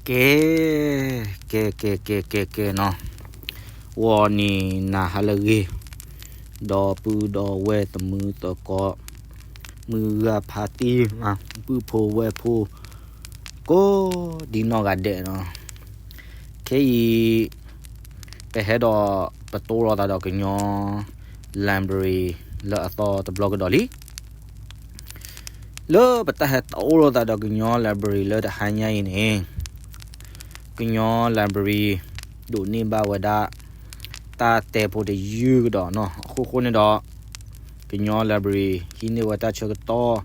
ကဲ, ကဲ ကဲ ကဲ ကဲ ကဲနီၤ, ဂီၤနံၤနၤဟါလၢအဂ့ၤ, ဒီပုၢ်ဒီဝဲၢ်တံၤသကိး, မုၢ်ဂၤဖါတံၢ်, ပုၢ်ဖိဝဲၢ်ဖိ, ကိးဒံနီၢ်ဂၤဒဲးနီၤ, ခဲအံၤ ပဟဲဒီး ပတိၢ်လိာ်သးဒီးကညီ library လၢအသီတဘျီကဒီးလံ. လၢပတၢ်ဟဲတိၢ်လိာ်သးဒီးကညီ library လၢတဟါညါအံၤန့ၣ်, ကညီ library ဒိးန့ၢ်ဘၣ်ဝဲဒၣ် တၢ်တဲဖိတယုၢ်ကဒီးနီၤ. အဃိဃိန့ၣ်ဒီး ကညီ library ဟံးန့ၢ်ဝဲတၢ်ဆၢကတီၢ်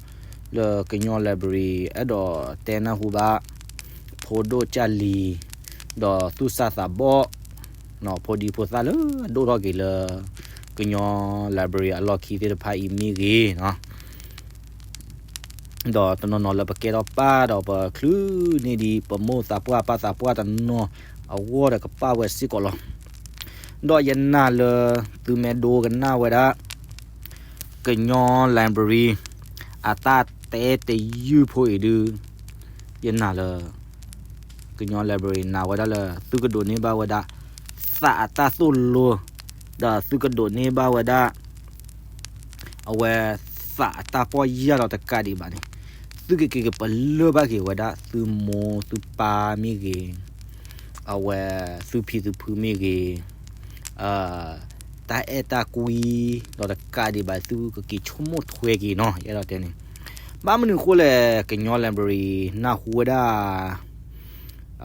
လၢကညီ library အဲၣ်ဒိးတဲနၢ်ဟူဘၣ် ဖိဒိၣ်ကၢ်လံၤ ဒီးသူၣ်စၢ်သးဘီၣ် ဖိဒံဖိသၣ်လၢအဒိၣ်ထီၣ်က့ၤလၢ ကညီ library အလီၢ်ခံသ့ၣ်တဖၣ်အံၤမ့ၢ်ဂ့ၤနီၤ, ဒီးတနီၤနီၤလၢပကဲထီၣ်ပၢ်ဒီးပချုးန့ၢ်ဒံး ပမိၢ်သးပှၢ်ပၢ်သးပှၢ်တနီၤအဂီၢ်ဒီးကပၣ်ဝဲစ့ၢ်ကီးလီၤ. ဒီးယနာ်လၢသုမ့ၢ်ဒိကနၣ်ဝဲဒၣ် ကညီ library အတၢ်တဲတယုၢ်ဖိအံၤဒုး, ယနာ်လၢ ကညီ library နာ်ဝဲဒၣ်လၢ သုကဒိးန့ၢ်ဘၣ်ဝဲဒၣ် သးအတၢ်သိၣ်လိ, ဒီးသုကဒိးန့ၢ်ဘၣ်ဝဲဒၣ် အဝဲသးအတၢ်ပီၢ်ယၢ်ဒီးတကးဒံးဘၣ်န့ၣ်, သုကက့ၤကပလၢၢ်ဘၣ်က့ၤဝဲဒၣ် သုမိၢ်သုပၢ်မ့ၢ်ဂ့ၤ, အဝဲသုဖံသုဖုမ့ၢ်ဂ့ၤ, တၢ်အဲၣ်တၢ်ကွံ ဒီးတကးဒံးဘၣ် သုကက့ၤဆိကမိၣ်ထွဲက့ၤနီၤ ယအဲၣ်ဒိးတဲန့ၣ်. ဘၣ်မနုၤအဃိလဲၣ် ကညီ library နၢ်ဟူဝဲဒၣ်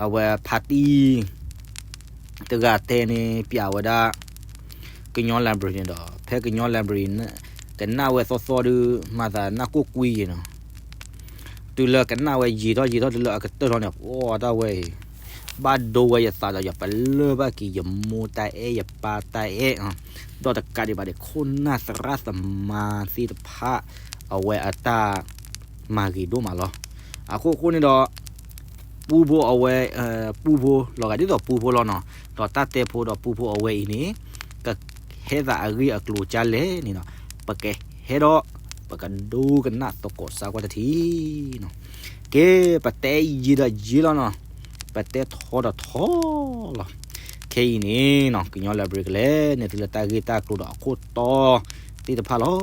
အဝဲဖါတံၢ် တဂၤတဲန့ၣ် ပျးဝဲဒၣ် ကညီ library န့ၣ်ဒီး ဖဲကညီ library ကနၣ်ဝဲသီသီဒုး မၤသးနၢ်ကိၢ်ကွံယံၤနီၤ. တုၤလၢကနၣ်ဝဲယံာ်ထီၣ်ယံာ်ထီၣ်တုၤလၢအကတၢၢ်ထီၣ်န့ၣ် ပှၤတၢ်ဝဲအံၤ ဘၣ်ဒိဝဲယသးဒီး ယပလၢၢ်ဘၣ်က့ၤ ယမိၢ်တၢ်အဲၣ်ယပၢ်တၢ်အဲၣ်, ဒီးတကးဒံးဘၣ်န့ၣ် ခိၣ်နၢ်သရၣ်သမါသ့ၣ်တဖၣ် အဝဲအတၢ်မၤဂ့ၤဒိၣ်မးလီၤ. အဃိဃိန့ၣ်ဒီး ပူဖိအဝဲ, ပူဖိလီၤဂာ်ဒ်သိးပူဖိလီၤနီၤ, ဒီးတၢ်တဲဖိဒီးပူဖိအဝဲအံၤန့ၣ် ကဟဲသးအဂ့ၢ်အကျိၤကၢ်လဲၣ်န့ၣ်ဒီး ပကဟဲဒီး ပကဒိကနၣ်သကိးစၢ်ကွၢ်တထံၣ်နီၤ. ကဲ, ပတဲယံာ်ဒီးယံာ်လီၤနီၤ, ပတဲထီဒီးထီလီၤ. ခဲအံၤန့ၣ်နီၤ ကညီ library ကလဲၤန့ၢ်သုလၢတၢ်ဂ့ၢ်တၢ်ကျိၤဒီးအခိၣ်တီသ့ၣ်တဖၣ်လီၤ.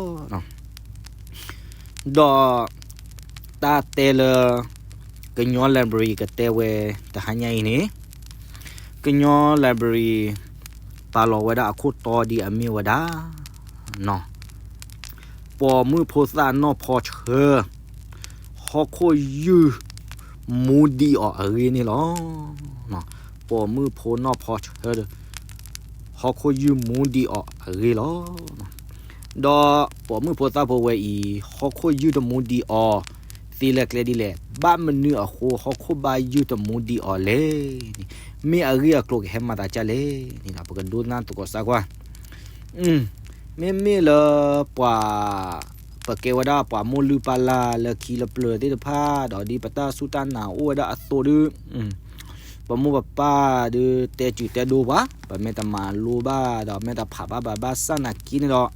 ဒီးတၢ်တဲလၢ ကညီ library ကတဲဝဲတဟါညါအံၤန့ၣ်, ကညီ library ပာ်လီၤဝဲဒၣ်အခိၣ်တီဒ်အမ့ၢ်ဝဲဒၣ် ပိာ်မုၣ်ဖိသၣ်နီၢ်ဖီဆၢ ဟီၣ်ခိၣ်ယုၢ်မူဒံးအီၤအဂ့ၢ်န့ၣ်လီၤ. ပိာ်မုၣ်ဖိနီၢ်ဖီဆၢ ဟီၣ်ခိၣ်ယုၢ်မူဒံးအီၤအဂ့ၢ်လီၤ. ဒီးပိာ်မုၣ်ဖိသၣ်ဖိဝဲအံၤ ဟီၣ်ခိၣ်ယုၢ်တမူဒံးအီၤသ့လၢကျဲဒ်လဲၣ်, ဘၣ်မနုၤအဃိ ဟီၣ်ခိၣ်ဘၣ်ယုၢ်တမူဒံးအီၤလဲၣ်န့ၣ်, မ့ၢ်အဂ့ၢ်အကျိၤကဟဲမၤသးဒ်လဲၣ်န့ၣ်ဒီး ပကဒိကနၣ်သကိးစၢ်ကွၢ်. မ့မ့ၢ်လၢပှၤ ပကဲဝဲဒၣ်ပှၤမိၢ်လုၢ်ပၢ်လၢ်လၢခံလၢပျၢၤသ့ၣ်တဖၣ် ဒီးဒ်ပတၢ်စူၢ်တၢ်နာ်အိၣ်ဝဲဒၣ်အသိးဒီး ပမိၢ်ပပၢ်ဒုးတဲစူၤတဲဒိပှၤ, ပမ့ၢ်တမၤလိဘၣ်ဒီးမ့ၢ်တဖးဘၣ်ဘၣ် ဘၣ်ဆၣ်နာ်က့န့ၣ်ဒီး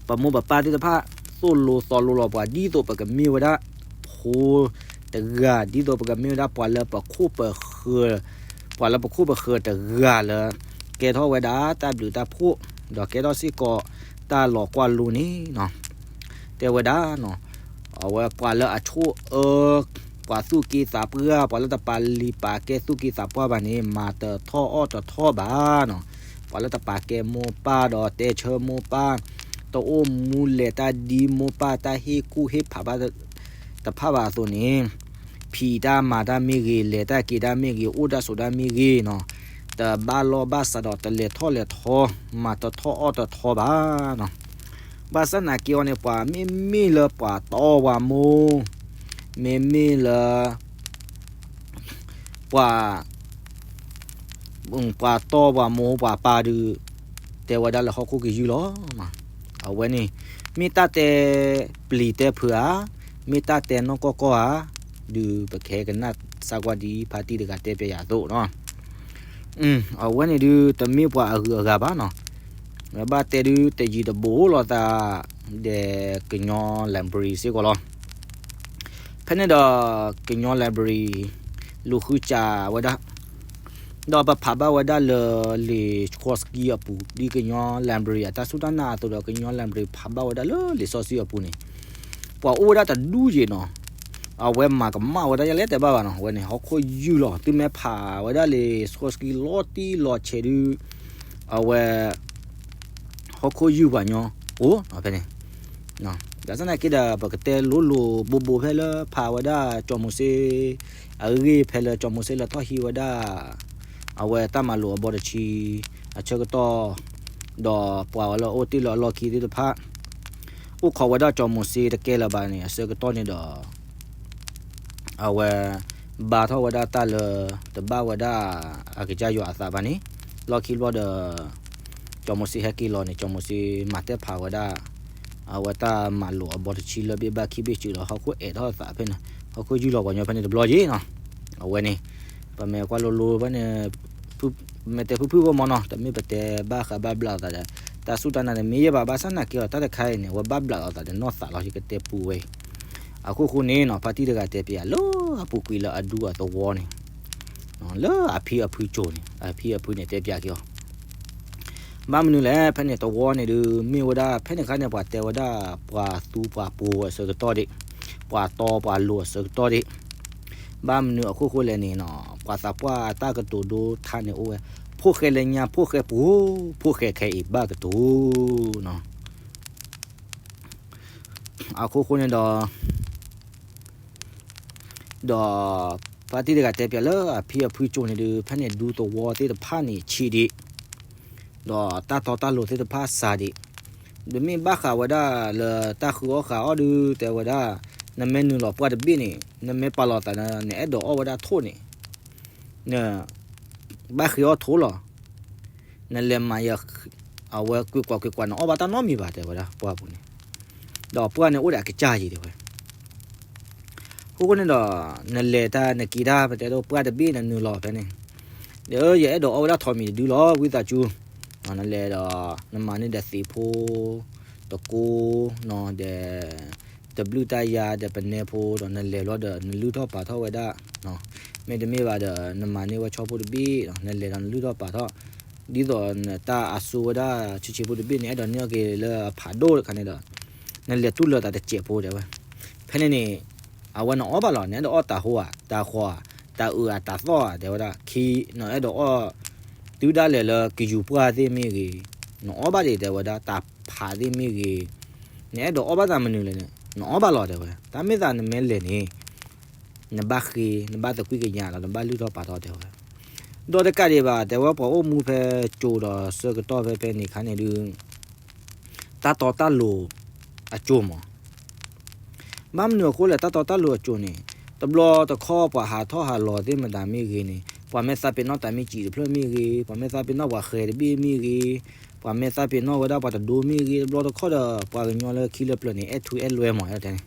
ပမိၢ်ပပၢ်သ့ၣ်တဖၣ် သိၣ်လိသီလိလီၤပှၤ ဒ်သိးပကမ့ၢ်ဝဲဒၣ်ဖိတဂၤ, ဒ်သိးပကမ့ၢ်ဝဲဒၣ်ပှၤလၢပခိၣ်ပဃၢၤ, ပှၤလၢပခိၣ်ပဃၢၤတဂၤလၢ ကဲထီၣ်ဝဲဒၣ်တၢ်ဘျုးတၢ်ဖှိၣ်, ဒီးကဲထီၣ်စ့ၢ်ကီးတၢ်လီၤကွၢ်လိန့ၣ်နီၤ. တဲဝဲဒၣ်နီၤ, အဝဲပှၤလၢအဆိၣ်အၢ, ပှၤသူၣ်က့သးပှၢ်, ပှၤလၢတပာ်လုၢ်ပာ်ကဲသူၣ်က့သးပှၢ်ဘၣ်န့ၣ် မၤတထီၣ်အီၣ်တထီၣ်ဘၣ်နီၤ. ပှၤလၢတပာ်ကဲမိၢ်ပၢ်ဒီးတဲဆၢမိၢ်ပၢ်, တအိၣ်မူလဲၤတၢ်ဒ်မိၢ်ပၢ်တၢ်ဟ့ၣ်ကူၣ်ဟ့ၣ်ဖးဘၣ်တဖၣ်ဘၣ်အသိးန့ၣ်, ဖံးတၢ်မၤတၢ်မ့ၢ်ဂ့ၤ, လဲၤတၢ်က့ၤတၢ်မ့ၢ်ဂ့ၤ, အိၣ်တၢ်ဆိးတၢ်မ့ၢ်ဂ့ၤနီၤ, တဘၣ်လီၢ်ဘၣ်စးဒီးတလဲၤထီၣ်လဲၤထီ, မၤတထီၣ်အီၣ်တထီၣ်ဘၣ်နီၤ. ဘၣ်ဆၣ်နာ်က့အီၤန့ၣ် ပှၤမ့မ့ၢ်လၢပှၤတီပှၤမိၢ်, မ့မ့ၢ်လၢ ပှၤ ပှၤတီပှၤမိၢ်ပှၤပၢ်ဒုး တဲဝဲဒၣ်လၢဟီၣ်ခိၣ်ကယုၢ်လီၤ. အဝဲန့ၣ် မ့ၢ်တၢ်တဲပျံၤတဲဖုးဧါ, မ့ၢ်တၢ်တဲနီၢ်ကီၢ်ကီၢ်ဧါ, ဒုးပကဟဲကနၣ်စၢ်ကွၢ်ဒ်ဖါတံၢ်တဂၤတဲပျဲယၤအသိးနီၤ. အဝဲန့ၣ်ဒုး တမ့ၢ်ပှၤအဂုၤအဂၤဘၣ်နီၤ. ဘၣ်တဲဒုးတယံၤတဘူးလိာ်သး ဒီးကညီ library စ့ၢ်ကီးလီၤ. ဖဲန့ၣ်ဒီး ကညီ library လူၤဃုစးဝဲဒၣ်, ဒီးပဖးဘၣ်ဝဲဒၣ်လၢလံာ်စီဆှံအပူၤ ဒ်ကညီ library အတၢ်စူၢ်တၢ်နာ်အသိးဒီး ကညီ library ဖးဘၣ်ဝဲဒၣ်လၢလံာ်စီဆှံအပူၤန့ၣ်, ပှၤအိၣ်ဝဲဒၣ်တဒူၣ်ယံာ်နီၤ, အဝဲမၤကမၣ်ဝဲဒၣ် ယလဲၤတဲဘၣ်ဘၣ်နီၤ, အဝဲန့ၣ် ဟီၣ်ခိၣ်ယုၢ်လီၤ, သုမ့ၢ်ဖးဝဲဒၣ်လံာ်စီဆှံလီၤတံၢ်လီၤဆဲးဒုး အဝဲ ဟီၣ်ခိၣ်ယုၢ်ပှၤညီအိၣ်ဖဲန့ၣ်, ဘၣ်ဆၣ်သနာ်က့ဒီး ပကတဲလိၤလိၤဘိးဘိးဖဲလၢဖးဝဲဒၣ်စီၤမိၤၡ့ အဂ့ၢ်ဖဲလၢစီၤမိၤၡ့လဲၤထီၣ်ဟံးဝဲဒၣ် အဝဲတၢ်မၤလိာ်အဘီတဆံ အဆၢကတီၢ်, ဒီးပှၤဝဲလၢအိၣ်တ့ၢ်လၢအလီၢ်ခံသ့ၣ်တဖၣ် အိၣ်ခိးဝဲဒၣ်စီၤမိၤၡ့တကဲလၢၤဘၣ်န့ၣ် အဆၢကတီၢ်န့ၣ်ဒီး အဝဲ ဘါထီၣ်ဝဲဒၣ်တၢ်လၢ တဘၣ်ဝဲဒၣ်အကစၢ်ယွၤအသးဘၣ်န့ၣ်, လီၢ်ခံဘျီဒီး စီၤမိၤၡ့ဟဲက့ၤလီၤန့ၣ် စီၤမိၤၡ့မၤတဲဖးဝဲဒၣ် အဝဲတၢ်မၤလိာ်အဘီတဆံလၢဘ့ၣ်ဘၣ်ခံဘ့ၣ်စုဒီး ဟီၣ်ခိၣ်အဲၣ်ထီၣ်အသးဖဲန့ၣ်, ဟီၣ်ခိၣ်ယုၢ်လီၤပှၤညီဖဲန့ၣ်တဘျီယံၤနီၤ, အဝဲန့ၣ် ပမ့ၢ်ကွၢ်လိၤလိၤဖဲန့ၣ် ပမ့ၢ်တဲဖုၣ်ဖုၣ်ဖိမီၤနီၤ, တမ့ၢ်ပတဲဘၣ်ဃးဘၣ်ဘျးအသးဒီး တၢ်စူၢ်တၢ်နာ်န့ၣ်မ့ၢ်ယဲၢ်ဘၣ်, ဘၣ်ဆၣ်သနာ်က့ဒီး တၢ်တခါအံၤန့ၣ် အဝဲဘၣ်ဘျးအသးဒီးနီၢ်သးလီၤ ယကတဲပူဝဲအံၤ, အခိၣ်ဃိန့ၣ်နီၤ ဖါတံၢ်တဂၤတဲပျးလၢအပူၤကွံာ်လၢအဒူအသဝီန့ၣ် လၢအဖံအဖုစိၤန့ၣ် အဖံအဖုန့ၣ်တဲပျးက့ၤအီၤ, ဘၣ်မနုၤလဲၣ် ဖဲန့ၣ်သဝီန့ၣ်ဒုး မ့ၢ်ဝဲဒၣ် ဖဲန့ၣ်အခါန့ၣ် ပှၤတဲဝဲဒၣ် ပှၤသူပှၤပိၤအဆၢကတီၢ်ဒံး, ပှၤတီပှၤလိၤအဆၢကတီၢ်ဒံး, ဘၣ်မနုၤအခိၣ်ဃိလဲၣ်န့ၣ်နီၤ ပှၤသးပှၢ်တၢ်ကတိၤဒိထါန့ၣ်အိၣ်ဝဲ, ဖိၣ်ဃဲလၢညါ ဖိၣ်ဃဲပူၤ, ဖိၣ်ဃဲခဲအံၤဘၣ်ကတိၤနီၤ အခိၣ်ဃိန့ၣ်ဒီး ဒီး ဖါတံၢ်တဂၤတဲပျးလၢအဖံအဖုစိၤန့ၣ်ဒုး ဖဲန့ၣ်ဒူသဝီသ့ၣ်တဖၣ်န့ၣ်ဆံးဒံး, ဒီးတၢ်တီတၢ်လိၤသ့ၣ်တဖၣ်စှၤဒံး, ဒီးမ့ၢ်ဘၣ်ဃးဝဲဒၣ်လၢတၢ်ဃုအီၣ်ဃုအီဒုး တဲဝဲဒၣ် နမ့ၢ်နုာ်လီၤပှၢ်တဘ့ၣ်န့ၣ် နမ့ၢ်ပာ်လီၤသး နအဲၣ်ဒိးအီၣ်ဝဲဒၣ်ထိၣ်န့ၣ် န ဘၣ်ဃ့အီၣ်ထိၣ်လီၤ. နလဲၤမၤယ အဝဲကွ့ၢ်ကွၢ်ကွ့ၢ်ကွၢ် နအီၣ်ဘၣ်တၢ်နီတမံၤဘၣ် တဲဝဲဒၣ်ပှၢ်ပူၤန့ၣ်, ဒီးပှၢ်န့ၣ်အိၣ်ဒီးအကစၢ်ယံၤတဲဝဲ, အဃိန့ၣ်ဒီး နလဲၤတၢ်နက့ၤတၢ် ပတဲဒိးပှၢ်တဘ့ၣ်နနုာ်လီၤဖဲန့ၣ်, ဒီးယအဲၣ်ဒိးအီၣ်ဝဲဒၣ်ထိၣ်မံၤတဒုလီၤ ဝံသးစူၤ, နလဲၤဒီး နမၤန့ၢ်ဒီးသံးဖိ တကိး ဒီး တဘျုးတၢ်ယါဒီးပနဲဖိဒီး နလဲၤဘျီဒီး နလုၢ်ထီၣ်ပာ်ထီၣ်ဝဲဒၣ်, မ့တမ့ၢ်ဘၣ်ဒီး နမၤန့ၢ်ဝဲဆီဖိတဘ့ၣ် နလဲၤဒီးနလုၢ်ထီၣ်ပာ်ထီၣ်, ဒ်သိးနတၢ်အစိဝဲဒၣ်ဆံးဆံးဖိတဘ့ၣ်န့ၣ် အဲၣ်ဒိးန့ၢ်အီၤက့ၤလၢအဖးဒိၣ်တခါန့ၣ်ဒီး နလဲၤတူၢ်လၢာ်သးတစဲးဖိတဲဝဲ, ဖဲန့ၣ်န့ၣ် အဝဲနအီၣ်ဘၣ်လီၤ နအဲၣ်ဒိးအီၣ်တၤဟိဧါ တၤဃီၤဧါ တၤအုးဧါ တၤသီၣ်ဧါ တဲဝဲဒၣ် ခံ နအဲၣ်ဒိးအီၣ်တုၤဒၣ်လဲာ်လၢကယူၤပှၢ်သ့ၣ်မ့ၢ်ဂ့ၤ, နအီၣ်ဘၣ်ဒံးတဲဝဲဒၣ် တၤဖးသ့ၣ်မ့ၢ်ဂ့ၤ, နအဲၣ်ဒိးအီၣ်ဘၣ်သးမနုၤလဲၣ်န့ၣ် နအီၣ်ဘၣ်လီၤတဲဝဲ, တၢ်မ့ၢ်သးနမ့ၢ်လဲၤန့ၣ် နဘၣ်ဃ့ နဘၣ်သကွံၢ်ကညးဒီး နဘၣ်လုၢ်ထီၣ်ပာ်ထီၣ်တဲဝဲ, ဒီးတကးဒံးဘၣ် တဲဝဲပှၤအိၣ်မူဖဲကၠိဒီးဆၢကတီၢ်ဖဲဖဲန့ၣ်ခါန့ၣ်ဒုး တၢ်တီတၢ်လိၤအကၠိမး ဘၣ်မနုၤအဃိလဲၣ် တၢ်တီတၢ်လိၤအကၠိန့ၣ် တဘျီတခီၣ်ပှၤဟးထီၣ်ဟးလီၤသ့ၣ်မတၤမ့ၢ်ဂ့ၤန့ၣ် ပှၤမ့ၢ်သးပ့ၤနီၣ်တၢ်မ့ၢ်စံးတဖျၢၣ်မ့ၢ်ဂ့ၤ ပှၤမ့ၢ်သးပ့ၤနီၣ်ပှၤဃဲၤတဘ့ၣ်မ့ၢ်ဂ့ၤ ပှၤမ့ၢ်သးပ့ၤနီၣ်ဝဲဒၣ်ပှၤတဒိမ့ၢ်ဂ့ၤ တဘျီတခီၣ်ဒီး ပှၤကညီလၢခံလၢပျၢၤန့ၣ် အဲၣ်ထူအဲၣ်လွဲမး အဲၣ်တဲန့ၣ်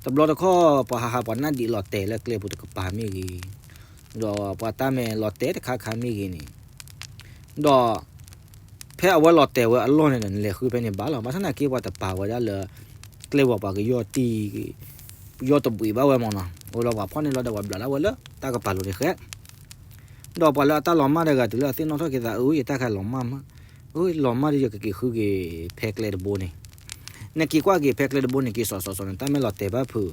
တဘျီတခီၣ် ပှၤဟးဟးပှၤနၢ်ဒံးလီၤတဲာ်လၢကျဲပူၤတကပၤမ့ၢ်ဂ့ၤ ဒီးပှၤတၢ်မဲာ်လီၤတဲာ်တခါခါမ့ၢ်ဂ့ၤန့ၣ် ဒီး ဖဲအဝဲလီၤတဲာ်ဝဲအလီၢ်န့ၣ်ဒီး နလဲၤဃုဖဲန့ၣ်ဘၣ်လီၤ. ဘၣ်ဆၣ်သနာ်က့ ပှၤတပာ်ဝဲဒၣ်လၢ ကျဲဝဲပှၤကယီၢ်တံၢ် ယီၢ်တဘှံးဘၣ်ဝဲမးနီၤ. အိၣ်လီၤပှၤဖီၣ်န့ၢ်လီၤဒီးပှၤဘျးဒၣ်ဝဲလၢတၢ်ကပၤလိၤန့ၣ်ဃဲ ဒီးပှၤလၢအတၢ်လီၤမၢ်တဂၤတုၤလၢအသ့ၣ်နီၣ်ထီၣ်က့ၤသး အၢ ယတၢ်ခါလီၤမၢ်မး, အၢ လီၤမၢ်ဒီးယကက့ၤဃုက့ၤဖဲကျဲတဘိန့ၣ်, နက့ၤကွၢ်က့ၤဖဲကျဲတဘိန့ၣ် က့ၤစိာ်စိာ်စိာ်န့ၣ် တၢ်မ့ၢ်လီၤတဲာ်ဘၣ်ဖုး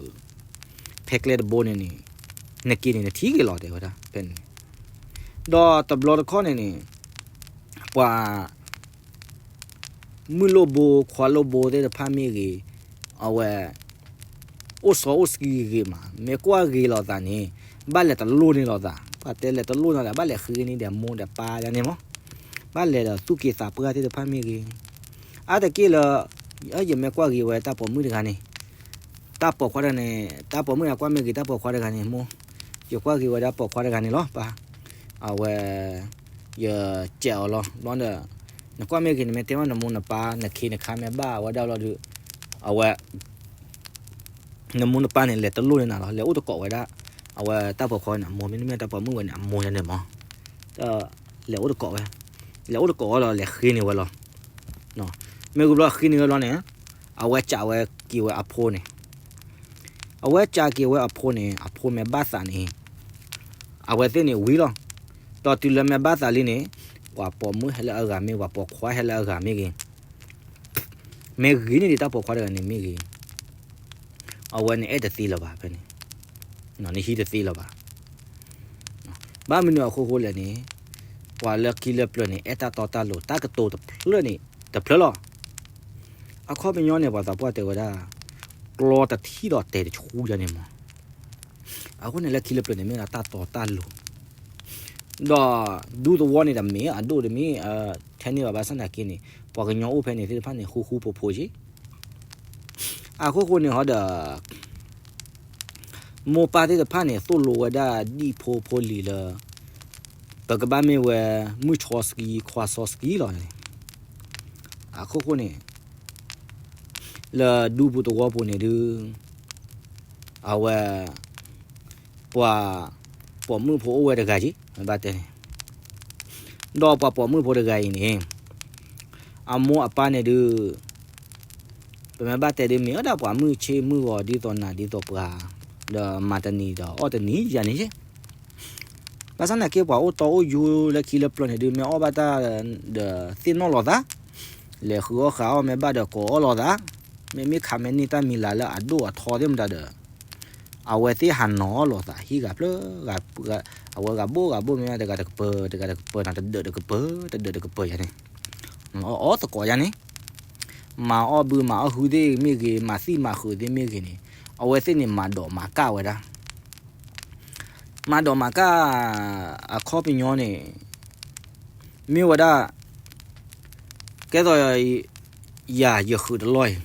ဖဲကျဲတဘိန့ၣ်န့ၣ်, နက့ၤန့ၣ်နထံၣ်က့ၤလီၤတဲဝဲဒၣ်ဖဲန့ၣ်, ဒီးတဘျီတခီၣ်န့ၣ်န့ၣ်, ပှၤ မုၣ်လိၣ်ဘိ ခွါလိၣ်ဘိသ့ၣ်တဖၣ်မ့ၢ်ဂ့ၤ, အဝဲ အိၣ်စီအိၣ်ဆှံဂ့ၤမး မ့ၢ်ကွၢ်ဂ့ၤလိာ်သးန့ၣ်, ဘၣ်လဲၤတလိၣ်န့ၢ်လိာ်သး, ပှၤတဲလဲၤတလိၣ်န့ၢ်သး ဘၣ်လဲၤဃ့န့ၢ်ဒီးမိၢ်ဒီးပၢ်ဒ်န့ၣ်မး, ဘၣ်လဲၤဒီးသူၣ်က့သးပှၢ်သ့ၣ်တဖၣ်မ့ၢ်ဂ့ၤ, အါတက့ၢ်လၢ ယမ့ၢ်ကွၢ်ဂ့ၤဝဲတၢ်ပိာ်မုၣ်တဂၤန့ၣ်, တၢ်ပိာ်ခွါတဂၤန့ၣ်, တၢ်ပိာ်မုၣ်အကွၢ်မ့ၢ်ဂ့ၤ တၢ်ပိာ်ခွါတဂၤန့ၣ် မိၢ်, ယကွၢ်ဂ့ၤဝဲဒၣ်ပိာ်ခွါတဂၤန့ၣ်လီၤ ပၢ်, အဝဲ ယစဲးအီၤလီၤ. ဘျီဒီး နကွၢ်မ့ၢ်ဂ့ၤ နမ့ၢ်တဲဘၣ်နမိၢ်နပၢ် နခ့နခါမ့ၢ်ဘၣ်ဝဲဒၣ်လီၤဒီး အဝဲ နမိၢ်နပၢ်န့ၣ် လဲၤတလိၣ်န့ၢ်နၤလီၤ. လဲၤအိၣ်တကိးဝဲဒၣ် အဝဲတၢ်ပိာ်ခွါန့ၣ် အမိၢ် မ့တမ့ၢ်တၢ်ပိာ်မုၣ်ဝဲန့ၣ် အမိၢ်န့ၣ်မး, ဒီး လဲၤအိၣ်တကိးဝဲ, လဲၤအိၣ်တကိးဝဲလီၤ လဲၤဃ့န့ၢ်ဝဲလီၤ. မ့ၢ်ဂ့ၤဘျီဃ့န့ၢ်ဝဲလီၤန့ၣ်, အဝဲကးဝဲက့ၤဝဲအဖိန့ၣ် အဝဲကးက့ၤဝဲအဖိန့ၣ် အဖိမ့ၢ်ဘၣ်သးန့ၣ်, အဝဲသ့ၣ်န့ၣ်ဝံၤလီၤ. ဒီးတုၤလၢမ့ၢ်ဘၣ်သးလံန့ၣ်, ပှၤပိာ်မုၣ်ဟဲလၢအဂၤမ့ၢ်ဂ့ၤ, ပှၤပိာ်ခွါဟဲလၢအဂၤမ့ၢ်ဂ့ၤ, မ့ၢ်ဂ့ၤန့ၢ်ဒံးတၢ်ပိာ်ခွါတဂၤန့ၣ်မ့ၢ်ဂ့ၤ, အဝဲန့ၣ်အဲၣ်တသ့လၢၤဘၣ်ဖဲန့ၣ်, နဟံးတသ့လၢၤဘၣ်. ဘၣ်မနုၤအဃိဃိလဲၣ်န့ၣ်, ပှၤလၢခံလၢပျၢၤန့ၣ် အဲၣ်တၢ်တီတၢ်လိၤ တၢ်ကတိၤတဖျၢၣ်န့ၣ် တဖျၢၣ်လီၤ. အခီပညီန့ၣ် ပှၤသးပှၢ်တဲဝဲဒၣ်, ကျီတထံၣ်ဒီးတဲာ်တဆူယါန့ၣ်မး. အဃိန့ၣ်လၢခံလၢပျၢၤန့ၣ် မ့ၢ်ဒၣ်တၢ်တီတၢ်လိၤ, ဒီးဒူသဝီန့ၣ်တမ့ၢ် အဒိၣ်တမ့ၢ် ထဲန့ၣ်ဘၣ် ဘၣ်ဆၣ်သနာ်က့န့ၣ် ပှၤကညီအိၣ်ဖဲန့ၣ်သ့ၣ်တဖၣ်န့ၣ် ဃူဃူဖိးဖိးက့ၤ အဃိဃိန့ၣ်ဟီဒီး မိၢ်ပၢ်သ့ၣ်တဖၣ်န့ၣ် သိၣ်လိဝဲဒၣ်ဒံၣ်ဖိဖိလံၤလၢ ပကဘၣ်မ့ၢ်ဝဲ မုၢ်ဆီစကံ ခွါဆီစကံလီၤန့ၣ်, အဃိဃိန့ၣ် လၢဒူပူၤသဝီပူၤန့ၣ်ဒုး အဝဲ ပှၤ ပိာ်မုၣ်ဖိအိၣ်ဝဲတဂၤက့ၤ မ့ၢ်ဘၣ်တဲန့ၣ်, ဒီးပှၤပိာ်မုၣ်ဖိတဂၤအံၤန့ၣ် အမိၢ်အပၢ်န့ၣ်ဒုး ပမ့ၢ်ဘၣ်တဲဒုးမ့ၢ်ဝဲဒၣ်ပှၤမုၢ်ဆ့ၣ်မုၢ်ဂီၤဒ်သိးနၤဒ်သိးပှၤ, ဒီးမၤတနံၤဒီးအီၣ်တနံၤယါန့ၣ်, ဘၣ်ဆၣ်သနာ်က့ပှၤအိၣ်တီအိၣ်ယိလၢခံလၢပျၢၤန့ၣ်ဒုး မ့ၢ်အီၣ်ဘၣ်တၢ်ဒီးသ့ၣ်နီၣ်လိာ်သး, လဲၤဃုအီၣ်ဃုအီၣ် မ့ၢ်ဘၣ်ဒီးကိးအီၣ်လိာ်သး, မ့မ့ၢ်ခးမဲာ်န့ၢ်တၢ်မံၤလၤလၢအဒိၣ်အထီသ့ၣ်မတၤဒီး အဝဲသ့ၣ်ဟးနီၤအီၣ်လိာ်သး ဟံၣ်ဂၤဖျၢၣ် အဝဲဂၤဘိၣ်ဂၤဘိၣ် မ့ၢ်တဂၤတကပၤ တဂၤတကပၤ တဒၢးတကပၤ တဒၢးတကပၤယါန့ၣ်, အီၣ်သကိးယါန့ၣ်, မၤအီၣ်ဘုမၤအီၣ်ဟုသ့ၣ်မ့ၢ်ဂ့ၤ မၤသံၣ်မၤဃုာ်သ့ၣ်မ့ၢ်ဂ့ၤန့ၣ်, အဝဲသ့ၣ်န့ၣ်မၤဒိးမၤကၢ်ဝဲဒၣ် မၤဒိးမၤကၢ် အခီပညီန့ၣ် မ့ၢ်ဝဲဒၣ် ကဲသိး ယၤယဃုာ်တလီၢ်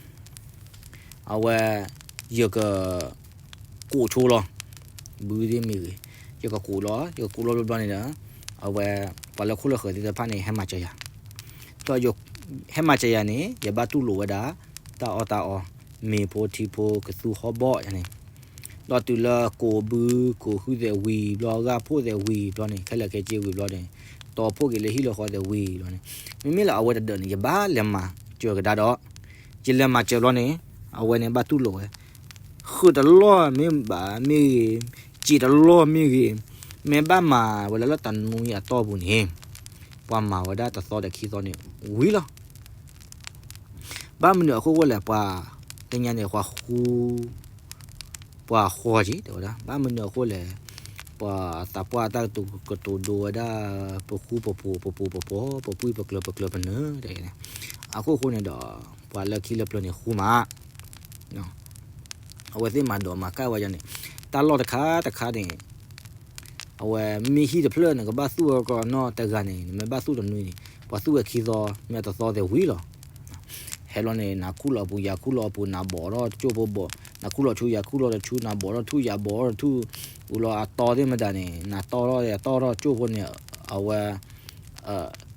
အံၤ အဝဲ ယက ကိးဆိလီၤ, ဘုသ့ၣ်မ့ၢ်ဂ့ၤ, ယကကိးလီၤ ယကကိးလီၤဘျီဘျီန့ၣ်ဒီး အဝဲ ပှၤလၢခိၣ်လၢဃၢၤသ့ၣ်တဖၣ်န့ၣ် ဟဲမၤစၢၤယၤ, ဒီး ဟဲမၤစၢၤယၤန့ၣ် ယဘၣ်တူၢ်လိာ်ဝဲဒၣ် တၢ်အီၣ်တၢ်အီ, မ့ၤဖိထံဖိ ကသူဟီၣ်ဘီၣ်ယါန့ၣ်, ဒီးတုၤလၢကိးဘု ကိးဟုသဲးဝံၤဘျီ ဂၢ်ဖှိၣ်သဲးဝံၤဘျီန့ၣ် ခဲလၢာ်ခဲဆ့ဝံၤဘျီန့ၣ် တီဖှိၣ်က့ၤလၢဟံၣ်လၢဃီသဲးဝံၤဘျီန့ၣ်, မ့မ့ၢ်လၢအဝဲတဒၢးန့ၣ် ယဘၣ်လဲၤမၤစၢၤကဒါဒီး ယလဲၤမၤစၢၤဘျီန့ၣ် အဝဲန့ၣ်ဘၣ်တူၢ်လိာ်ဝဲ, ဃုာ်တလီၢ်မ့ၢ်ဘၣ်မ့ၢ်ဂ့ၤ, စံးတလီၢ်မ့ၢ်ဂ့ၤ, မ့ၢ်ဘၣ်မၤဝဲလၢလၢတနွံအတီၢ်ပူၤန့ၣ် ပှၤမၤဝဲဒၣ်တသီဒီးခံသီန့ၣ် ဝံၤလီၤ. ဘၣ်မနုၤအဃိဝဲလဲၣ် ပှၤ လၢညါန့ၣ် ပှၤဃူ ပှၤဃီက့ၤ တဲဝဲဒၣ် ဘၣ်မနုၤအဃိလဲၣ်, ပှၤသးပှၢ်တၢ်ကတိၤဒိဝဲဒၣ် ပဃူပဖိး ပပူၤပပီၤ ပပုၢ်ပကျၢၤပကျၢၤပနၢၤ တဲန့ၣ်, အဃိဃိန့ၣ်ဒီး ပှၤလၢခံလၢပျၢၤန့ၣ်ဃူမး အဝဲသ့ၣ်မၤဒိးမၤကၢ်ဝဲဒၣ်န့ၣ်, တၢ်လီၢ်တခါတခါန့ၣ် အဝဲမ့ၢ်ဟံၣ်တဖျၢၣ်န့ၣ် ကဘၣ်သူၣ်ဝဲကီးနီၢ်တဂၤန့ၣ် နမ့ၢ်ဘၣ်သူၣ်တနွံန့ၣ် ပှၤသူၣ်ဝဲခံသီ မ့ၢ်တသီသဲးဝံၤလီၤ. ဟဲလီၤန့ၣ် နၤခူၣ်လီၤအပူၤ ယၤခူၣ်လီၤအပူၤ နၤဘိးထီၣ်ကၠိၣ်ဖိဘိး, နၤခူၣ်လီၤဆူ ယၤခူၣ်လီၤတဆူ နၤဘိးထီၣ်ထူၣ် ယၤဘိးထီၣ်ထူၣ်, အူလီၤအတီသ့ၣ်မတၤန့ၣ် နၤတီထီၣ်ယၤတီထီၣ်ကၠိၣ်ဖိန့ၣ် အဝဲ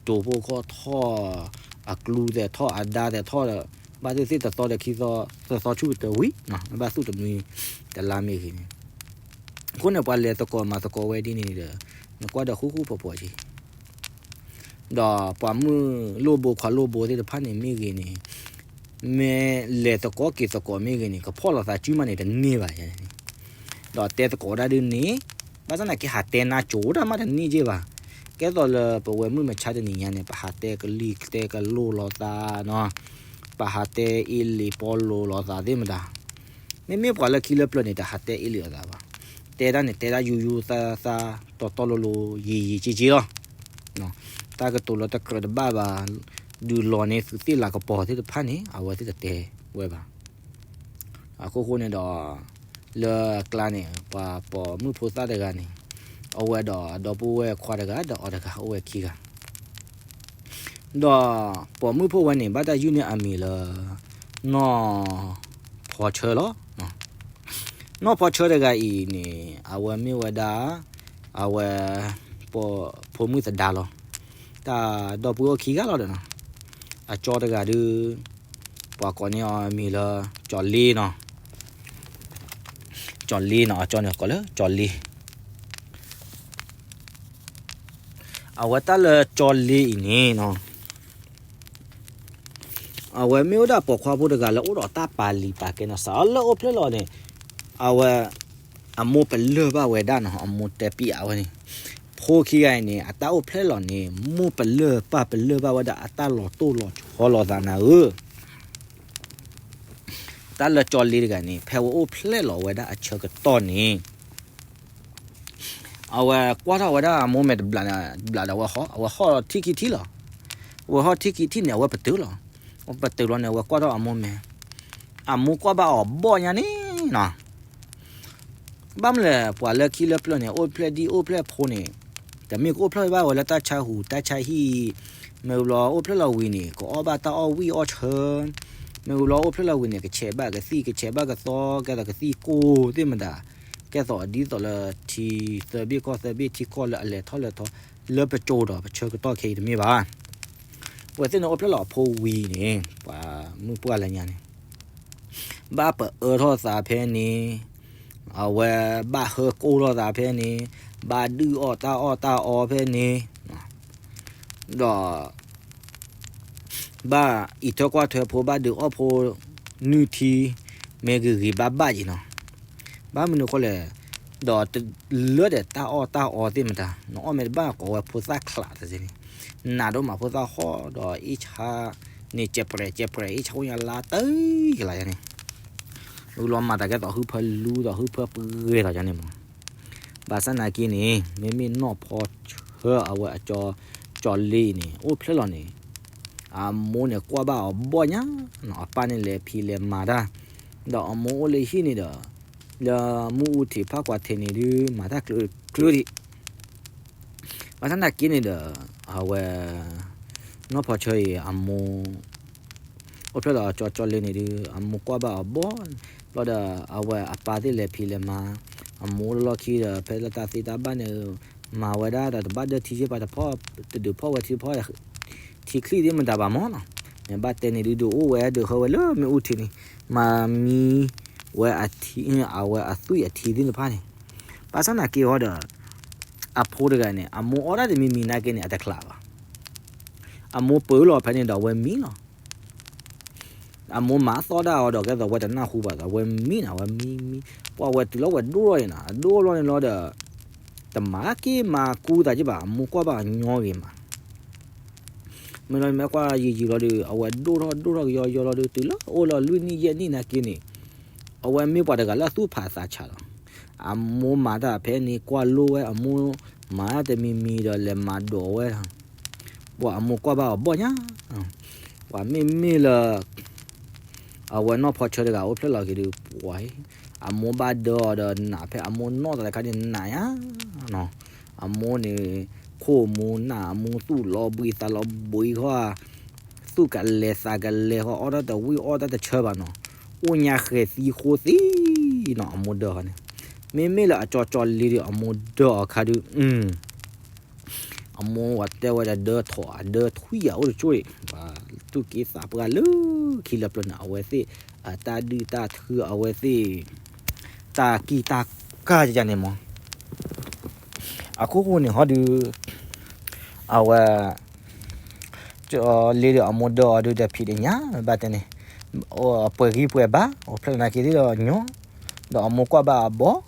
တိၤဖိခီၣ်ထီၣ် အကျူသဲးထီၣ် အဒါသဲးထီၣ်ဒီး ဘၣ်သ့ၣ်သ့ၣ်တသီဒီးခံသီ သသီဆူၣ်ကတၢၢ်ဝံၤ ဘၣ်သူၣ်တနွံ တလါမ့ၢ်ဂ့ၤန့ၣ်, အဃိန့ၣ် ပှၤလဲၤသကိးမၤသကိးဝဲဒ်န့ၣ်ဒီး နကွၢ်ဒီးဃူဃူဖိးဖိးက့ၤ ဒီးပှၤမုၣ်လိၣ်ဘိခွါလိၣ်ဘိသ့ၣ်တဖၣ်န့ၣ်မ့ၢ်ဂ့ၤန့ၣ်, မ့ၢ်လဲၤသကိးက့ၤသကိးမ့ၢ်ဂ့ၤန့ၣ် ကဖီၣ်လိာ်သးစုမးန့ၣ်တန့ၢ်ဘၣ်န့ၣ်, ဒီးတဲသကိးဒၣ်ဒုးန့ၣ်, ဘၣ်ဆၣ်သနာ်က့ဟးတဲနါကိၤတၢ်မးတန့ၢ်က့ၤဘၣ်. ကဲသိးလၢပဝဲမုၢ်မဆါတနံၤညါန့ၣ် ပဟးတဲကလံၤတဲကလိလိာ်သးနီၤ, ပဟးတဲအ့လံၤပီလိာ်လိာ်သးသ့ၣ်မတၤ မ့မ့ၢ်ပှၤလၢခံလၢပျၢၤန့ၣ် တဟးတဲအ့လံၤလိာ်သးဘၣ်. တဲတၢ်န့ၣ် တဲတၢ်ယူယူသးသး တီတီလိၤလိၤ ယံာ်ယံာ်က့က့လီၤ. တၢ်ကတိၤလၢတကြၢးတဘၣ်ဘၣ် ဒုးလီၤန့ၢ်သုးသ့ၣ်လၤကပီၤသ့ၣ်တဖၣ်န့ၣ် အဝဲသ့ၣ်တတဲဝဲဘၣ်. အဃိဃိန့ၣ်ဒီး လၢအကျါန့ၣ် ပှၤပိာ်မုၣ်ဖိသၣ်တဂၤန့ၣ် အိၣ်ဝဲဒီးအဒီပုၢ်ဝဲၢ်ခွါတဂၤ ဒီးအီၤတဂၤ အိၣ်ဝဲခံဂၤ ဒီးပိာ်မုၣ်ဖိဝဲန့ၣ် ဘၣ်တၢ်ယုၢ်န့ၢ်အမံၤလၢ နီၢ်ဖီဆၢလီၤ. နီၢ်ဖီဆၢတဂၤအံၤန့ၣ် အဝဲမ့ၢ်ဝဲဒၣ် အဝဲ ပ ဖိမုၣ်သဒါလီၤ. တၢ်ဒီပုၢ်ဝဲၢ်အိၣ်ခံဂၤလီၤဒီးနီၤ, အကၠီတဂၤဒုး ပှၤကိးန့ၢ်အီၤအမံၤလၢ ကၠီၤလ့နီၤ, ကၠီၤလ့နီၤ, အကၠီန့ၣ်ကိးလၢကၠီၤလ့. အဝဲတၢ်လၢကၠီၤလ့အံၤန့ၣ်နီၤ အဝဲမ့ၢ်ဝဲဒၣ်ပိာ်ခွါဖိတဂၤလၢအိၣ်ဒီးတၢ်ပာ်လံာ်ပာ်ကဲနီၤ, စးထီၣ်လၢအိၣ်ဖျဲၣ်လီၤန့ၣ် အဝဲ အမိၢ်ပလၢၢ်ဘၣ်ဝဲဒၣ်နီၤ, အမိၢ်တဲပံးအဝဲန့ၣ်, ဖိခံဂၤအံၤန့ၣ် အတၢ်အိၣ်ဖျဲၣ်လီၤန့ၣ် မိၢ်ပလၢၢ်ပၢ်ပလၢၢ်ဘၣ်ဝဲဒၣ် အတၢ်လီၤတိၢ်လီၤဆီလိာ်သးနၤဧၢ, တၢ်လၢကၠီလ့တဂၤန့ၣ် ဖဲဝဲအိၣ်ဖျဲၣ်လီၤဝဲဒၣ်အဆၢကတီၢ်န့ၣ် အဝဲကွၢ်ထီၣ်ဝဲဒၣ်အမိၢ်မဲာ်တဘျးဒီးဝဲဟီၣ်, အဝဲဟီၣ်ထံၣ်ခံထံၣ်လီၤ, အဝဲဟီၣ်ထံၣ်ခံထံၣ်န့ၣ် အဝဲပတုာ်လီၤ, အဝဲပတုာ်လီၤန့ၣ် အဝဲကွၢ်ထီၣ်အမိၢ်မဲာ်, အမိၢ်ကွၢ်ဘၣ်အီၤဘီၣ်ညါန့ၣ်နီၤ ဘၣ်မနုၤလဲၣ် ပှၤလၢခံလၢပျၢၤန့ၣ် အိၣ်ဖျဲၣ်ဒံၣ်အိၣ်ဖျဲၣ်ဖိန့ၣ်, တမ့ၢ်ကအိၣ်ဖျဲၣ်ဘၣ်ဝဲလၢတၢ်ဆါဟူးတၢ်ဆါဟံၣ်, မ့ၢ်ဘျီအိၣ်ဖျဲၣ်လီၤဝံၤန့ၣ် ကအီၣ်ဘၣ်တၢ်အီၣ်ဝံၣ်အီၣ်ဆၢ, မ့ၢ်ဘျီအိၣ်ဖျဲၣ်လီၤဝံၤန့ၣ် ကဆဲးဘၣ်ကသံၣ် ကဆဲးဘၣ်ကသီ ကဲသိးကသံၣ်ကိၢ်သ့ၣ်မတၤ, ကဲသိးဒ်သိးလၢထံသၢဘ့ၣ်ကီၢ်သၢဘ့ၣ်ထံကီၢ်လၢအလဲၤထီၣ်လဲၤထီ လၢပကၠိဒီးပဆၢကတီၢ်ခဲအံၤတမ့ၢ်ဘၣ်. အဝဲသ့ၣ်န့ၣ်အိၣ်ဖျဲၣ်လီၤအဖိဝံၤန့ၣ် ပှၤမုၢ်ပှၢ်လၢညါန့ၣ် ဘၣ်ပအၢထီၣ်သးဖဲန့ၣ်, အဝဲဘၣ်ဟၢကိၢ်ထီၣ်သးဖဲန့ၣ်, ဘၣ်ဒုၣ်အီၣ်တၢ်အီၣ်တၢ်အီဖဲန့ၣ်, ဒီး ဘၣ်အံးထွဲကွၢ်ထွဲဖိ ဘၣ်ဒုးအီၣ်ဖိနုၢ်ထံ, မ့ၢ်ဂ့ၤဂ့ၤဘၣ်ဘၣ်က့ၤနီၤ, ဘၣ်မနုၤဃိလဲၣ်, ဒီးတလၢဒီးတၢ်အီၣ်တၢ်အီသ့ၣ်မတၤ, နအီၣ်မ့ၢ်တဘၣ်ကိးဝဲဖိသၣ်ချးတစ့န့ၣ်, နးဒိၣ်မးဖိသၣ်ဟီၣ်ဒီးအ့ၣ်ဆါန့ၣ် ကဲးပြဲးကဲးပြဲး အ့ၣ်ဆါအိၣ်ညါလါတၢ်ကလါယါန့ၣ်, ဝံၤလီၤမၤတၢ်ကဲသိးဟုဖၢလူဒီးဟုဖၢပှဲၤထီၣ်ယါန့ၣ်မး, ဘၣ်ဆၣ်နာ်က့န့ၣ် မ့မ့ၢ်နီၢ်ဖီဆၢအဝဲအကၠီ ကၠီလ့န့ၣ် အိၣ်ဖျဲၣ်လီၤန့ၣ် အမိၢ်န့ၣ်ကွၢ်ဘၣ်အီၤဘီၣ်ညါ, အပၢ်န့ၣ်လဲၤဖံးလဲၤမၤတၢ်, ဒီးအမိၢ်အိၣ်လၢဟံၣ်န့ၣ်ဒီး လၢမုၢ်အူထံးဖးကွၢ်ထံးန့ၣ်ဒုး မၤတၢ်ကျၢၤကျၢၤဒံး, ဘၣ်ဆၣ်နာ်က့န့ၣ်ဒီး အဝဲ နီၢ်ဖီဆၢအံၤအမိၢ် အိၣ်ဖျဲၣ်လီၤအကၠီကၠီလ့န့ၣ်ဒုး အမိၢ်ကွၢ်ဘၣ်အီၤဘီၣ်, ဘျီဒီးအဝဲအပၢ်သ့ၣ်လဲၤဖံးလဲၤမၤ, အမိၢ်အိၣ်လၢလီၢ်ခံဒီး ဖဲလၢတၢ်သ့တၢ်ဘၣ်န့ၣ် မၤဝဲဒၣ်ဒီးတဘၣ်ဒၢထံက့ၤပှၤတဖီၣ်, တဒုးဖီၣ်ဝဲထံဖီၣ် ထံချံၣ်သ့ၣ်မတၤဘၣ်မးနီၤ, မ့ၢ်ဘၣ်တဲန့ၣ်ဒုး ဒုးအိၣ်ဝဲဒုးဟၢဝဲလၢမ့ၣ်အူထံးန့ၣ်, မၤမံဝဲအထံ အဝဲအသွံၣ်အထံသ့ၣ်တဖၣ်န့ၣ်, ဘၣ်ဆၣ်နာ်က့ဟီဒီး အဖိတဂၤန့ၣ် အမိၢ်အီၣ်ဒၣ်တမံၤမံၤနာ်က့န့ၣ် အတချးဘၣ်, အမိၢ်ပၢလီၤဖဲန့ၣ်ဒီးအဝဲမံလီၤ အမိၢ်မၤသီၣ်ဒၣ်အီၤဒီး ကဲသိးဝဲတနၢ်ဟူဘၣ်ဒီး အဝဲမံန့ၣ် အဝဲမံမံ, ပှၤဝဲတုၤလီၤဝဲဒိၣ်ထီၣ်အံၤနီၤ, အဒိၣ်ထီၣ်န့ၣ်လီၤဒီး တမၤက့ၤမၤကူသးက့ၤဘၣ်, အမိၢ်ကွၢ်ဘၣ်အညီဂ့ၤမး, မ့ၢ်လီၤမ့ၢ်ကွၢ်ယံာ်ယံာ်လီၤဒီး အဝဲဒိၣ်ထီၣ်ဒိၣ်ထီၣ်ကယီယီလီၤဒီး တုၤလၢအိၣ်လီၤလွံၢ်နံၣ်ယဲၢ်နံၣ်နာ်က့န့ၣ်, အဝဲမ့ၢ်ပှၤတဂၤလၢအသူၣ်ဖးသးဆးလီၤ, အမိၢ်မၤတၢ်ဖဲန့ၣ်ကွၢ်လိဝဲ, အမိၢ်မၤတမံၤမံၤဒီးလဲၤမၤဒိးဝဲ, ပှၤအမိၢ်ကွၢ်ဘၣ်အီၤဘီၣ်ညါ, ပှၤမ့မ့ၢ်လၢ အဝဲနီၢ်ဖီဆၢတဂၤအိၣ်ဖျဲၣ်လီၤက့ၤဒုး ပှၤ အမိၢ်ဘၣ်ဒၢအီၤဒီးနးဖဲအမိၢ်နီၢ်တၢ်တခါန့ၣ်နးညါနီၤ, အမိၢ်န့ၣ် ခိၣ်မူၤနးမူၤသူၣ်လီၤဘှံးသးလီၤဘှံးဃီ, သူၣ်ကလဲၤသးကလဲၤဃီ အီၣ်တၢ်တဝံၣ်အီၣ်တၢ်တဆၢဘၣ်နီၤ, အိၣ်ညါဃဲၤသံဃိသံနီၤ အမိၢ်ဒၢအီၤန့ၣ်, မ့မ့ၢ်လၢအကၠီကၠီလ့ဒီး အမိၢ်ဒၢအီၤခါဒုး အမိၢ်ဝဲတဲဝဲဒၣ်ဒၢထီၣ်အဒၢထွံၣ်အအိၣ်တကၠိၢ်အံၤ, ပှၤသူၣ်က့သးပှၢ်လၢခံလၢပျၢၤန့ၣ် အဝဲသ့ၣ် အတၢ်ဒုၣ်တၢ်ထုအဝဲသ့ၣ် တၢ်ကံၢ်တၢ်ကၢ်ယန့ၣ်မး, အခိၣ်ဃိန့ၣ်ဟီဒုး အဝဲ ကၠီလ့ဒီးအမိၢ်ဒၢအီၤဒုး တဖံးတညၣ်ဘၣ်တဲန့ၣ်, ပှဲၤဂံၢ်ပှဲၤဘါ အိၣ်ဖျဲၣ်လီၤနာ်က့ၤသ့ၣ်ဒီးညီ, ဒီးအမိၢ်ကွၢ်ဘၣ်အဘီၣ်,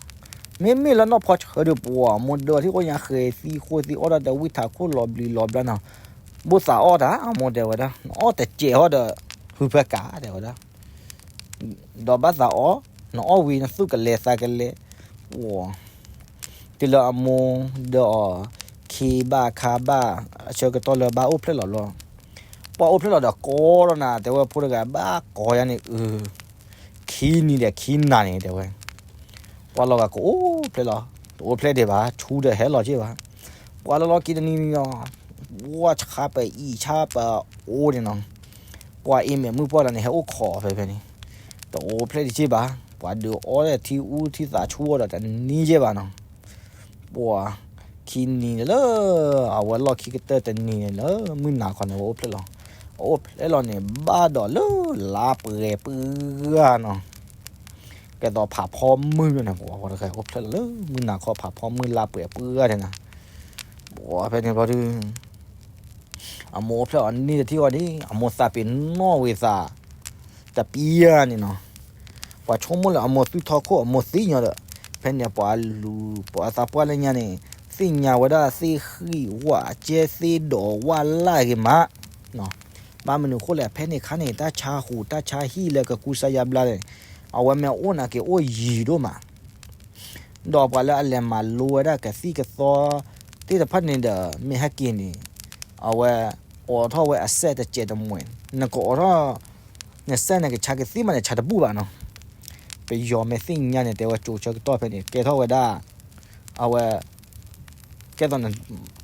မ့မ့ၢ်လၢနီၢ်ဖီဆၢဒုးပှၤအမိၢ်ဒၢအီၤထံၣ်အိၣ်ညါဃဲၤသံဃိသံ အီၣ်တၢ်တဝံၣ်ထးခိၣ်လီၤဘျံးလီၤဘျါနီၤ, ဘိၣ်သးအီၣ်တၢ် အမိၢ်တဲဝဲဒၣ် နအီၣ်တစဲးဟီဒီး ဟုဖၢကးတဲဝဲဒၣ် ဒီးဘၣ်သးအီၣ်, နအီၣ်ဝံၤနသူၣ်ကလဲၤသးကလဲၤ, ပှၤ တုၤလၢအမိၢ်ဒၢအီၤ ခံဘၣ်ခါဘၣ် အဆၢကတီၢ်လၢဘၣ်အိၣ်ဖျဲၣ်လီၤလီၤ, ပှၤအိၣ်ဖျဲၣ်လီၤဒီးကိးထီၣ်နၤ တဲဝဲဖိတဂၤဘၣ်ကိးယါန့ၣ်အု ခံနံၤဒီးခံနၤန့ၣ်တဲဝဲ, ပှၤလီၤဂာ်ကအိၣ်ဖျဲၣ်လီၤ, တအိၣ်ဖျဲၣ်ဒံးဘၣ် ဆူဒီးဟဲလီၤက့ၤဘၣ်, ပှၤလီၤလီၤက့ၤတနံၤနံၤလီၤ, ဝဲဆါပအံၤဆါပအိၣ်န့ၣ်နီၤ, ပှၤအ့ၣ်မဲာ်မုၢ်ပှၢ်လီၤန့ၣ် ဟဲအိၣ်ခိးဖဲဖဲန့ၣ်, တအိၣ်ဖျဲၣ်တက့ၢ်ဘၣ်, ပှၤဒုးအီၣ်ဒီးထံအူထံသးဆူအီၤဒီးတနံၤက့ၢ်ဘၣ်နီၤ, ပှၤ ခံနံၤန့ၣ်လၢ အဝဲလီၢ်ခံကတၢၢ်တနံၤန့ၣ်လၢ မုၢ်နၤခီန့ၣ် အဝဲအိၣ်ဖျဲၣ်လီၤ, အအိၣ်ဖျဲၣ်လီၤန့ၣ် ဘၣ်ဒီးလၢလါပှဲၤပှၢ်နီၤ, ကဲသိးဖးဖီမုၢ်န့ၣ် ပှၤတဂၤအိၣ်ဖျဲၣ်လီၤလၢ မုၢ်နၤခီဖးဖီမုၢ်လါပှဲၤပှၢ်ဒဲးနၤ, ပှၤဖဲန့ၣ်ဘျီဒုး အမိၢ်အိၣ်ဖျဲၣ်အီၤန့ၣ်တထံၣ်ဃီန့ၣ် အမိၢ်သးပ့ၤနီၣ်ဝံၤသး တပျၢ်န့ၣ်နီၤ, ပှၤဆိကမိၣ်လၢအမိၢ်သူၣ်ထီၣ်ခိၣ် အမိၢ်သံညီဒီး ဖဲန့ၣ်ပှၤလူၤ ပှၤသးပှၢ်လၢညါန့ၣ် သ့ၣ်ညါဝဲဒၣ်သ့ၣ်ဃံၣ်ဝၣ်ကဲသ့ၣ်ဒီးဝၣ်လၢ်ဂ့ၤမး, ဘၣ်မနုၤအဃိလဲၣ် ဖဲန့ၣ်ခါန့ၣ် တၢ်ဆါဟူးတၢ်ဆါဟံၣ်လၢကကူစါယါဘျါန့ၣ် အဝဲမ့ၢ်အိၣ်နာ်က့ၤအိၣ်ယံၤဒိၣ်မး ဒီးပှၤလၢအလဲၤမၤလိဝဲဒၣ်ကသံၣ်ကသီသ့ၣ်တဖၣ်န့ၣ်ဒီး မ့ၢ်ဟဲက့ၤန့ၣ် အဝဲအိးထီၣ်ဝဲအစဲးတစဲးတမှဲၤ, နကအိးထီၣ် နစဲးန့ၣ်ကဆါကသံၣ်မးန့ၣ် ဆါတဘူၣ်ဘၣ်နီၤ. ပယီၤမ့ၢ်သ့ၣ်ညါန့ၣ် တဲဝဲကၠိဆၢကတီၢ်ဖဲန့ၣ် ကဲထီၣ်ဝဲဒၣ် အဝဲ ကဲသိးန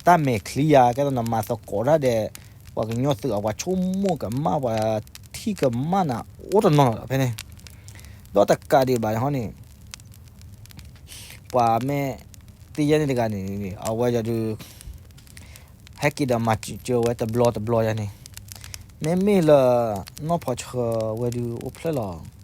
တၢ်မဲာ်ချံဧါ, ကဲသိးနမၤသကိးတၢ်ဒီး ပှၤကညီသုးအပှၤဆိကမိၣ်ကမၣ် ပှၤထံၣ်ကမၣ်နၤ အိၣ်တနီၤလီၤဖဲန့ၣ်, ဒီးတကးဒံးဘၣ်ဟီန့ၣ် ပှၤမ့ၢ်သ့ၣ်ညါန့ၣ်တဂၤန့ၣ် အဝဲဒုး ဟဲက့ၤဒီးမၤစၢၤဝဲတဘျီတဘျီယါန့ၣ်, မ့မ့ၢ်လၢ နီၢ်ဖီဆၢဝဲဒုးအိၣ်ဖျဲၣ်လီၤ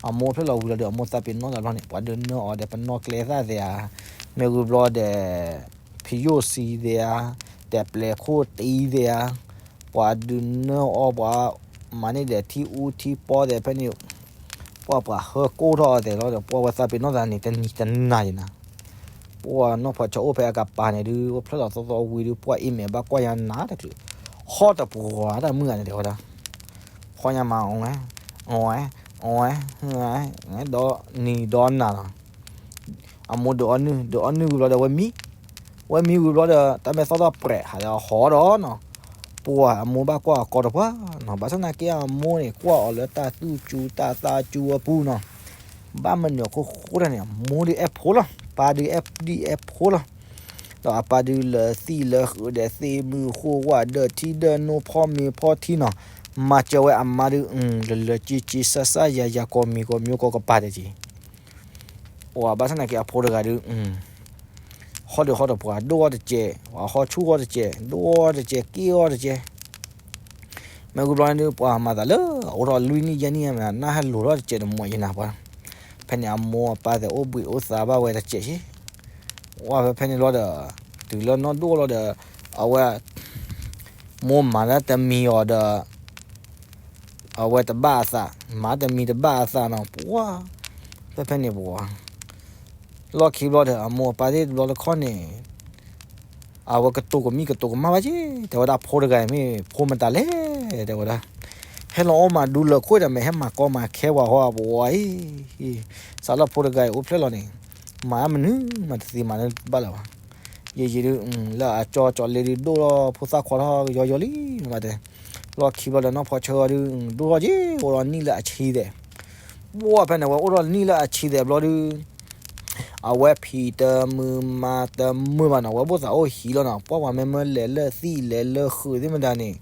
အမိၢ်အိၣ်ဖျဲၣ်လီၤဝံၤလီၤဒီး အမိၢ်သးပ့ၤနီၣ်သးဘျီန့ၣ် ပှၤဒုးနၢအီၤဒီးပနီၣ်ကျဲသၣ်သ့ဧါ, မ့ၢ်ဝံၤဘျီဒီး ဖယိၣ်စံသ့ဧါ, ဒီးပျဲၤခိၣ်တံသ့ဧါ, ပှၤဒုးနၢအီၤ ပှၤမၤန့ၢ်ဒီးထံအူထံပီသ့ၣ်ဖဲန့ၣ်, ပှၤပှၤဟၢကိၢ်ထီၣ်အီၤသ့ၣ်လီၤဒီး ပှၤဝဲသးပ့ၤနီၣ်သးန့ၣ် တနံၤတနၤယါန့ၣ်, ပှၤနီၢ်ဖီဆၢအိၣ်ဖဲအကပၤန့ၣ်ဒုး အိၣ်ဖျဲၣ်လီၤသီသီဝံၤဒုး ပှၤအံၤမဲာ်ဘၣ်ကွၢ်ယါနၤတချုး, ဟီၣ်တပှၤတၢ်မုၢ်ဂၤန့ၣ်တဲဝဲဒၣ် ဖီညါမၤအီၤဝဲ အီၤဝဲ အီၤဝဲ ဒီးနံၤဒီးနၤလီၤ, အမိၢ်ဒုးအီနုၢ် ဒုးအီနုၢ်ဝံၤဘျီဒီး ဝဲမံ, ဝဲမံဝံၤဘျီဒီး တၢ်မဲာ်သီၣ်ထီၣ်ပြဲး ဟးဒီးဟီၣ်ဒီးနီၤ, ပှၤအမိၢ်ဘၣ်ကွၢ်အီၤကီတပှၢ်နီၤ, ဘၣ်ဆၣ်သနာ်က့အမိၢ်န့ၣ် ကွၢ်အီၤလၢတၢ်သူၣ်စူၤတၢ်သးစူၤအပူၤနီၤ, ဘၣ်မနုၤအဃိဃိတၢ်န့ၣ် အမိၢ်ဒုးအဲၣ်ဖိလီၤ, ပၢ်ဒုးအဲၣ်ဒံၣ်အဲၣ်ဖိလီၤ ဒီးအပၢ်ဒုးလၢသံၣ်လၢဃုာ်ဒီးသ့ၣ်မုၢ်ဃိၣ်ဝၣ်ဒီးထံဒီးနိဖီမ့ၤဖီထံနီၤ, မၤစၢၤဝဲအမါဒုး လၢလၢက့က့ စၢ်စၢ်ယၤယၤ ကိးမံၤကိးမံၤကိးကပၤတက့ၢ်, အိၣ်ဘၣ်ဆၣ်သနာ်က့အဖိတဂၤဒုး ဟီၣ်ဒုးဟီၣ်တပှၤ ဒိၣ်အီၤတကဲး ပှၤဟီၣ်ဆူၣ်အီၤတကဲး ဒိၣ်အီၤတကဲး က့ၢ်အီၤတကဲး မ့ၢ်ဂုၢ်ဘျီန့ၣ်ဒုး ပှၤမၤသးလၢအအိၣ်ထီၣ်လွံၢ်နံၣ်ယဲၢ်နံၣ် နၢ်ဟဲလိၤထီၣ်တကဲးတမီၢ်ယနၤပှၤ, ဖဲန့ၣ်အမိၢ်အပၢ်သ့ၣ်အိၣ်ဘှံးအိၣ်သါဘၣ်ဝဲတကဲးဆ့, ဝဲဖဲဖဲန့ၣ်ဘျီဒီး တုၤလၢနီၢ်ဒိၣ်လီၤဒီး အဝဲ မိၢ်မၤတၢ်တမံၤအီၤဒီး အဝဲတဘၣ်အသး မၤတမံၤတဘၣ်အသးနီၤ ပှၤ ဖဲဖဲန့ၣ်ပှၤ လီၢ်ခံဘျီဒီး အမိၢ်အပၢ်သ့ၣ်တဘျီတခီန့ၣ် အဝဲကတိၤကမံၣ်ကတိၤကမၣ်ဘၣ်က့ၤ တဲဝဲဒၣ်ဖိတဂၤအံၤမ့ၢ်ဖိမတၤလဲၣ် တဲဝဲဒၣ် ဟဲလီၤအီၣ်မၤဒူလၢာ်ခိၣ်ဒီး မ့ၢ်ဟဲမၤကီမၤခဲပှၤဟီပဝီအံၤ စးလၢဖိတဂၤအံၤအိၣ်ဖျဲၣ်လီၤန့ၣ် မၤအမနုၤမၤတသ့မၤလၢဘၣ်လၢၤဘၣ် ယံာ်ယံာ်ဒုး လၢအကၠီကၠီလ့ဒုး ဒိၣ်လီၤဖိသၣ်ခွါထီၣ်ကယီယီလံ မ့ၢ်တဲ လီၢ်ခံဘျီဒီး နီၢ်ဖီဆၢအီၤဒုး ဒိၣ်ထီၣ်က့ၤ အိၣ်ဒီးနံၣ်လၢအဆံသဲး ဘၣ်ဖဲန့ၣ် ဝဲအိၣ်ဒီးနံၣ်လၢအဆံသဲးဘျီဒုး အဝဲဖံးတမုာ်မၤတမုာ်ဘၣ်နီၤ ဝဲဘိၣ်သးအိၣ်ဟံးလီၤနီၤ ပှၢ်ပှၤမ့ၢ်မၢလဲၤလၢသံၣ်လဲၤလၢဃုာ်သ့ၣ်မတၤန့ၣ်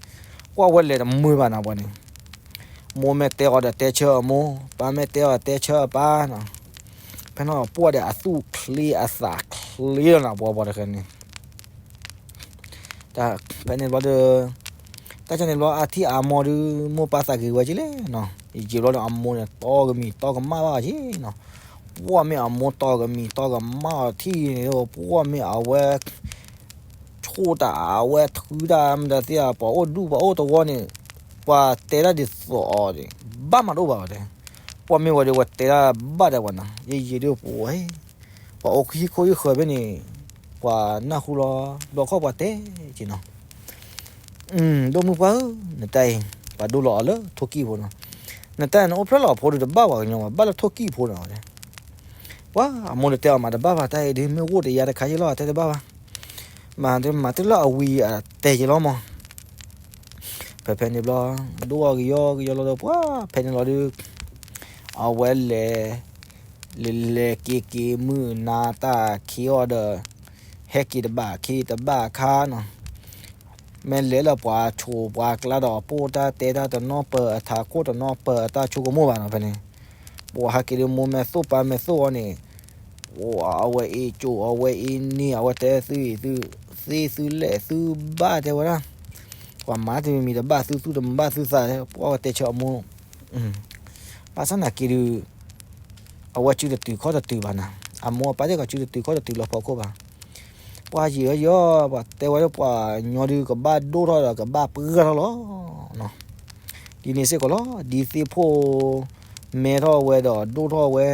ပှၢ်ဝဲလဲၤတမုာ်ဘၣ်နီၤ ပှၤန့ၣ် မိၢ်မ့ၢ်တဲအီၤဒီးတဲဆၢအမိၢ် ပၢ်မ့ၢ်တဲအီၤတဲဆၢအပၢ်နီၤ ဖဲန့ၣ်ပှၢ်ဒီးအသူၣ်ချ့အသးချ့လီၤနီၤ ပှၤပှၤတဃဲန့ၣ် တၢ်ဖဲန့ၣ်ဘျီဒီး တၢ်ခါန့ၣ်ဘျီအထံၣ်အမိၢ်ဒုး မိၢ်ပၢ်သးဂ့ၤဝဲက့ၤလဲၣ်နီၤ ယံာ်ယံာ်ဘျီဒီးအမိၢ်န့ၣ် တီကမံၤတီကမၣ်ဘၣ်က့ၤနီၤ ပှၢ်မ့ၢ်အမိၢ်တီကမံၤတီကမၣ်အီၤထံၣ်န့ၣ် ပှၢ်မ့ၢ်အဝဲ ဆိၣ်တၢ်အဝဲထုတၢ်မတၤသ့ၣ် ပှၤအိၣ်ဒူၣ်ပှၤအိၣ်တဝီန့ၣ် ပှၤတဲတၢ်ဒ်သိးအီၤန့ၣ် ဘၣ်မးတအိၣ်ဘၣ်ဝဲတဲ ပှၢ်မ့ၢ်ဝဲဒုး ပှၤတဲတၢ်ဘၣ်တဲပှၤနီၤ ယံာ်ယံာ်ဒုးပှၤ ပှၤအိၣ်ဟံၣ်ခိၣ်ဟံၣ်ဃၢၤဖဲန့ၣ် ပှၤနၢ်ဟူလီၤ ဘျီခီၣ်ပှၤတဲက့ၤနီၤ ဒိၣ်မုၢ်ပှၢ်ဧၢ နတၢ်အံၤ ပှၤဒိလီၤအီၤလၢထိၣ်ကံၣ်ဖိနီၤ နတၢ်အံၤနအိၣ်ဖျဲၣ်လီၤအဖိဒုးတဘၣ်ပှၤကညီဘၣ် ဘၣ်လၢထိၣ်ကံၣ်ဖိနီၤ ပှၤအမိၢ်ဒုးတဲအီၤမးတဘၣ်ဘၣ် တၢ်အံၤဒုးမ့ၢ်အိၣ်တယါတခါယ့ၢ်လီၤ တဲတဘၣ်ဘၣ် မၤမၤတလၢအဝံၤအတဲယ့ၢ်လီၤမး ဖဲဖဲန့ၣ်ဘျီ ဒိၣ်အီၤကယီကယီလီၤဒီးပှၤ ဖဲန့ၣ်လီၤဒုး အဝဲလဲၤ လဲၤလဲၤက့ၤက့ၤမုၢ်နၤတၢ်ခံအီၤဒီး ဟဲက့ၤတဘၣ်ခံတဘၣ်ခါနီၤ မ့ၢ်လဲၤလၢပှၤဆိးပှၤကျါဒီး ပိၢ်တၢ်တဲတၢ်တနီၤပၢၤအထးခိၣ်တနီၤပၢၤအတၢ်ဆိကမိၣ်ဘၣ်နီၤ ဖဲန့ၣ် ပှၤဟဲက့ၤဒုးမိၢ်မ့ၢ်သိၣ်ပၢ်မ့ၢ်သိၣ်အီၤန့ၣ် အဝဲအ့ၣ်ကၠိ အဝဲအ့ၣ်န့ၢ် အဝဲတဲသုအံၤသု သ့သုလဲၣ်သုဘၣ်တဲဝဲဒၣ် ပှၤမၤတမံၤမံၤတဘၣ်သုသူၣ်တဘၣ်သုသး ပှၤဝဲတဲဆၢအမိၢ် ဘၣ်ဆၣ်နာ်က့ဒုး အဝဲစုတတုၤခီၣ်တတုၤဘၣ်နၤ အမိၢ်အပၢ်သ့ၣ်ကီးစုတတုၤခီၣ်တတုၤလၢဖီခိၣ်ဘၣ် ပှၤယံာ်ယီ ပှၤတဲဝဲလၢပှၤညီဒုးကဘၣ်ဒိၣ်ထီၣ်ဒီးကဘၣ်ပှၢ်ထီၣ်လီၤ ဒ်န့ၣ်စ့ၢ်ကီးလီၤ ဒ်သ့ၣ်ဖိ မဲထီၣ်ဝဲဒီးဒိၣ်ထီၣ်ဝဲ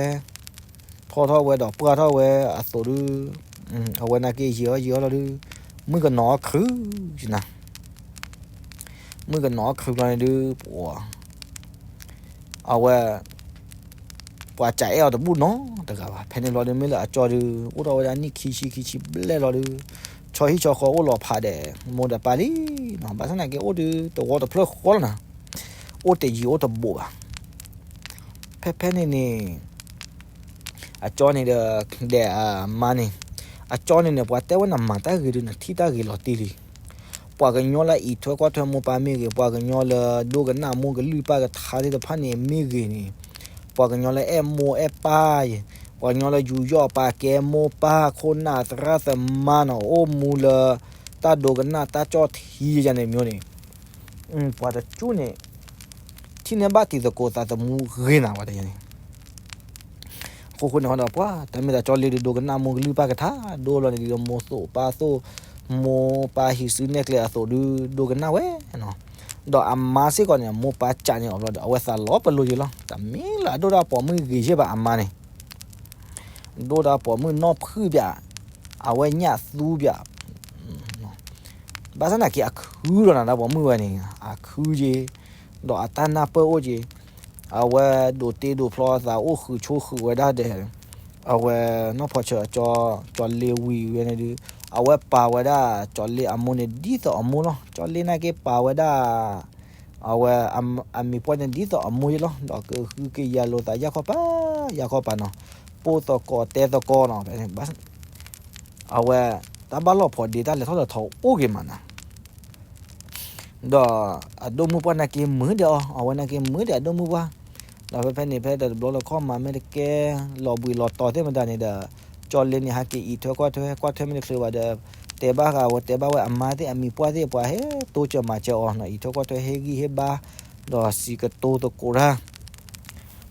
ဖ ဆီထီၣ်ဝဲဒီးပှၢ်ထီၣ်ဝဲအသိးဒုး, အဝဲနာ်က့ယံာ်အီၣ်ယံာ်အီၣ်လီၤဒုး, မုၣ်ကနီၤအီၣ်ချုးနၤ, မုၣ်ကနီၤအီၣ်ချုးဘျီန့ၣ်ဒုး, ပှၤ အဝဲ ပှၤစးအဲၣ်အီၤတဘူၣ်နီတဂၤဘၣ်. ဖဲန့ၣ်ဘျီဒုး မ့ၢ်လၢအကၠီဒုး အိၣ်ထီၣ်ဝဲဒၣ်နံၣ်ခံဆံခံဆံဘျဲၣ်လီၤဒုး, ဆီဟံၣ်ဆီဃီအိၣ်လီၤဖးဒဲး, မိၢ်ဒီးပၢ်လံနီၤ, ဘၣ်ဆၣ်သနာ်က့အိၣ်ဒုးတဝီတဖျၢၣ်ဃီလီၤနၤ, အိၣ်တယံၤအိၣ်တဘူးဘၣ်. ဖဲဖဲန့ၣ်န့ၣ် အကၠီန့ၣ်ဒီး ဒဲးအမါန့ၣ်, အကၠီန့ၣ်န့ၣ် ပှၤတဲဝဲနမၤတၢ်ဂ့ၤဒုး နထံၣ်တၢ်ဂ့ၤလီၤတံၢ်လံ. ပှၤကညီလၢအံးထွဲကွၢ်ထွဲမိၢ်ပၢ်မ့ၢ်ဂ့ၤ, ပှၤကညီလၢဒိကနၣ်မိၢ်ကလုၢ်ပၢ်ကထါသ့ၣ်တဖၣ်န့ၣ်မ့ၢ်ဂ့ၤန့ၣ်, ပှၤကညီလၢအဲၣ်မိၢ်အဲၣ်ပၢ်ယဲ, ပှၤကညီလၢယူးယီၣ်ပာ်ကဲမိၢ်ပၢ်ခိၣ်နၢ်သရၣ်သမါနီၤ, အိၣ်မူလၢတၢ်ဒိကနၣ်တၢ်ကၠီၣ်ထံယဲန့ၣ်မ့ၢ်န့ၣ်, ပှၤတကၠူၣ်န့ၣ် ထံၣ်န့ၢ်ဘၣ်တံၤသကိးသးသမူဂ့ၤနၤဝဲတယဲန့ၣ် အဃိဃိန့ၣ်ဒီး ပှၤတၢ်မ့ၢ်တၢ်ကၠီလ့ဒုးဒိကနၣ်မိၢ်ကလုၢ်ပၢ်ကထါ, ဒိလီၤန့ၣ်ဒုးဒီးမိၢ်သိၣ်ပၢ်သိၣ်, မိၢ်ပၢ်ဟံးစုနဲၣ်ကျဲအသိးဒုးဒိကနၣ်ဝဲနီၤ. ဒီးအမါစ့ၢ်ကီးန့ၣ် မိၢ်ပၢ်စးန့ၢ်အီၤဘျီဒီး အဝဲသးလီၤပလိာ်ယံၤလီၤ. တမ့ၢ်လၢအဒိၣ်ဒၣ်ပိာ်မုၣ်ဂ့ၤယဲၢ်ဘၣ်အမါန့ၣ် ဒိၣ်ဒၣ်ပိာ်မုၣ်နီၢ်ဖုၣ်ဘၣ်, အဝဲညၣ်သူဘၣ် ဘၣ်ဆၣ်သနာ်က့ အခုဒီးနၤဒၣ်ပိာ်မုၣ်ဝဲန့ၣ် အခုက့ၤ, ဒီးအတၢ်နၢ်ပၢၢ်အိၣ်က့ၤ, အဝဲဒိးတ့ဒိးဖျီသးအိၣ်ဃုာ်ဆိဃုာ်ဝဲဒၣ်ဒီး, အဝဲနီၢ်ဖီဆၢအကၠီ, ကၠီလ့ဝံၤဝဲန့ၣ်ဒုး, အဝဲပာ်ဝဲဒၣ်ကၠီလ့အမိၢ်န့ၣ်ဒ်သိးအမိၢ်လီၤ. ကၠီလ့နာ်က့ပာ်ဝဲဒၣ် အဝဲအမံၤပှၢ်န့ၣ်ဒ်သိးအမိၢ်ယဲလီၤ. ဒီးကဟုကယာ်လိာ်သးယၢ်ခီၣ်ပၤ, ယၢ်ခီၣ်ပၤနီၤ, ပိၢ်သကိးတဲသကိးနီၤ, အဝဲ တၢ်ဘၣ်လီၢ်ဖိးဒ့တၢ်လဲၤထီၣ်လဲၤထီအိၣ်က့ၤမးနၤ ဒီးအဒိၣ်မုၣ်ပှၢ်နာ်က့မုာ်ဒံးအီၤ, အဝဲနာ်က့မုာ်ဒံးအဒိၣ်မုၣ်ပှၢ်, ဒီးဖဲဖဲန့ၣ် ဖဲတဘျီလၢခီၣ်မၤမ့ၢ်တကဲ လီၤဘှံးလီၤတီၤသ့ၣ်မတၤန့ၣ်ဒီး, ကၠီလ့န့ၣ်ဟဲက့ၤအံးထွဲကွၢ်ထွဲ, ကွၢ်ထွဲမ့ၢ်တချုးဘၣ်ဒီး, တဲဘၣ်ဃးဝဲ တဲဘၣ်ဝဲအမါသ့ၣ်အမံၤပှၢ်သ့ၣ် ပှၤဟဲတိစၢၤမၤစၢၤအီၤနီၤ, အံးထွဲကွၢ်ထွဲဟ့ၣ်ဂံၢ်ဟ့ၣ်ဘါ, ဒီးစံးကတိၤသကိးတၢ်,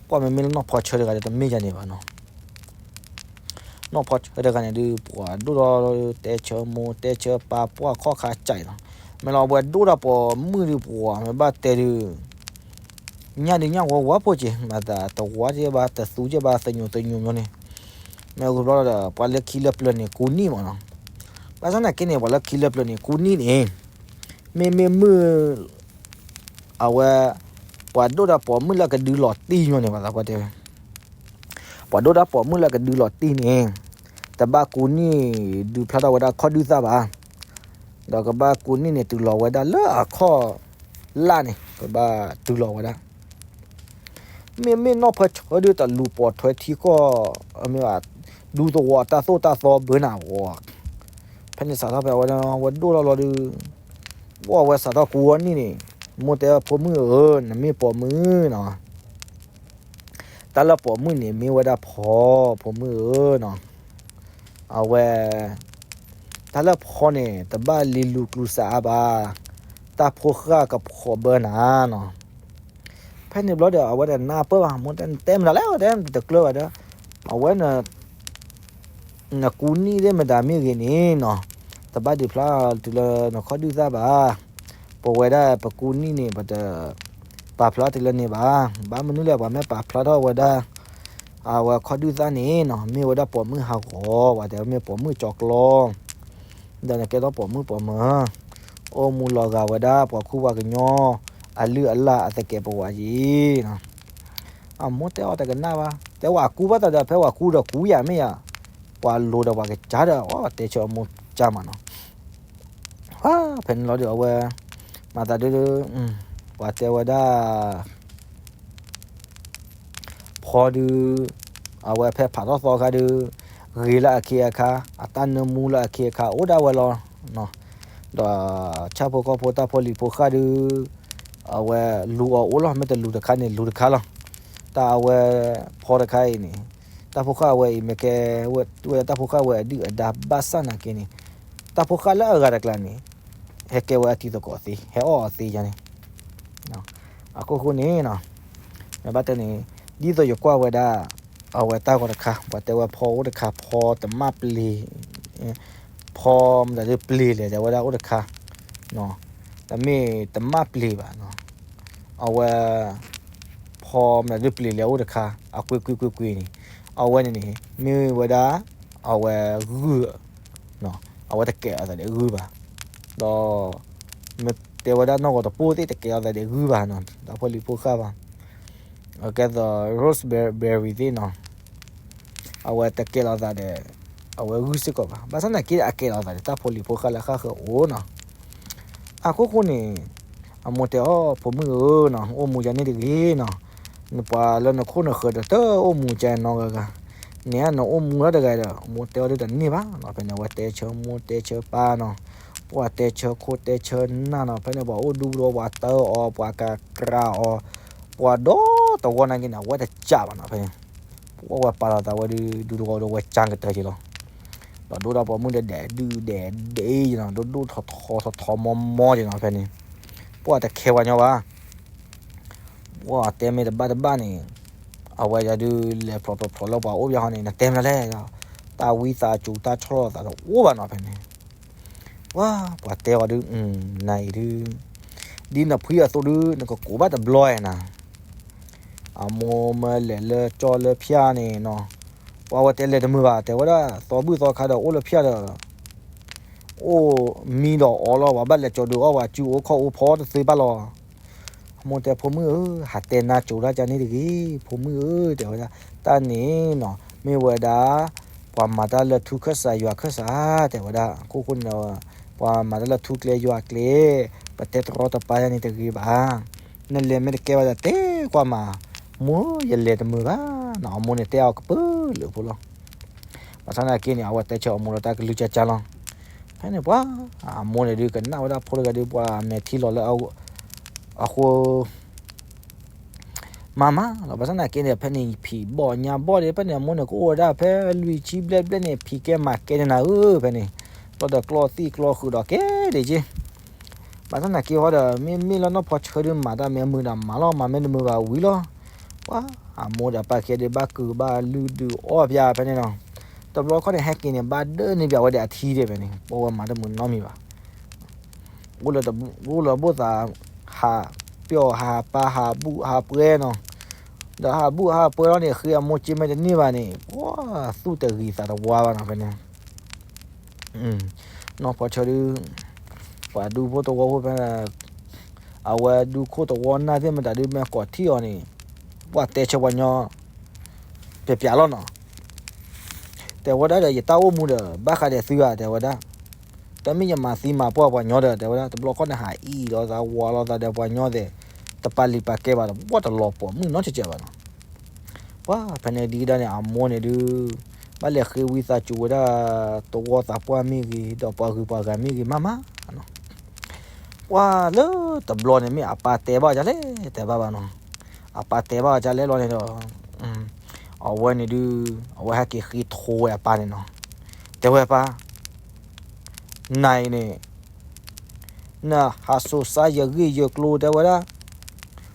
ကွၢ်မ့မ့ၢ်လၢနီၢ်ဖီဆၢတဂၤဒီးတမ့ၢ်ယၤန့ၣ်ဘၣ်နီၤ နီၢ်ဖီဆၢတဂၤန့ၣ်ဒုး ပှၤဒိၣ်ထီၣ်တဲဆၢမိၢ် တဲဆၢပၢ် ပှၢ်ခီၣ်ခါကၠဲးလီၤ. မ့ၢ်လီၤ အဝဲဒိၣ်တၢ်ပိာ်မုၣ်ဒုး ပှၤမ့ၢ်ဘၣ်တဲဒုး ညၣ်ဒုးညၣ်ဝီဝါဖိက့ၤ မၤသးတဝါက့ၤဘၣ် တသူက့ၤဘၣ် သညိၤသညိၤညီန့ၣ်, မ့ၢ်ဂ့ၤဘျီဒီး ပှၤလၢခံလၢပျၢၤန့ၣ် ကူနံၣ်မးနီၤ. ဘၣ်ဆၣ်သနာ်က့န့ၣ် ပှၤလၢခံလၢပျၢၤန့ၣ် ကူနံၣ်န့ၣ် မ့မ့ၢ်မုၢ် အဝဲ ပှၤဒိၣ်တၢ်ပိာ်မုၣ်လၢကဒုးလီၤတံၢ်ညီန့ၣ် ပှၤသးပှၢ်တဲဝဲ ပှၤဒိၣ်တၢ်ပိာ်မုၣ်လၢကဒုးလီၤတံၢ်န့ၣ် တဘၣ်ကူနံၣ်ဒုးဖျါထီၣ်ဝဲဒၣ်ခီၣ်ဒုၣ်သၣ်ဘၣ်, ဒီးကဘၣ်ကူနံၣ်န့ၣ် တုၤလီၤဝဲဒၣ်လၢအခီၣ်လၢ်န့ၣ် ကဘၣ်တုၤလီၤဝဲဒၣ် မ့မ့ၢ်နီၢ်ဖီဆၢဒုးတလူၤပိာ်ထွဲထံကီၢ် မ့ၢ်ဘၣ် ဒူသဝီတၢ်သိၣ်တၢ်သီဘၢနၤဂီၤ, ဖဲန့ၣ်စးထီၣ်ဖဲအဝဲ ဝဲဒိၣ်ထီၣ်လီၤဒုး ဝဲစးထီၣ်ကူအီၤနံၣ်န့ၣ် မိၢ်တဲဖိမုၣ်ဧၢ နမ့ၢ်ပိာ်မုၣ်နီၤ တၢ်လၢပိာ်မုၣ်န့ၣ် မ့ၢ်ဝဲဒၣ်ဖီ ဖိမုၣ်ဧၢနီၤ, အဝဲ တၢ်လၢဖီန့ၣ် တဘၣ်လံၤလူၤကျူၤစးအါဘၣ်, တၢ်ဖိဃၢ်ကဖီးဘၢနၤနီၤ. ဖဲန့ၣ်ဘျီဒီး အဝဲတနၢ်ပၢၢ်ဘၣ် မိၢ်တဲ နတဲမတၤလဲၣ် တဲတကျၢၤဘၣ်ဒီး အဝဲ နကူနံၣ်သ့ၣ်မတၤမ့ၢ်ဂ့ၤန့ၣ်နီၤ, တဘၣ်ဒုးဖျါတုၤလၢနခီၣ်ဒုၣ်သၣ်ဘၣ်. ပဝဲဒၣ်ပကူနံၣ်န့ၣ် ပတပာ်ဖျါတုၤလၢန့ၣ်ဘၣ်. ဘၣ်မနုၤလဲၣ် ပှၤမ့ၢ်ပာ်ဖျါထီၣ်ဝဲဒၣ် အဝဲခီၣ်ဒုၣ်သၣ်န့ၣ်နီၤ မ့ၢ်ဝဲဒၣ်ပိာ်မုၣ်ဟးဂီၤ ပှၤတဲဝဲမ့ၢ်ပိာ်မုၣ်ကၠီကျီ ဒီးနကဲထီၣ်ပိာ်မုၣ်ပိာ်မၢၤ အိၣ်မူလီၤဂာ်ဝဲဒၣ်ပှၤခူပှၤကညီ အလုၢ်အလၢ်အသကဲးပဝးယံၤနီၤ. အမိၢ်တဲအီၤတကနၣ်ဘၣ် တဲဝဲအကူဘၣ်သးဒီး ဖဲဝဲကူဒီးကူယၤမ့ၢ်ယၤ ပှၤလိၤဒီးပှၤကစၢ်ဒီး အတဲဆၢအမိၢ်ကၢ်မးနီၤ. ဖဲန့ၣ်လီၤဒီးအဝဲ မၤသးဒုး ပှၤတဲဝဲဒၣ် ဖီဒုး အဝဲဖဲဖးထီၣ်သီခါဒုး ဂ့ၤလၢအခ့အခါ အတၢ်နၢမူလၢအခ့အခါ အိၣ်ဒၣ်ဝဲလီၤ. ဒီးဆၣ်ဖိကီၢ်ဖိတၢ်ဖိလံၤဖိဃၢ်ဒုး အဝဲလူၤအီၤအိၣ်လီၤ မ့ၢ်တလူၤတခါန့ၣ် လူၤတခါလီၤ. တၢ်အဝဲဖီတခါအံၤန့ၣ် တၢ်ဖိဃၢ်ဝဲအံၤမ့ၢ်ကဲဝဲ တၢ်ဖိဃၢ်ဝဲအဒုၣ်အဒါဘၣ်ဆၣ်နာ်က့န့ၣ် တၢ်ဖိဃၢ်လၢအဂၤတကျါန့ၣ် ဟဲကဲဝဲအတံၤသကိးသ့ ဟဲအီၣ်အီၤသ့ယါန့ၣ် အခိၣ်ဃိန့ၣ် မ့ၢ်ဘၣ်တဲန့ၣ် ဒ်သိးယကွၢ်ဝဲဒၣ် အဝဲတၢ်ဂီၤတခါ ပှၤတဲဝဲဖီအိၣ်တခါ ဖီတမၣ်ပျ့ၤ ဖီမတၤဒုးပျ့ၤလဲၣ် တဲဝဲဒၣ်အိၣ်တခါ တမ့ၢ်တမၣ်ပျ့ၤဘၣ် အဝဲ ဖီမတၤဒုးပျ့ၤလဲၣ်အိၣ်တခါ အကွ့ကွ့ကွ့ကွ့န့ၣ် အဝဲန့ၣ်န့ၣ် မ့ၢ်ဝဲဒၣ် အဝဲဂုၢ်, အဝဲတကဲးအသးဒ်ဂုၢ်ဘၣ်, ဒီး မ့ၢ်တဲဝဲဒၣ်နီၢ်ကီၢ်တပိၢ်သ့ၣ်တကဲးအသးဒ်ဂုၢ်ဘၣ်နီၤ, တၢ်ဖိလံၤဖိဃၢ်ဘၣ်, ကဲသိး raspberry သ့ၣ်နီၤ, အဝဲတကဲးလီၤသးဒီး အဝဲဂုၢ်စ့ၢ်ကီးဘၣ်, ဘၣ်ဆၣ်သနာ်က့ အကဲးလီၤသးဒီးတၢ်ဖိလံၤဖိဃၢ်လၢဃၣ်ဃၢၤအိၣ်နီၤ. အခိၣ်ဃိန့ၣ် အမိၢ်တဲအီၤ ဖိမုၣ်ဧၢနီၤ, အိၣ်မူယၤန့ၣ်တဂ့ၤနီၤ, နပှၤလၢနခိၣ်နဃၢၤဒီးတအိၣ်မူကဲနီတဂၤဂၤ, နနအိၣ်မူလီၤတဂၤဒီး မိၢ်တဲအီၤဒ်တန့ၢ်ဘၣ်နီၤ, ဖဲန့ၣ် အဝဲတဲဆၢမိၢ်တဲဆၢပၢ်နီၤ, ပှၤတဲဆၢခိၣ်တဲဆၢနၢ်နီၤ, ဖဲန့ၣ် ပှၤအိၣ်ဒူပူၤဒီး ပှၤတၢအီၤ ပှၤကကြၤအီၤ, ပှၤဒီတဝီနာ်က့န့ၣ် အဝဲတကးဘၣ်နီၤ, ဖဲန့ၣ် ပှၤဝဲပာ်လီၤသးဝဲဒုး ဒူတဝီဒီး ဝဲကၢကတၢၢ်က့ၤလီၤ, ဒီးဒိၣ်ဒၣ်ပှၤမုၣ်ဒီးဒဲးဒုၣ်ဒဲးဒဲးနီၤ, ဒိၣ်ဒိၣ်ထီထီထီထီမီမီက့ၤနီၤ, ဖဲန့ၣ် ပှၤတခဲပှၤညီဘၣ် ပှၤတဲမ့ၢ်တဘၣ်တဘၣ်န့ၣ် အဝဲဒုးလဲၤဖျိးဖျိးဖျိးလၢပှၤအိၣ်ဘၣ်ဟီန့ၣ် နတဲမ့ၢ်လဲၣ်, တၢ်ဝံသးစူၤတၢ်ဆီၣ်လီၤသးတအိၣ်ဘၣ်နီၤဖဲန့ၣ်, ပှၤ ပှၤတဲအီၤဒုး နအံၤဒုး ဒ်နဖှံအသိးဒုး နကကိးဘၣ်တဘျီဧါနၤ, အမိၢ်မၢလဲၤလၢကၠီလၢဖၠၣ်န့ၣ်နီၤ, ပှၤဝဲတဲလဲၤတမုာ်ဘၣ် တဲဝဲဒၣ် သီဘူၣ်သီခါဒီးအိၣ်လၢဖၠၣ်ဒီး အိၣ်မံဒီးအီလီၤ, ပှၤဘၣ်လဲၤကၠီဒုးအီၣ် ပှၤစုအိၣ်ခီၣ်အိၣ်ဖီတသ့ဘၣ်လီၤ. အမိၢ်တဲ ဖိမုၣ်ဧၢ, ဟးတဲနါကၠိတၢ်ကန့ၣ်တဂ့ၤ, ဖိမုၣ်ဧၢ, တဲဝဲဒၣ်, တၢ်န့ၣ်နီၤ မ့ၢ်ဝဲဒၣ် ပှၤမၤတၢ်လၢထူခၢၣ်စးယွၤခၢၣ်စး, တဲဝဲဒၣ်, အခိၣ်ဃိန့ၣ်ဒီး ပှၤမၤတၢ်လၢထူကျဲယွၤကျဲ, ပတဲတရီတပါယၤန့ၣ်တဂ့ၤဘၣ်. နလဲၤမ့ၢ်တကဲဘၣ်ဒီး တဲကွၢ်မး, မိၢ်ယလဲၤတမုာ်ဘၣ်နီၤ, အမိၢ်န့ၣ်တဲအီၤကပုာ်လုးဖိလီၤ. ဘၣ်ဆၣ်သနာ်က့န့ၣ် အဝဲတဲဆၢအမိၢ်ဒီးတၢ်ကလုၢ်ကၢ်ကၢ်လီၤ. ဖဲန့ၣ်ပှၤ အမိၢ်န့ၣ်ဒုးကနၣ်ဝဲဒၣ်ဖိတဂၤဒုး ပှၤမဲာ်ထံလီၤလၢအဃိ မၤမးလီၤ. ဘၣ်ဆၣ်သနာ်က့န့ၣ် ဖဲန့ၣ်ဖံးဘီၣ်ညါဘီၣ်ဒီး ဖဲန့ၣ်အမိၢ်န့ၣ်ကအိၣ်ဝဲဒၣ်ဖဲလွံၢ်ဆံဘျဲၣ်ဘျဲၣ်န့ၣ် ဖံးကဲမၤကဲန့ၣ်နၤဧၢ, ဖဲန့ၣ် ဘျီဒီးကျီသံၣ်ကျီဃုာ်ဒီးကဲဒ်က့ ဘၣ်ဆၣ်သနာ်က့ဟီဒီး မ့မ့ၢ်လၢနီၢ်ဖီဆၢဒုး မၤတၢ်မ့ၢ်မုာ်ဒီးမၤလီၤ, မၤမ့ၢ်တမုာ်ဘၣ်ဝံၤလီၤ. ပှၤ အမိၢ်ဒီးအပၢ်ခံဂၤဒုး ဘၣ်ကုာ်ဘၣ်လုၢ်ဒုးအီၣ်ပၠးဖဲန့ၣ်နီၤ. တဘျီခီန့ၣ် ဟဲက့ၤန့ၣ် ဘၣ်ဒၢးန့ၢ်ပၠးဝဲဒီးအထံဒဲးဖဲန့ၣ်, ပှၤဝဲမၤတမုာ်နီတမံၤဘၣ်. အိၣ်လၢဘိၣ်သး ဟးပျီၢ်ဟးပၢ်ဟးဘူၣ်ဟးပှဲၤနီၤ. ဒီးဟးဘူၣ်ဟးပှဲၤလီၤန့ၣ် ဃ့အမိၢ်က့မ့ၢ်တန့ၢ်ဘၣ်န့ၣ် ပှၤသူၣ်တဂံၤသးတဝါဘၣ်နီၤဖဲန့ၣ် နီၢ်ဖီဆၢဒုး ပှၤဒူဖိတဝီဖိဖဲ အဝဲဒူခိၣ်တဝီနၢ်သ့ၣ်မတၤဒုး မ့ၢ်ကိးထံၣ်အီၤန့ၣ် ပှၤတဲဆၢပှၤညီ ပျးပျးလီၤနီၤ. တဲဝဲဒၣ်ဒီး ယတၢ်အိၣ်မူဒီး ဘၣ်ဃးဒီးသုဧါ တဲဝဲဒၣ်. တမ့ၢ်ယမၤသံမၤပှၢ်ပှၤညီဒီး တဲဝဲဒၣ် တဘျီခီန့ၣ် ဟးအံၣ်လိာ်သးဝးလိာ်သးဒီးပှၤညီသ့ၣ် တပာ်လုၢ်ပာ်ကဲဘၣ်ဒီး ပှၤတလီၤပိာ်မုၣ်နီတစဲးဘၣ်နီၤ. ပှၤဖဲန့ၣ်ဒ်ကဒါန့ၣ် အမိၢ်န့ၣ်ဒုး ဘၣ်လဲၤဃ့ဝံသးစူၤဝဲဒၣ် တဝီသးပှၢ်မ့ၢ်ဂ့ၤ ဒီးပှၤဂုၤပှၤဂၤမ့ၢ်ဂ့ၤ မၤမးနီၤ. ပှၤလၢတဘျီန့ၣ်မ့ၢ်အပၢ်တဲဘၣ်ဒ်လဲၣ် တဲဘၣ်ဘၣ်နီၤ. အပၢ်တဲဘၣ်ဒ်လဲၣ်လီၤန့ၣ်ဒီး အဝဲန့ၣ်ဒုး အဝဲဟဲက့ၤဃ့ထိဝဲအပၢ်န့ၣ်နီၤ. တဲဝဲပၢ် နၤအံၤန့ၣ် နဟးစိာ်စါယဂ့ၢ်ယကျိၤ တဲဝဲဒၣ်.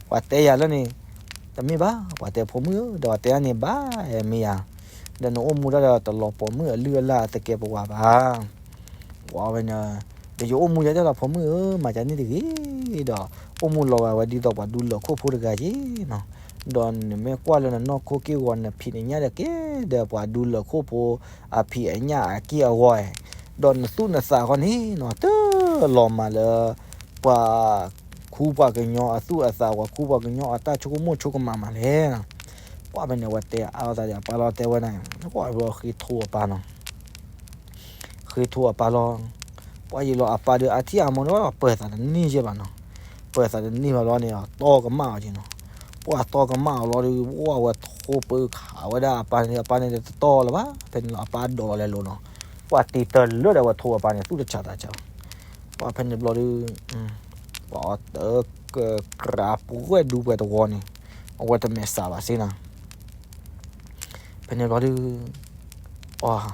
ပှၤတဲယၤလၢန့ၣ် တမ့ၢ်ဘၣ် ပှၤတဲဖိမုၣ်ဧၢ ဒီးပှၤတဲန့ၣ်ဘၣ် မ့ၢ်ယၤ ဒီးနအိၣ်မူတၢ်ဒီးတလီၤပိာ်မုၣ်အလုၢ်အလၢ်အသကဲးပဝးဘၣ်. ပှၤဝဲန့ၣ် ဒီးယအိၣ်မူယၤဒၣ်လီၤဖိမုၣ်ဧၢ မၤယၤန့ၣ်တဂ့ၤ ဒီးအိၣ်မူလီၤဂာ်ဝဲဒ်သိးပှၤဒူလၢာ်ခိၣ်ဖိတဂၤက့ၤနီၤ. ဒီးနမ့ၢ်ကွၢ်လၢနနီၢ်ခိက့ၢ်ဂီၤ နဖံးနညၣ်ဒီးကဲဒီးပှၤဒူလၢာ်ခိၣ်ဖိအဖံးအညၣ်အက့ၢ်အဂီၤ ဒီးနသူၣ်နသးဃီန့ၣ်နီၤ တလီၤမၢ်လၢ ပှၤခူပှၤကညီအသူၣ်အသး ပှၤခူပှၤကညီအတၢ်ဆိကမိၣ်ဆိကမးမးလဲၣ်. ပှၤဖဲန့ၣ် အဝဲတဲအါလိာ်သးဒီးအပၢ်လီၤ တဲဝဲဒၣ် ပှၤဃ့ထိအပၢ်နီၤ. ဃ့ထိအပၢ်လီၤ. ပှၤယံာ်လီၤအပၢ်ဒီးအထံၣ်အမိၢ်န့ၣ် ပၢၤသးတန့ၢ်ယဲၢ်ဘၣ်နီၤ. ပၢၤသးတန့ၢ်ဘၣ်လီၤန့ၣ် တီကမၣ်အီၤက့ၤနီၤ. ပှၤတီကမၣ်အီၤလီၤဒီး ပှၤဝဲထိပၢခးဝဲဒၣ်အပၢ်န့ၣ် အပၢ်န့ၣ်တတီလၢၤဘၣ် ဖဲန့ၣ်လီၤ အပၢ်ဒိးလီၤလဲၤလိၤနီၤ. ပှၤတံၤတၢ်လၢဒီးဝဲထိအပၢ်န့ၣ် သူၣ်တဆးသးဆးလီၤ. ပှၤဖဲန့ၣ်ဘျီဒီး ပှၤအီၤတကကြးပှဲၤဒူပှဲၤတဝီန့ၣ် အဝဲတမဲာ်စးဘၣ်စ့ၢ်နီၤ. ဖဲန့ၣ်ဘျီဒီး အီၤ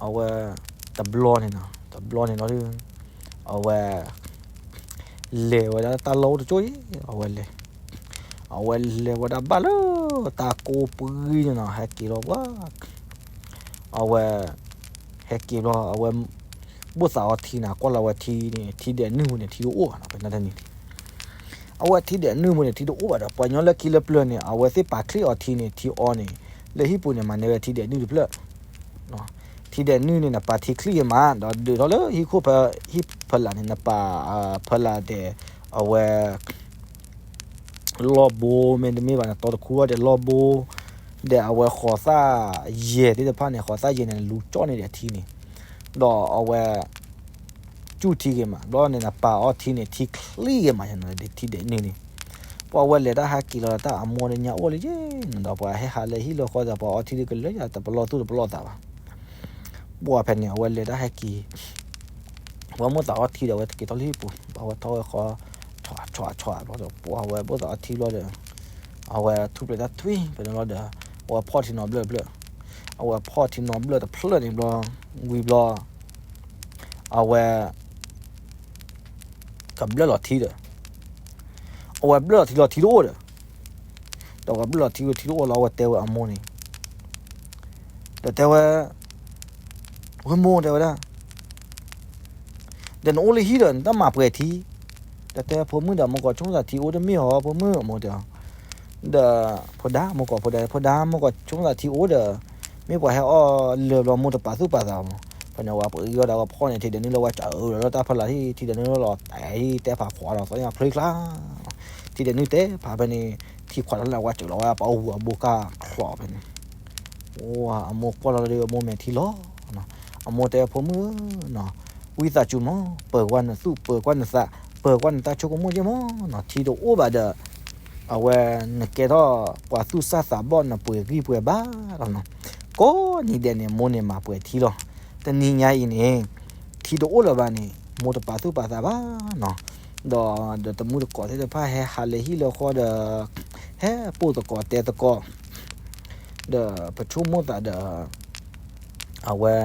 အဝဲ တဘျီန့ၣ်နီၤ တဘျီန့ၣ်လီၤဒီး အဝဲ လဲၤဝဲဒၣ်တၢ်လီၢ်အိၣ်တကၠိၢ်အံၤ အဝဲလဲၤ အဝဲလဲၤဝဲဒၣ်ဘၣ်လၢတၢ်ကိးပှံၤန့ၣ်နီၤ ဟဲက့ၤလီၤပှၤ အဝဲ ဟဲက့ၤဘျီ အဝဲ ဘိၣ်သးအီထံနီၤ ကွၢ်လီၤဝဲထံန့ၣ် ထံဒဲးနုၢ်ပူၤန့ၣ် ထံတအိၣ်ဘၣ်နီၤ ပနၢ်တနံၤ အဝဲထံဒဲးနုၢ်ပူၤန့ၣ် ထံတအိၣ်ဘၣ်ဒီး ပှၤညီလၢခံလၢပျၢၤန့ၣ် အဝဲသ့ၣ်ပာ်ချ့အီၤထံန့ၣ် ထံအီန့ၣ် လၢဟံၣ်ပူၤန့ၣ် မၤန့ၢ်ဝဲထံဒဲးနုၢ်တဖျၢၣ်, ထံဒဲးနုၢ်န့ၣ် နပာ်ထံချံၣ်က့ၤမး ဒီးဒုးထီၣ်လၢဟံၣ်ခိၣ်ဖဲ ဟံၣ်ဖီလာ်န့ၣ် နပာ် ဖီလာ်ဒဲး အဝဲ လီၢ်ဘိ မ့တမ့ၢ်ဘၣ်န့ၣ် တီတခူထီၣ်ဒဲးလီၢ်ဘိ ဒီးအဝဲဃိးသၣ်ယဲၢ်သ့ၣ်တဖၣ်န့ၣ် ဃိးသၣ်ယဲၢ်န့ၣ် လူၤကၠီၣ်န့ၢ်ဒဲးထံန့ၣ်, ဒီးအဝဲ ကၠူၣ်ထံက့ၤမး ဘျီန့ၣ် နပာ်အီထံန့ၣ် ထံချံက့ၤမး ထံဒဲးနုၢ်န့ၣ်, ပှၤဝဲလဲၤတၢ်ဟဲက့ၤလီၤ တၢ်အမိၢ်တညါအိၣ်လၢယဲၢ်န့ၣ်ဒီး ပှၤဟဲဟးလၢဟံၣ်လၢဃီဒီး ပှၤအီထံဒုးကလၢယၤ တပလီၢ်သူၣ်တပလီၢ်သးဘၣ် ပှၤဖဲန့ၣ် အဝဲလဲၤတၢ်ဟဲက့ၤ ပှၤမိၢ်သးအီထံဒီး အဝဲတက့ၤထီၣ်လၢဟံၣ်ပူၤ အဝဲထီၣ်ဝဲဃီ ဆီၣ်ဆီၣ်ဆီၣ်ဘျီဒီး ပှၤဝဲမိၢ်သးအီထံဘျီဒီး အဝဲထူၣ်ဖျဲးတၢ်ထွံၣ် ဖဲန့ၣ်ဘျီဒီး အဝဲဖီၣ်ထံနီၤဘျၢၣ်တဖျၢၣ်, အဝဲဖီၣ်ထံနီၤဘျၢၣ်တဖျၢၣ်န့ၣ်ဘျီ ဝံၤဘျီ အဝဲ ကဘျၢၣ်လီၤထံဒီး အဝဲဘျၢၣ်လီၤထံလီၤထံတအိၣ်ဒီး ဒီးအဝဲဘျၢၣ်လီၤထံလီၤထံတအိၣ်လီၤ အဝဲတဲဝဲအမိၢ်န့ၣ် ဒီးတဲဝဲ ဝဲမိၢ်တဲဝဲဒၣ် ဒီးနအိၣ်လၢဟံၣ်ဒီး နတၢ်မၤပှဲၤထံ, ဒီးတဲဖိမုၣ်ဒီး မိၢ်ကီးဆိကမိၣ်သးထံအိၣ်တမ့ၢ်ဧါ ဖိမုၣ် အမိၢ်တဲအီၤ, ဒီးဖိဒါ မိၢ်ကီးဖိဒါ ဖိဒါ မိၢ်ကီးဆိကမိၣ်သးထံအိၣ်ဒီး မ့ၢ်ပှၤဟဲအီၣ်လၢာ်ဘျီ မိၢ်တပာ်သူၣ်ပာ်သးမး, ဖဲန့ၣ် ဝဲပှၤအံၤအီၤဒီး ဝဲဖီၣ်န့ၣ် ထံဒဲးနုၢ်လၢဝဲစးအၢလီၤလၢတၢ်ဖီလာ်ထံ ထံဒဲးနုၢ်လီၤတဲာ်ဟံၣ်တဲဖးခွးဒီး သီညါချ့ချါ ထံဒဲးနုၢ်တဲဖးဖဲန့ၣ် ထံခွးလီၤလၢဝဲစးလီၤဝဲ ပှၤအိၣ်ဝူၤအဘိကၢ်ချီး ဖဲန့ၣ် အမိၢ်ကွၢ်လီၤလၢဒုး အမိၢ်မဲာ်ထံလီၤ, အမိၢ်တဲဖိမုၣ်ဧၢ, ဝံသးစူၤမး ပၢၤကွၢ်နသူၣ် ပၢၤကွၢ်နသး ပၢၤကွၢ်နတၢ်ဆိကမိၣ်က့မး, ထံတအိၣ်ဘၣ်ဒီး အဝဲနကဲထီၣ်ပှၤသူၣ်စၢ်သးဘီၣ် နပှဲၤဂံၢ်ပှဲၤဘါလီၤနီၤ, ကိးနံၤဒဲးန့ၣ် မိၢ်န့ၣ်မၤပှဲၤထံလီၤ, တနံၤညါအံၤန့ၣ် ထံတအိၣ်လၢၤဘၣ်န့ၣ် မိၢ်တပာ်သူၣ်ပာ်သးဘၣ်နီၤ, ဒီးဒီးတမုၢ်တကိးသ့ၣ်တဖၣ်ဟဲဟးလၢဟံၣ်လၢဃီဒီး ဟဲပိာ်သကိးတဲသကိး ဒီးပဆိကမိၣ်သးဒီး အဝဲ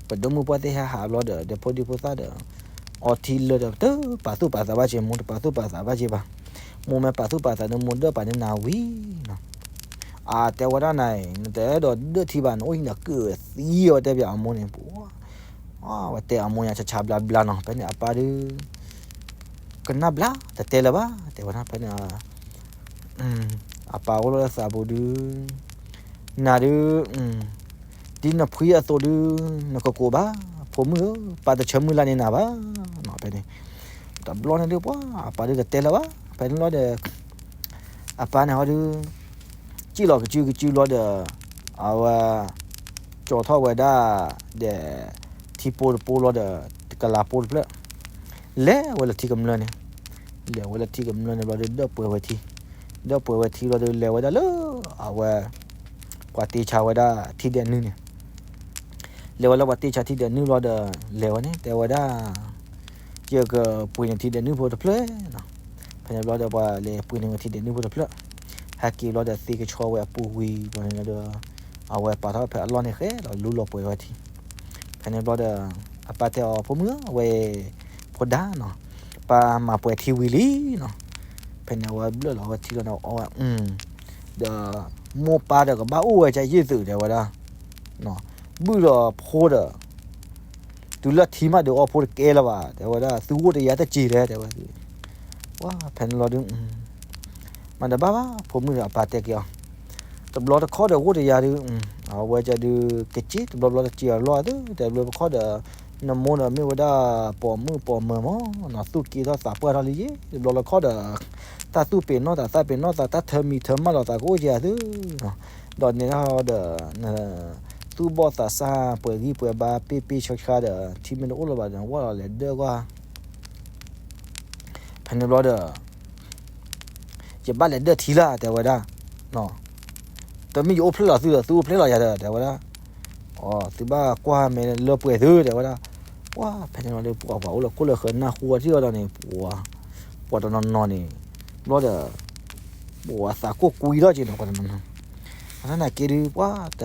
ပဒိၣ်မုၣ်ပှၢ်သ့ၣ်ဟဲဟးဘျီဒီး ဒီးဖိဒံဖိသၣ်ဒီး အီထံလၢာ်ဒီး တပာ်သူၣ်ပာ်သးဘၣ်က့ၤ မိၢ်တပာ်သူၣ်ပာ်သးဘၣ်က့ၤဘၣ်, မိၢ်မ့ၢ်ပာ်သူၣ်ပာ်သးန့ၣ် မိၢ်ဒၢၣ်ပာ်န့ၢ်နၤဝံၤနီၤ, အတဲဝဲဒၣ်နၤအံၤ နတအဲၣ်ဒိးဒၢၣ်ထံဘၣ် နအိၣ်ဟံၣ်ဒီးကုၢ်သံအီၤ တဲပၠးအမိၢ်န့ၣ် ပှၤ အဝဲတဲအမိၢ်ညါဆါဆါဘျါဘျါနီၤ, ဖဲန့ၣ်အပၢ်ဒုး ကနၣ်ဘျါ တတဲလၢၤဘၣ် တဲဝဲဒၣ် ဖဲန့ၣ် အပၢ်အိၣ်လီၤလၢသးပူၤဒုး နၤဒုး ဒ်နဖှံအသိးဒုး နကကိးဘၣ် ဖိမုၣ်ဧၢ ပၢ်တဆၢမုၢ်လၢ်န့ၢ်နၤဘၣ်နီၤ ဖဲန့ၣ် တဘျီန့ၣ်ဒုး ပှၤအပၢ်ဒုး တတဲလၢၤဘၣ် ဖဲန့ၣ်လီၤဒီး အပၢ်န့ၣ်ဟီဒုး စံၣ်လီၤကစုကစုဘျီဒီး အဝဲ ကၠီၤထီၣ်ဝဲဒၣ် ဒီး ထံပိတပိလီၤဒီး ကလၤပိတဖျၢၣ် လဲၤဝဲလၢထံကမျၢၢ်န့ၣ် လဲၤဝဲလၢထံကမျၢၢ်န့ၣ်ဘျီဒီး ဒၢၣ်ပှဲၤဝဲထံ ဒၢၣ်ပှဲၤဝဲထံဘျီဒီး လဲၤဝဲဒၣ်လၢ အဝဲ ပှၤတ့ဆါဝဲဒၣ်ထံဒဲးနုၢ်န့ၣ် လဲၤဝဲလၢပှၤတ့ဆါထံဒဲးနုၢ်ဘျီဒီး လဲၤဝဲန့ၣ် တဲဝဲဒၣ် ယကပှ့ၤန့ၢ်ထံဒဲးနုၢ်ဖိတဖျၢၣ်နီၤ, ဖဲန့ၣ်ဘျီဒီး ပှၤလဲၤပှ့ၤန့ၢ်ဝဲထံဒဲးနုၢ်ဖိတဖျၢၣ်, ဟဲက့ၤဘျီဒီး သ့ကဆီဝဲအပူၤဝံၤဘျီန့ၣ်ဒီး အဝဲပာ်ထီၣ်ဖဲအလီၢ်န့ၣ်ဃဲဒီး လူလီၤပှဲၤဝဲထံ, ဖဲန့ၣ်ဘျီဒီး အပၢ်တဲအီၤ ဖိမုၣ်ဧၢ အဝဲ ဖိဒါနီၤ, ပၢ်မၤပှဲၤထံဝံၤလံနီၤ, ဖဲန့ၣ်အဝဲဘျၢၣ်လီၤဝဲထံလီၤန့ၣ် အီဝဲ ဒီး မိၢ်ပၢ်ဒီးကဘၣ်အိၣ်ဝဲကယုၢ်သုး တဲဝဲဒၣ်, ဘုၣ်ဒီးဖိဒီး တုၤလၢထံမးဒီးအီဖိတကဲလၢၤဘၣ် တဲဝဲဒၣ် သုအိၣ်တယၤတစဲးလဲၣ် တဲဝဲ, ပှၤဖဲန့ၣ်လီၤဒုး မၤတဘၣ်ဘၣ် ဖိမုၣ်ဒီးအပၢ်တဲက့ၤအီၤ, တဘျီတခီၣ်ဒီးအိၣ်တယၤဒုး အဝဲကဒုးကစ့ တဘျီဘျီတစဲးအလီၢ်သု တဲဘျီတခီၣ်ဒီး နမိၢ်ဒီးမ့ၢ်ဝဲဒၣ်ပိာ်မုၣ်ပိာ်မၢၤမး နီၤ သူၣ်က့ထီၣ်သးပှၢ်ထီၣ်လံယ့ တဘျီတခီၣ်ဒီး တၢ်သူၣ်ပ့ၤနီၣ်သးသးပ့ၤနီၣ်သး တၢ်ထၢမံၤထၢမၢ်လိာ်သးကအိၣ်ကယၤသု ဒီးန့ၣ်ဒီး သူၣ်ဘီၣ်သးစၢ်ပှဲၤဂံၢ်ပှဲၤဘါ ပ့ၢ်ပ့ၢ်ဆှါဆှါဒီး ထံမ့ၢ်တအိၣ်လၢၤဘၣ်ဒီး ဝဲလီၤလဲၤဒၢၣ်ကွၢ် ဖဲန့ၣ်ဘျီဒီး ယဘၣ်လဲၤဒၢၣ်ထံလၢ တဲဝဲဒၣ်, တမ့ၢ်ယအိၣ်ဖျဲၣ်လီၤသုဒီး သုအိၣ်ဖျဲၣ်လီၤယၤဒီး တဲဝဲဒၣ်, သုဘၣ်ကွၢ်မဲာ်လၢပှဲၤသု တဲဝဲဒၣ်, ပှၤဖဲန့ၣ်လီၤဒီး ပှၤပှၤအိၣ်လၢခိၣ်လၢဃၢၤနၢ်ဟူအီၤထံၣ်အီၤဒီးန့ၣ် ပှၤ ပှၤတနီၤနီၤန့ၣ် ဘျီဒီး ပှၤသးကိၢ်ကွံထီၣ်က့ၤနီၤ ပှၤတနီၤနီၤ, အသနာ်က့ဒုး ပှၤတ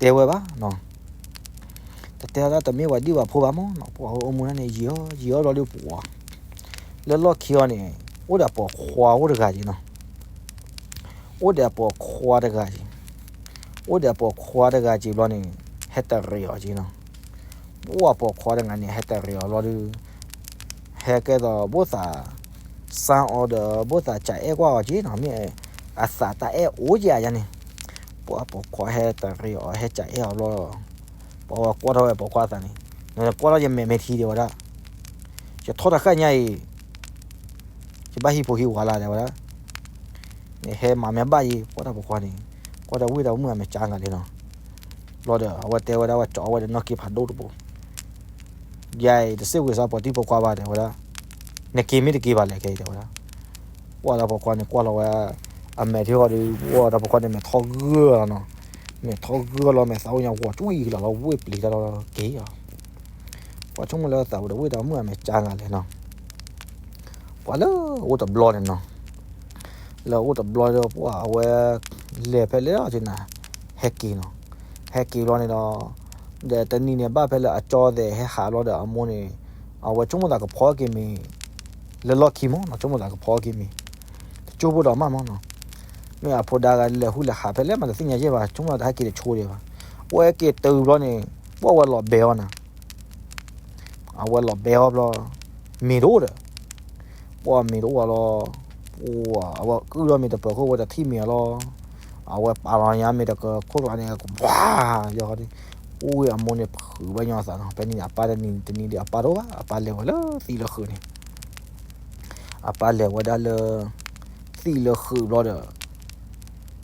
တဲဝဲဘၣ်နီၤ, တတဲဝဲဒၣ်တမ့ၢ်ပှၤဒံၣ်ပှၤဖိဘၣ်မးနီၤ, ပှၤအိၣ်မူန့ၣ် ယံာ်အီၤ ယံာ်အီၤဘျီဒီးပှၤ လၢလီၢ်ခံအီၤန့ၣ် အိၣ်ဒီးပိာ်ခွါအိၣ်တဂၤက့ၤနီၤ, အိၣ်ဒီးပိာ်ခွါတဂၤက့ၤ, အိၣ်ဒီးပိာ်ခွါတဂၤက့ၤဘျီန့ၣ် ဟဲတရံးအီၤက့ၤနီၤ, ပှၤပိာ်ခွါတဂၤန့ၣ် ဟဲတရံးအီၤဘျီဒီး ဟဲကဲသိးဘၣ်သး စၢ်အီၤဒီး ဘၣ်သးစးအဲၣ်ကွၢ်အီၤက့ၤနီၤ, မ့ၢ် အသးတၢ်အဲၣ်အိၣ်ယၤယၤန့ၣ်, ပှၤပိာ်ခွါဟဲတရံးအီၤ ဟဲကအဲၣ်အီၤဘျီ, ပှၤဝဲကွၢ်ထီၣ်ဝဲပိာ်ခွါသးန့ၣ်, နကွၢ်ထီၣ်ယမဲာ်မ့ၢ်ထံတဲဝဲဒၣ်, ယထီၣ်တဃၣ်ညါအံၤ, ယဘၣ်ဟံးဖိဟံးဝၤလၢ်တဲဝဲဒၣ်, နဟဲမၤမ့ၢ်ဘၣ်ယံၤ ကွၢ်တၢ်ပိာ်ခွါန့ၣ်, ကွၢ်တၢ်ဝံၣ်တၢ်မုၣ်အမဲာ်ကါဂၤလဲၣ်နီၤ, ဘျီဒီး အဝဲတဲဝဲဒၣ်ဝဲကၠီအဝဲဒီးနီၢ်က့ၤဖးဒိၣ်တဘိ ယၤအံၤ တစ့ၢ်ဝံၤစးပှၤတံၤပိာ်ခွါဘၣ်တဲဝဲဒၣ်, နက့ၤမ့ၢ်တက့ၤဘၣ်လဲၣ်ခဲအံၤတဲဝဲဒၣ်, ကွၢ်လၢပိာ်ခွါန့ၣ်ကွၢ်လီၤဝဲ, အမဲာ်ထံဃီဒီး ဝဲတၢ်ပိာ်ခွါန့ၣ်မဲာ်ထီၣ်ဂၢၢ်လီၤနီၤ, မဲာ်ထီၣ်ဂၢၢ်လီၤ မဲာ်သးအိၣ်ညါဝီၤကွံာ်ကလီၤလီၤ ဝ့ၢ်ပျံၤတၢ်လီၤက့ၤလီၤ, ပှၤဆိကမိၣ်လၢသးဝဲဒီးဝ့ၢ်တၢ်မုၣ်အမဲာ်ကါဂၤလဲၣ်နီၤ, ပှၤလၢအိၣ်တဘျီန့ၣ်နီၤ လၢအိၣ်တဘျီဒီး ပှၤအဝဲလဲၤဖဲလဲၣ်လီၤက့ၤနၤ, ဟဲက့ၤနီၤ, ဟဲက့ၤဘျီန့ၣ်ဒီး, ဒီးတနံၤန့ၣ်ဘၣ်ဖဲလၢအကၠီသဲးဟဲဟးဘျီဒီးအမိၢ်န့ၣ်, အဝဲဆိကမိၣ်သးကဖီက့ၤမ့ၤ, လၢလီၢ်ခံမ့ၢ်နီၤ ဆိကမိၣ်သးကဖီက့ၤမ့ၤ, တကၠိဖိဒီးမးမ့ၢ်နီၤ, မ့ၢ်အဖိဒါဂၤလဲၤဟူလဲၤဟးဖဲလဲၣ်မးတသ့ၣ်ညါယဲၢ်ဘၣ် ဆိကမိၣ်သးတဟဲက့ၤတဆိဒံးဘၣ်, အဝဲက့ၤတုၤဘျီန့ၣ်, ပှၤဝဲလီၤဘဲအီၤနၤ အဝဲလီၤဘဲအီၤဘျီ, မ့ၤတအိၣ်ဒီး, ပှၤမ့ၤတအိၣ်ဘၣ်လီၤ, ပှၤအဝဲကုၢ်ထီၣ်မ့ၤတပၢၤခိၣ်ဝဲတထံၣ်မ့ၤအီၤလီၤ, အဝဲပာ်လီၤညါမ့ၤတကခိၣ်ကျါန့ၣ် ကဘှါယီၤဒီး, အိၣ်ဝဲအမိၢ်န့ၣ်ဖုးဘၣ်ညီအသးနီၤ ဖဲန့ၣ်န့ၣ် အပၢ်တနံၤတနံၤဒီးအပၢ်တအိၣ်ဘၣ် အပၢ်လဲၤဝဲလၢသံၣ်လၢဃုာ်န့ၣ် အပၢ်လဲၤဝဲဒၣ်လၢ သံၣ်လၢဃုာ်ဘျီဒီး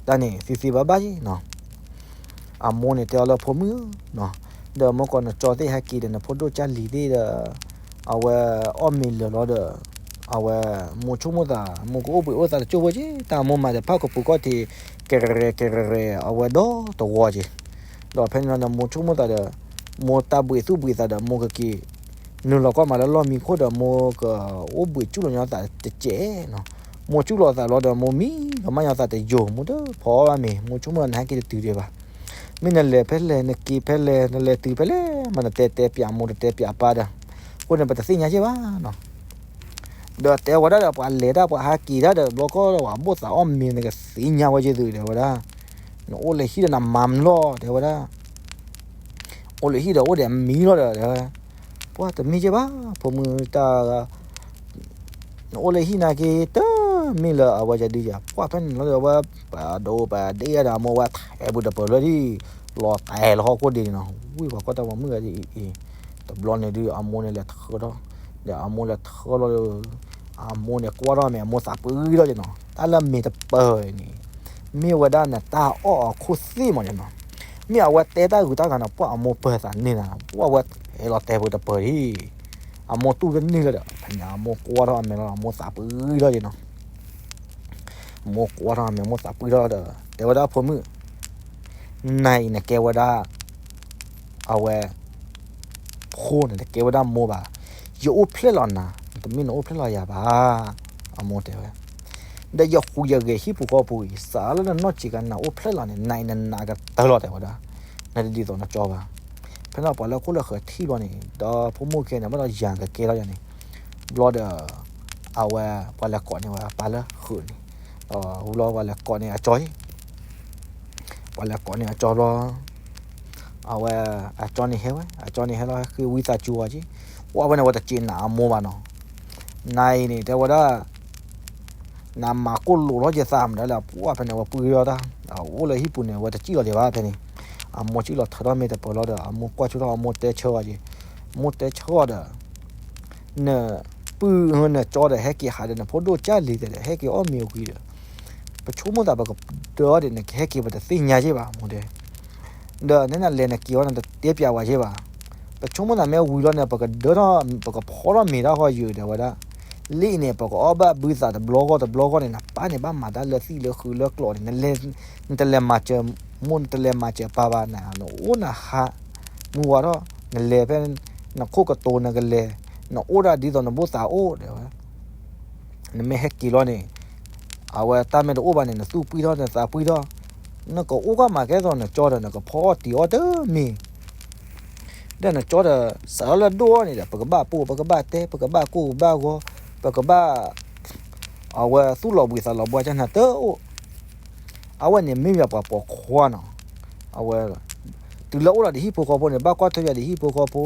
တၢ်န့ၣ်သ့သ့ဘၣ်ဘၣ်ယဲနီၤ, အမိၢ်န့ၣ်တဲအီၤလၢဖိမုၣ်ဧၢ, ဒီးမ့ၢ်ကီးနကၠီသ့ၣ်ဟဲက့ၤဒီးနဖိဒိၣ်ကၢ်လံၤသ့ၣ်ဒီး, အဝဲအီၣ်မ့ၤလၢာ်လီၤဒီး, အဝဲမိၢ်ဆိကမိၣ်သး မိၢ်ကအိၣ်ဘှံးအိၣ်သါတကၠိၢ်ဖိက့ၤ တၢ်မိၢ်မၤဒီးဖးကပူၤကီၢ်ထံး ကရဲၤကရဲၤ အဝဲဒီတဝီက့ၤ, ဒီးဖဲန့ၣ်လီၤဒီးမိၢ်ဆိကမိၣ်သးဒီး, မိၢ်တၢ်ဘှံးသူၣ်ဘှံးသးဒီးမိၢ်ကက့ၤ နုာ်လီၤကီၢ်မးလၢလီၢ်မံခိၣ်ဒီး မိၢ်ကအိၣ်ဘှံးကၠူၣ်လီၤညီသးတစဲးနီၤ, မိၢ်ကၠူၣ်လီၤသးဘျီဒီးမိၢ်မံလီၤမးညီသးတယိာ် မိၢ်တဖီအီၣ်ဘၣ်မ့ၤ မိၢ်ဆိကမိၣ်နဟဲက့ၤတတုၤဒံးဘၣ်, မ့ၢ်နလဲၤဖဲလဲၣ် နက့ၤဖဲလဲၣ် နလဲၤတုၤဖဲလဲၣ် မ့ၢ်နတဲတဲပၠးမိၢ် တတဲပၠးအပၢ်ဒီး, အဃိန့ၣ်ပတသ့ၣ်ညါယဲၢ်ဘၣ်နီၤ ဒီးတဲဝဲဒၣ်ဒီး ပှၤလဲၤတၢ်ပှၤဟးက့ၤတၢ်ဒီး ဘျီကီၢ်ဒီးပှၤဘိၣ်သးအီၣ်မ့ၤ နကသ့ၣ်ညါဝဲက့ၤသုးတဲဝဲဒၣ်, နအိၣ်လၢဟံၣ်ဒီးနမၤမလီၤတဲဝဲဒၣ်, အိၣ်လၢဟံၣ်ဒီးအိၣ်ဒီးမံလီၤဒီးတဲဝဲ, ပှၤတမ့ၢ်က့ၤဘၣ် ဖိမုၣ်တၢ် နအိၣ်လၢဟံၣ်နာ်က့ၤ တမ့ၢ်လၢအဝဲယဒုယၤ ပှၤဖဲန့ၣ်လီၤဒီး အဝဲပဒိပဒ့ၣ်ဒီးအမိၢ်ဝဲထဲးပူၤတပၢၤလၢဒ် လီၤတဲာ်လၢဟီၣ်ခိၣ်ဒ့န့ၣ်နီၤ ဝံၣ်ပှၤကွၢ်တၢ်ပှၤမုၣ်ဂၤဒ်အံၤအံၤ, တဘျီန့ၣ်ဒုးအမိၢ်န့ၣ်လဲၤထၢထီၣ်, ဒီးအမိၢ်လဲၤထၢလီၤဒီး အမိၢ်န့ၣ်ကွၢ်ထီၣ်မ့ၤ အမိၢ်သးပှံထီၣ်က့ၤနီၤ တၢ်လၢမ့ၤတပၢၤန့ၣ် မ့ၢ်ဝဲဒၣ်နတၢ်အီၣ်အခိၣ်သ့ၣ်မးန့ၣ်နီၤ, မ့ၢ်အဝဲတဲတၢ်ဂုာ်တၢ်ဂၤန့ၣ် ပှၤအမိၢ်ပၢၤသးန့ၣ်နီၤ ပှၤဝဲထဲးလီၤတဲာ်ပူၤတပၢၤဒ် အမိၢ်တူၢ်တန့ၢ်လၢၤဒီး ဖဲန့ၣ်အမိၢ်ကွၢ်ထီၣ်အမဲာ်လီၤ အမိၢ်သးပှံထီၣ်က့ၤနီၤ မိၢ်ကွၢ်ထီၣ်အမဲာ် မိၢ်သးပှံထီၣ်ဒီး တဲဝဲဒၣ်ဖိမုၣ်, နၤအံၤနကဲဝဲဒၣ် အဝဲ ဖိန့ၣ် နကဲဝဲဒၣ်မိၢ်ဘၣ်, ယအိၣ်ဖျဲၣ်လီၤနၤ, တမ့ၢ်နအိၣ်ဖျဲၣ်လီၤယၤဘၣ်, အမိၢ်တဲဝဲ, ဒီးယဃုယဂဲၤဟံၣ်ပူၤဃီပူၤအံၤ စးလၢနနီၢ်ကံကနၤအိၣ်ဖျဲၣ်လီၤန့ၣ် နၤအံၤနနးကတၢၢ်လီၤတဲဝဲဒၣ်, နတဒ်သိးနကၠီဘၣ်. ဖဲန့ၣ်ပှၤလၢခိၣ်လၢဃၢၤထံၣ်ဘျီန့ၣ် ဒီးဖိမုၣ်ခဲန့ၣ် ဘၣ်ဒီးယၤကကဲထီၣ်ယၤန့ၣ်, ဘျီဒီး အဝဲ ပှၤလဲၤကိးန့ၢ်ဝဲအပၢ်လၢဃုာ်န့ၣ်, ဒီးဝံၤလီၤပှၤလဲၤကိးန့ၢ်အကၠီအံၤ, ပှၤလဲၤကိးန့ၢ်အကၠီဘျီ အဝဲ အကၠီန့ၣ်ဟဲဝဲ အကၠီန့ၣ်ဟဲလီၤဟဲဃ့ဝံသးစူၤအီၤက့, ပှၤဖဲန့ၣ်ဝဲတစံးနၤအမိၢ်ဘၣ်နီၤ, နၤအံၤန့ၣ် တဲဝဲဒၣ် နမၤကိၢ်လိာ်ထီၣ်ယသးမတၤလဲၣ် ပှၤဖဲန့ၣ်ဝဲပှံထီၣ်တၢ်, အိၣ်လၢဟံၣ်ပူၤန့ၣ် ဝဲတစံၣ်လီၤဒံးဘၣ်ဖဲန့ၣ်, အမိၢ်စံၣ်လီၤထၢထီၣ်မ့ၤတပၢၤလီၤဒီး အမိၢ်ကွၢ်ဆိထီၣ်အမိၢ်တဲဆၢအီၤက့, မိၢ်တဲဆၢအီၤဒီး နပုၢ်နကၠီဒီး ဟဲက့ၤဟးဒီးနဖိဒိၣ်ကၢ်လံၤသဲးဒီး ဟဲက့ၤအီၣ်မ့ၤဝံၤဒီး ပဆိကမိၣ်သးပကဒၢအီၤဒီး နကဟဲက့ၤပတသ့ၣ်ညါက့ဘၣ် မိၢ်တဲ, ဒီးနဲနလဲၤနက့ၤအီၤန့ၣ် တတဲပၠးဝဲက့ဘၣ်, ပဆိကမိၣ်သးမ့ၢ်ဝံၤလီၤန့ၣ် ပကဒၢထီၣ် ပကဖီထီၣ်မ့ၤတၢ်ဃီယုာ်ဒီးဝဲဒၣ်, လံန့ၣ် ပကအီၣ်ဘၣ်ဘုသးတဘျီဂီၢ်တဘျီဂီၢ်န့ၣ် နပၢ်န့ၣ် ဘၣ်မၤတၢ်လၢသံၣ်လၢဃုာ်လၢကျိးန့ၣ် နလဲၤ နတလဲၤမၤစၢၤမိၢ် နတလဲၤမၤစၢၤပၢ်ဘၣ်နၤ နအိၣ်နဟး မုၢ်ဝါထီၣ် နလဲၤဖဲ နခိၣ်ကတိၤနကလဲၤ နအိၣ်ဒၣ်ဒ်သိးနဘိၣ်သးအိၣ်တဲဝဲ, နမ့ၢ်ဟဲက့ၤလီၤန့ၣ် အဝဲတၢ်မ့ၢ်တအိၣ်ဘၣ်န့ၣ် နသူၣ်ပှံထီၣ်နသးပှံထီၣ်, နကအိၣ်ကီၢ်မးကဲသိးနကၠီဒီး နကဖီအီၣ်တံၤအီၣ်တမံၤ ဒီးနကၠီဒီး စးထီၣ်လၢဒိၣ်အီၤန့ၣ်ဒီး ပကဘၣ်ပိာ် ပကဘၣ်တဲ ပကဘၣ်ကိၢ်ပဘၣ်ဂီၤ ပကဘၣ် အဝဲသူၣ်လီၤဘှံးသးလီၤဘှါကနၤတအိၣ်, အဝဲန့ၣ်မ့ၢ်ယၤပှၤပိာ်ခွါနီၤ, အဝဲ တုၤလၢအိၣ်လီၤဒီးဟံၣ်ဖိဃီဖိန့ၣ် ဘၣ်ကွၢ်ထွဲယၤဒီးဟံၣ်ဖိဃီဖိ,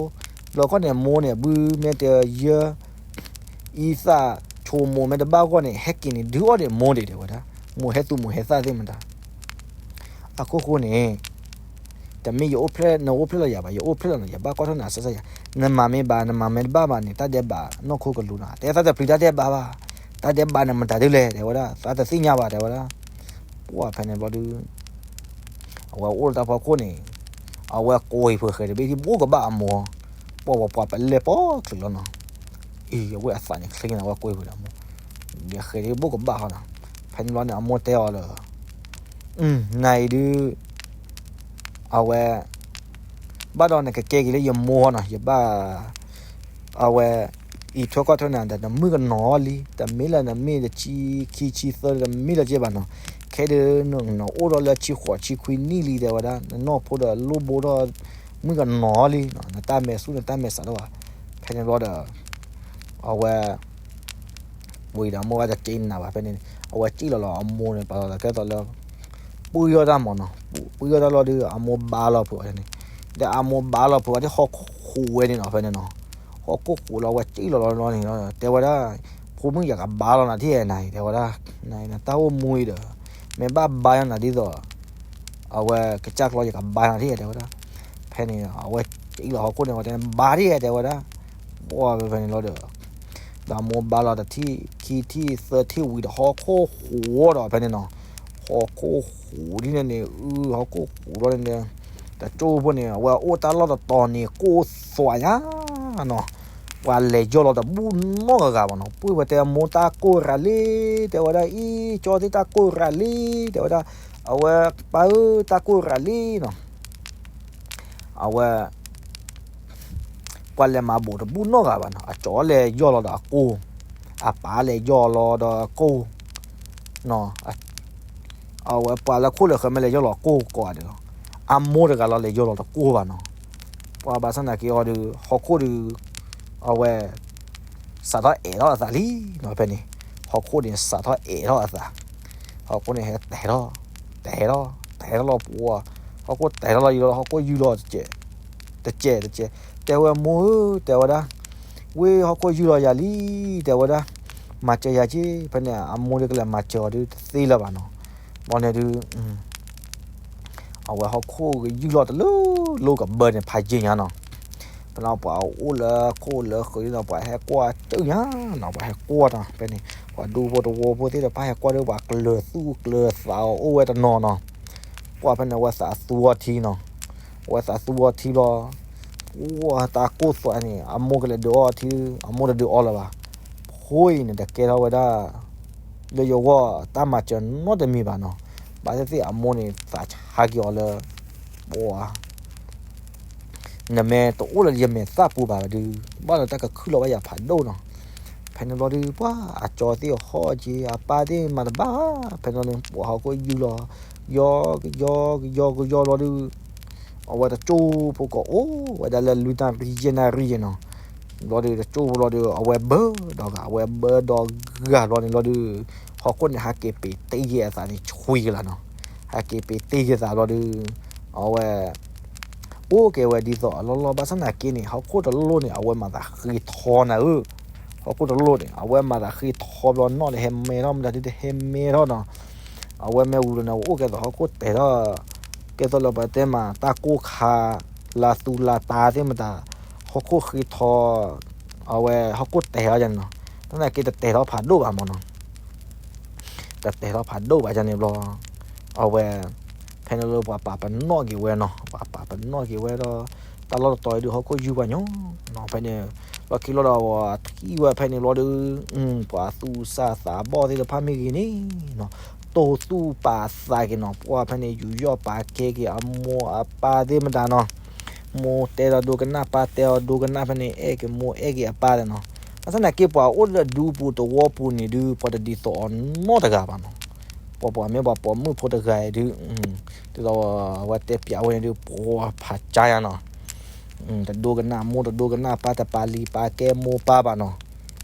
ဘျီခီန့ၣ်မိၢ်န့ၣ် ဘုမ့ၢ်တယၢ အံသၣ်ဆိမိၣ်မ့ၢ်တဘၣ်ဂီၢ်န့ၣ် ဟဲက့ၤန့ၣ် ဒုးအီၣ်ဒံးမိၢ်ဒံးတဲဝဲဒၣ်, မိၢ်ဟဲသူၣ်မိၢ်ဟဲသၣ်သ့ၣ်မတၤ အခိၣ်ဃိန့ၣ် တမ့ၢ်ယအိၣ်ဖျဲၣ် နအိၣ်ဖျဲၣ်လီၤယၤဘၣ်, ယအိၣ်ဖျဲၣ်လီၤနၤ ယဘၣ်ကွၢ်ထီၣ်နၤအဆၢဆၢယၤ, နမၤမ့ၢ်ဘၣ် နမၤမ့ၢ်တဘၣ်ဘၣ်န့ၣ် တၢ်ဒဲးဘးနီၢ်ခိကလူးနီၤ, တဲသးတပျံၤတၢ်ဒဲးဘးဘၣ်, တၢ်ဒဲးဘးန့ၣ်မတၤဒ်လဲၣ် တဲဝဲဒၣ်, သးတသ့ၣ်ညါဘၣ် တဲဝဲဒၣ်. ပှၢ်ဖဲန့ၣ်ဘျီဒုး အဝဲအိၣ်လၢတၢ်ဖီခိၣ်န့ၣ် အဝဲကွံာ်ဖုးဃဲၤတဘ့ၣ် ထံၣ်ဘိၣ်ကဘၣ်အမိၢ်, ပှၢ်ပှၤပှၤပလဲၢ်ပိာ်ချုးလီၤနီၤ, အံၤ အဝဲအသးန့ၣ်ချ့န့ၣ် အဝဲကွံာ်ဖုးဒီးအမိၢ်, ဒီးဃဲၤတဘ့ၣ်ဘိၣ်ကဘၣ်ဃီနီၤ, ဖဲန့ၣ်ဘျီန့ၣ် အမိၢ်တဲအီၤလၢ နၤအံၤဒုး အဝဲ ဘၣ်ဒီးနကကဲက့ၤလၢယမိၢ်နီၤ, ယဘၣ် အဝဲ အံးထွဲကွၢ်ထွဲနၤဒီး နမုၣ်ကနီၤလံ, တမ့ၢ်လၢနမ့ၢ်တဆံခံဆံသၢ တမ့ၢ်လၢက့ဘၣ်နီၤ, ခဲဒုးနအိၣ်ဒီးလၢဆံဃိးဆံခွံနံၣ်လံ တဲဝဲဒၣ်, နနီၢ်ဖိဒီးလိၣ်ဘိဒီး မုၣ်ကနီၤလံ, နတၢ်မဲာ်ဆူၣ်နတၢ်မဲာ်ဆါတအိၣ်ဘၣ်, ဖဲန့ၣ်ဘျီဒီး အဝဲ ဝံၤဒီးအမိၢ်ဘၣ်တက့နၤဘၣ် ဖဲန့ၣ် အဝဲစံၣ်လီၤလီၤအမိၢ်န့ၣ် ပာ်လီၤသးကဲသိးလၢ ပှံၢ်ယီၢ်တၢ်မးနီၤ, ပှံၢ်ယီၢ်တၢ်လီၤဒုး အမိၢ်ဘါလီၤဖုးအီၤန့ၣ်, ဒီးအမိၢ်ဘါလီၤဖုးအီၤဒ်ဟီၣ်ခိၣ်ဃိးဝဲန့ၣ်နီၤ ဖဲန့ၣ်နီၤ, ဟီၣ်ခိၣ်ဃိးလီၤအဝဲစံၣ်လီၤလီၤန့ၣ် တဲဝဲဒၣ်, ဖိမုၣ်ယကဘါလီၤနၤထံၣ်နၤအံၤ တဲဝဲဒၣ်, နတၢ်အိၣ်မူအံၤဒီး မ့ၢ်ဘၣ်ဘါယီၤနၤဒ်သိး အဝဲကစၢ်ကျီယကဘါနၤထံၣ် တဲဝဲဒၣ်, ဖဲန့ၣ် အဝဲစံၣ်လီၤဟီၣ်ခိၣ်န့ၣ် အဝဲတဲဘါထံၣ် တဲဝဲဒၣ်, ပှၢ်ဖဲန့ၣ်လီၤဒီး ဒီးအမိၢ်ဘါလီၤတထံၣ်ခံထံၣ်သၢထံၣ်ဝံၤဒီး ဟီၣ်ခိၣ်ဃိးဒီးဖဲန့ၣ်နီၤ, ဟီၣ်ခိၣ်ဃိးဒ်န့ၣ်န့ၣ် အု ဟီၣ်ခိၣ်ဃိးလီၤန့ၣ်, တကၠိဖိန့ၣ် အဝဲအိၣ်တၢ်လီၢ်တတီၤန့ၣ် ကိၢ်သွးညါနီၤ, ပှၤလဲၤယီၢ်လီၤတဘူၣ်နီတဂၤဘၣ်နီၤ, ပှၢ်ဝဲတဲအမိၢ်တၢ်ကိၢ်ရၤလံ, တဲဝဲဒၣ်အံၤ ကၠီသ့ၣ်တၢ်ကိၢ်ရၤလံ, တဲဝဲဒၣ်, အဝဲပၢ်ဧၢတၢ်ကိၢ်ရၤလံနီၤ အဝဲ ပှၤလဲၤမၤဘူးတဘူၣ်နီတဂၤဘၣ်နီၤ, အကၠီလဲၤယီၢ်လီၤဒီးအကိၢ်, အပၢ်လဲၤယီၢ်လီၤဒီးအကိၢ်, အဝဲပှၤလၢခိၣ်လၢဃၢၤမ့ၢ်လဲၤယီၢ်လီၤကိၢ်ကိးဂၤဒဲးလီၤ, အမိၢ်တဂၤလီၤလဲၤယီၢ်လီၤတကိၢ်ဘၣ်နီၤ, ပှၤဘၣ်ဆၣ်သနာ်က့အီၤဒုး ဟီၣ်ခိၣ်ဒုး အဝဲ စးထီၣ်အဲးထီၣ်အသးလံနီၤ, ဖဲန့ၣ် ဟီၣ်ခိၣ်န့ၣ်စးထီၣ်အဲးထီၣ်အသး, ဟီၣ်ခိၣ်န့ၣ်ဟဲတဲာ်ထီၣ် တဲာ်ထီၣ် တဲာ်ထီၣ်လီၤပှၤ, ဟီၣ်ခိၣ်တဲာ်ထီၣ်လီၤယံၤလီၤ ဟီၣ်ခိၣ်ယုၢ်လီၤ တကဲးတကဲး, တဲဝဲမိၢ်ဧၢ တဲဝဲဒၣ်, ဝ့ၢ်ဟီၣ်ခိၣ်ယုၢ်လီၤယၤလံ, တဲဝဲဒၣ်, မၤစၢၤယၤက့, ဖဲန့ၣ် အမိၢ်ဒုးကလဲၤမၤစၢၤအီၤဒုးတသ့လၢၤဘၣ်နီၤ, ဘီန့ၣ်ဒုး အဝဲဟီၣ်ခိၣ်ကယုၢ်လီၤတလၢလိကဘၢန့ၣ် ဖးယံာ်ညါနီၤ, ဖဲန့ၣ်ပှၤအိၣ်လၢခိၣ်လၢဃၢၤနီၤ ပှၤဟဲကွၢ်တုညါနီၤ, ပှၤဟဲကွၢ်နီၤ, ဖဲန့ၣ် ပှၤဒူဖိတဝီဖိသ့ၣ်တဖၣ်ဟဲကွၢ်ဒီး ပှၤကျၢၤသူၣ်ကျၢၤသးအီၤအိၣ်ဝဲတနီၤနီၤ, ပှၢ်ဖဲန့ၣ် အဝဲသးသူအီၤထံနီၤ, အဝဲသးသူအီၤထံဘျီ, ပှၢ်တၢ်ကိၢ်သွးန့ၣ် အမိၢ်ကလဲၤဒုးအီထံ, အမိၢ်တဒုးအီလၢၤဘၣ်, ဖိအံၤန့ၣ် တကဲထီၣ်ဝဲဒၣ် လၢယဂီၢ်တၢ်မၤစၢၤနီတမံၤဘၣ်နီၤ, ဘၣ်သ့ၣ်သ့ၣ်အမိၢ်န့ၣ် သးဆါက့ၤအီၤလၢ ပှၤ နမ့ၢ်တအိၣ်လၢယမဲာ်သၣ်ပူၤဘၣ်ဒုး, ဘၣ်လၢတၢ်ကခုၣ်လီၤဘၣ်ယၤဖးဒိၣ်နီၤ, ဖဲန့ၣ်ဘျီဒုး ပှၤအကၠီသ့ၣ်ဟီၣ်က့ၤ အပၢ်သ့ၣ်မၤတဘၣ်, ဖဲန့ၣ်န့ၣ် ပှၤဟီၣ်ခိၣ်ယုၢ်လီၤ, ယီကယီကယီကယီဘျီဒုး အဝဲတကၠိဖိကအိၣ်ဝဲဒၣ်လၢလွံၢ်နၣ်ရံၣ်ယဲၢ်နၣ်ရံၣ်ယဲၢ်နီၤ, ဘျီဒုးတကၠိဖိဘျီဒုး အဝဲဘၢဒီးဂၤ အဝဲဘၢဒီးဂၤဘျီန့ၣ်ဘျီဒုး ဟီၣ်ခိၣ်န့ၣ်ဟးက့ၤပ့ၤတ့ၢ်က့ၤအသးန့ၣ် ဆှံကလာ်နီၤ, ဟးက့ၤပ့ၤတ့ၢ်က့ၤသးဘျီဒုး အဝဲ အိၣ်က့ၤဝဲဒ်သိးအလီၢ်လီၢ် ဘၣ်ဆၣ်သနာ်က့န့ၣ် ဟီၣ်ခိၣ်တလိၣ်န့ၣ် အဝဲမၤသးဃ့ထီနၤဧၢ, ဟီၣ်ခိၣ်တလိၣ်န့ၣ် အဝဲမၤသးဃ့ထီဘျီ နီၣ်တဟဲမဲထီၣ် မတၤဒုတဟဲမဲထီၣ်နီၤ, အဝဲမ့ၢ်ဝံၤလီၤန့ၣ် အဝဲအိၣ်ကဲသိးဟီၣ်ခိၣ်တဲာ်ထီၣ်, ကဲသိးလၢပတဲမး တၢ်ကိၢ်ခါ လါသူလါတၤသ့ၣ်မတၤ, ဟီၣ်ခိၣ်ဃ့ထီ အဝဲဟီၣ်ခိၣ်တဲာ်ထီၣ်ယါန့ၣ်နီၤ, သနာ်က့တတဲာ်ထီၣ်ဖးဒိၣ်ဘၣ်မးနီၤ တတဲာ်ထီၣ်ဖးဒိၣ်ဘၣ်ယါန့ၣ်ဘျီ, အဝဲ ဖဲန့ၣ်လၢပှၤပာ်ပနီၣ်က့ၤဝဲနီၤ, ပှၤပာ်ပနီၣ်က့ၤဝဲဒီး တၢ်လီၢ်တတီၤအံၤဒုး ဟီၣ်ခိၣ်ယုၢ်ပှၤညီနီၤ, ဖဲန့ၣ် လီၢ်ခံလီၤဒီး အထံၣ်ဝဲဖဲန့ၣ်ဘျီဒုး ပှၤသူၣ်စၢ်သးဘီၣ်သ့ၣ်တဖၣ်မ့ၢ်ဂ့ၤန့ၣ်နီၤ, တိၢ်သူၣ်ပာ်သးက့ၤနီၤ, ပှၤဖဲန့ၣ် ယူးယီၣ်ပာ်ကဲက့ၤအမိၢ်အပၢ်သ့ၣ်မတၤနီၤ မိၢ်တဲဒီးဒိကနၣ် ပၢ်တဲအီၤဒိကနၣ် ဖဲန့ၣ် အဲၣ်က့ၤမိၢ်အဲၣ်က့ၤအပၢ်ဒီးနီၤ, ဘၣ်ဆၣ်သနာ်က့ ပှၤအိၣ်လၢဒူပူၤသဝီပူၤန့ၣ်ဒုး ပှၤတဒ်သိးအီၤနီတဂၤဘၣ်နီၤ, ပှၤပှၤမ့ၢ်ပှၤပိာ်မုၣ်ဖိတဂၤအံၤဒုး ဒ်သိးအဝဲတဲပျးဝဲန့ၣ်ဒုး ပှၤဖးကါယါနီၤ, တဒိကနၣ်မိၢ်တဒိကနၣ်ပၢ် တပာ်လံၤပာ်ကဲမိၢ်ပၢ်ဘၣ်နီ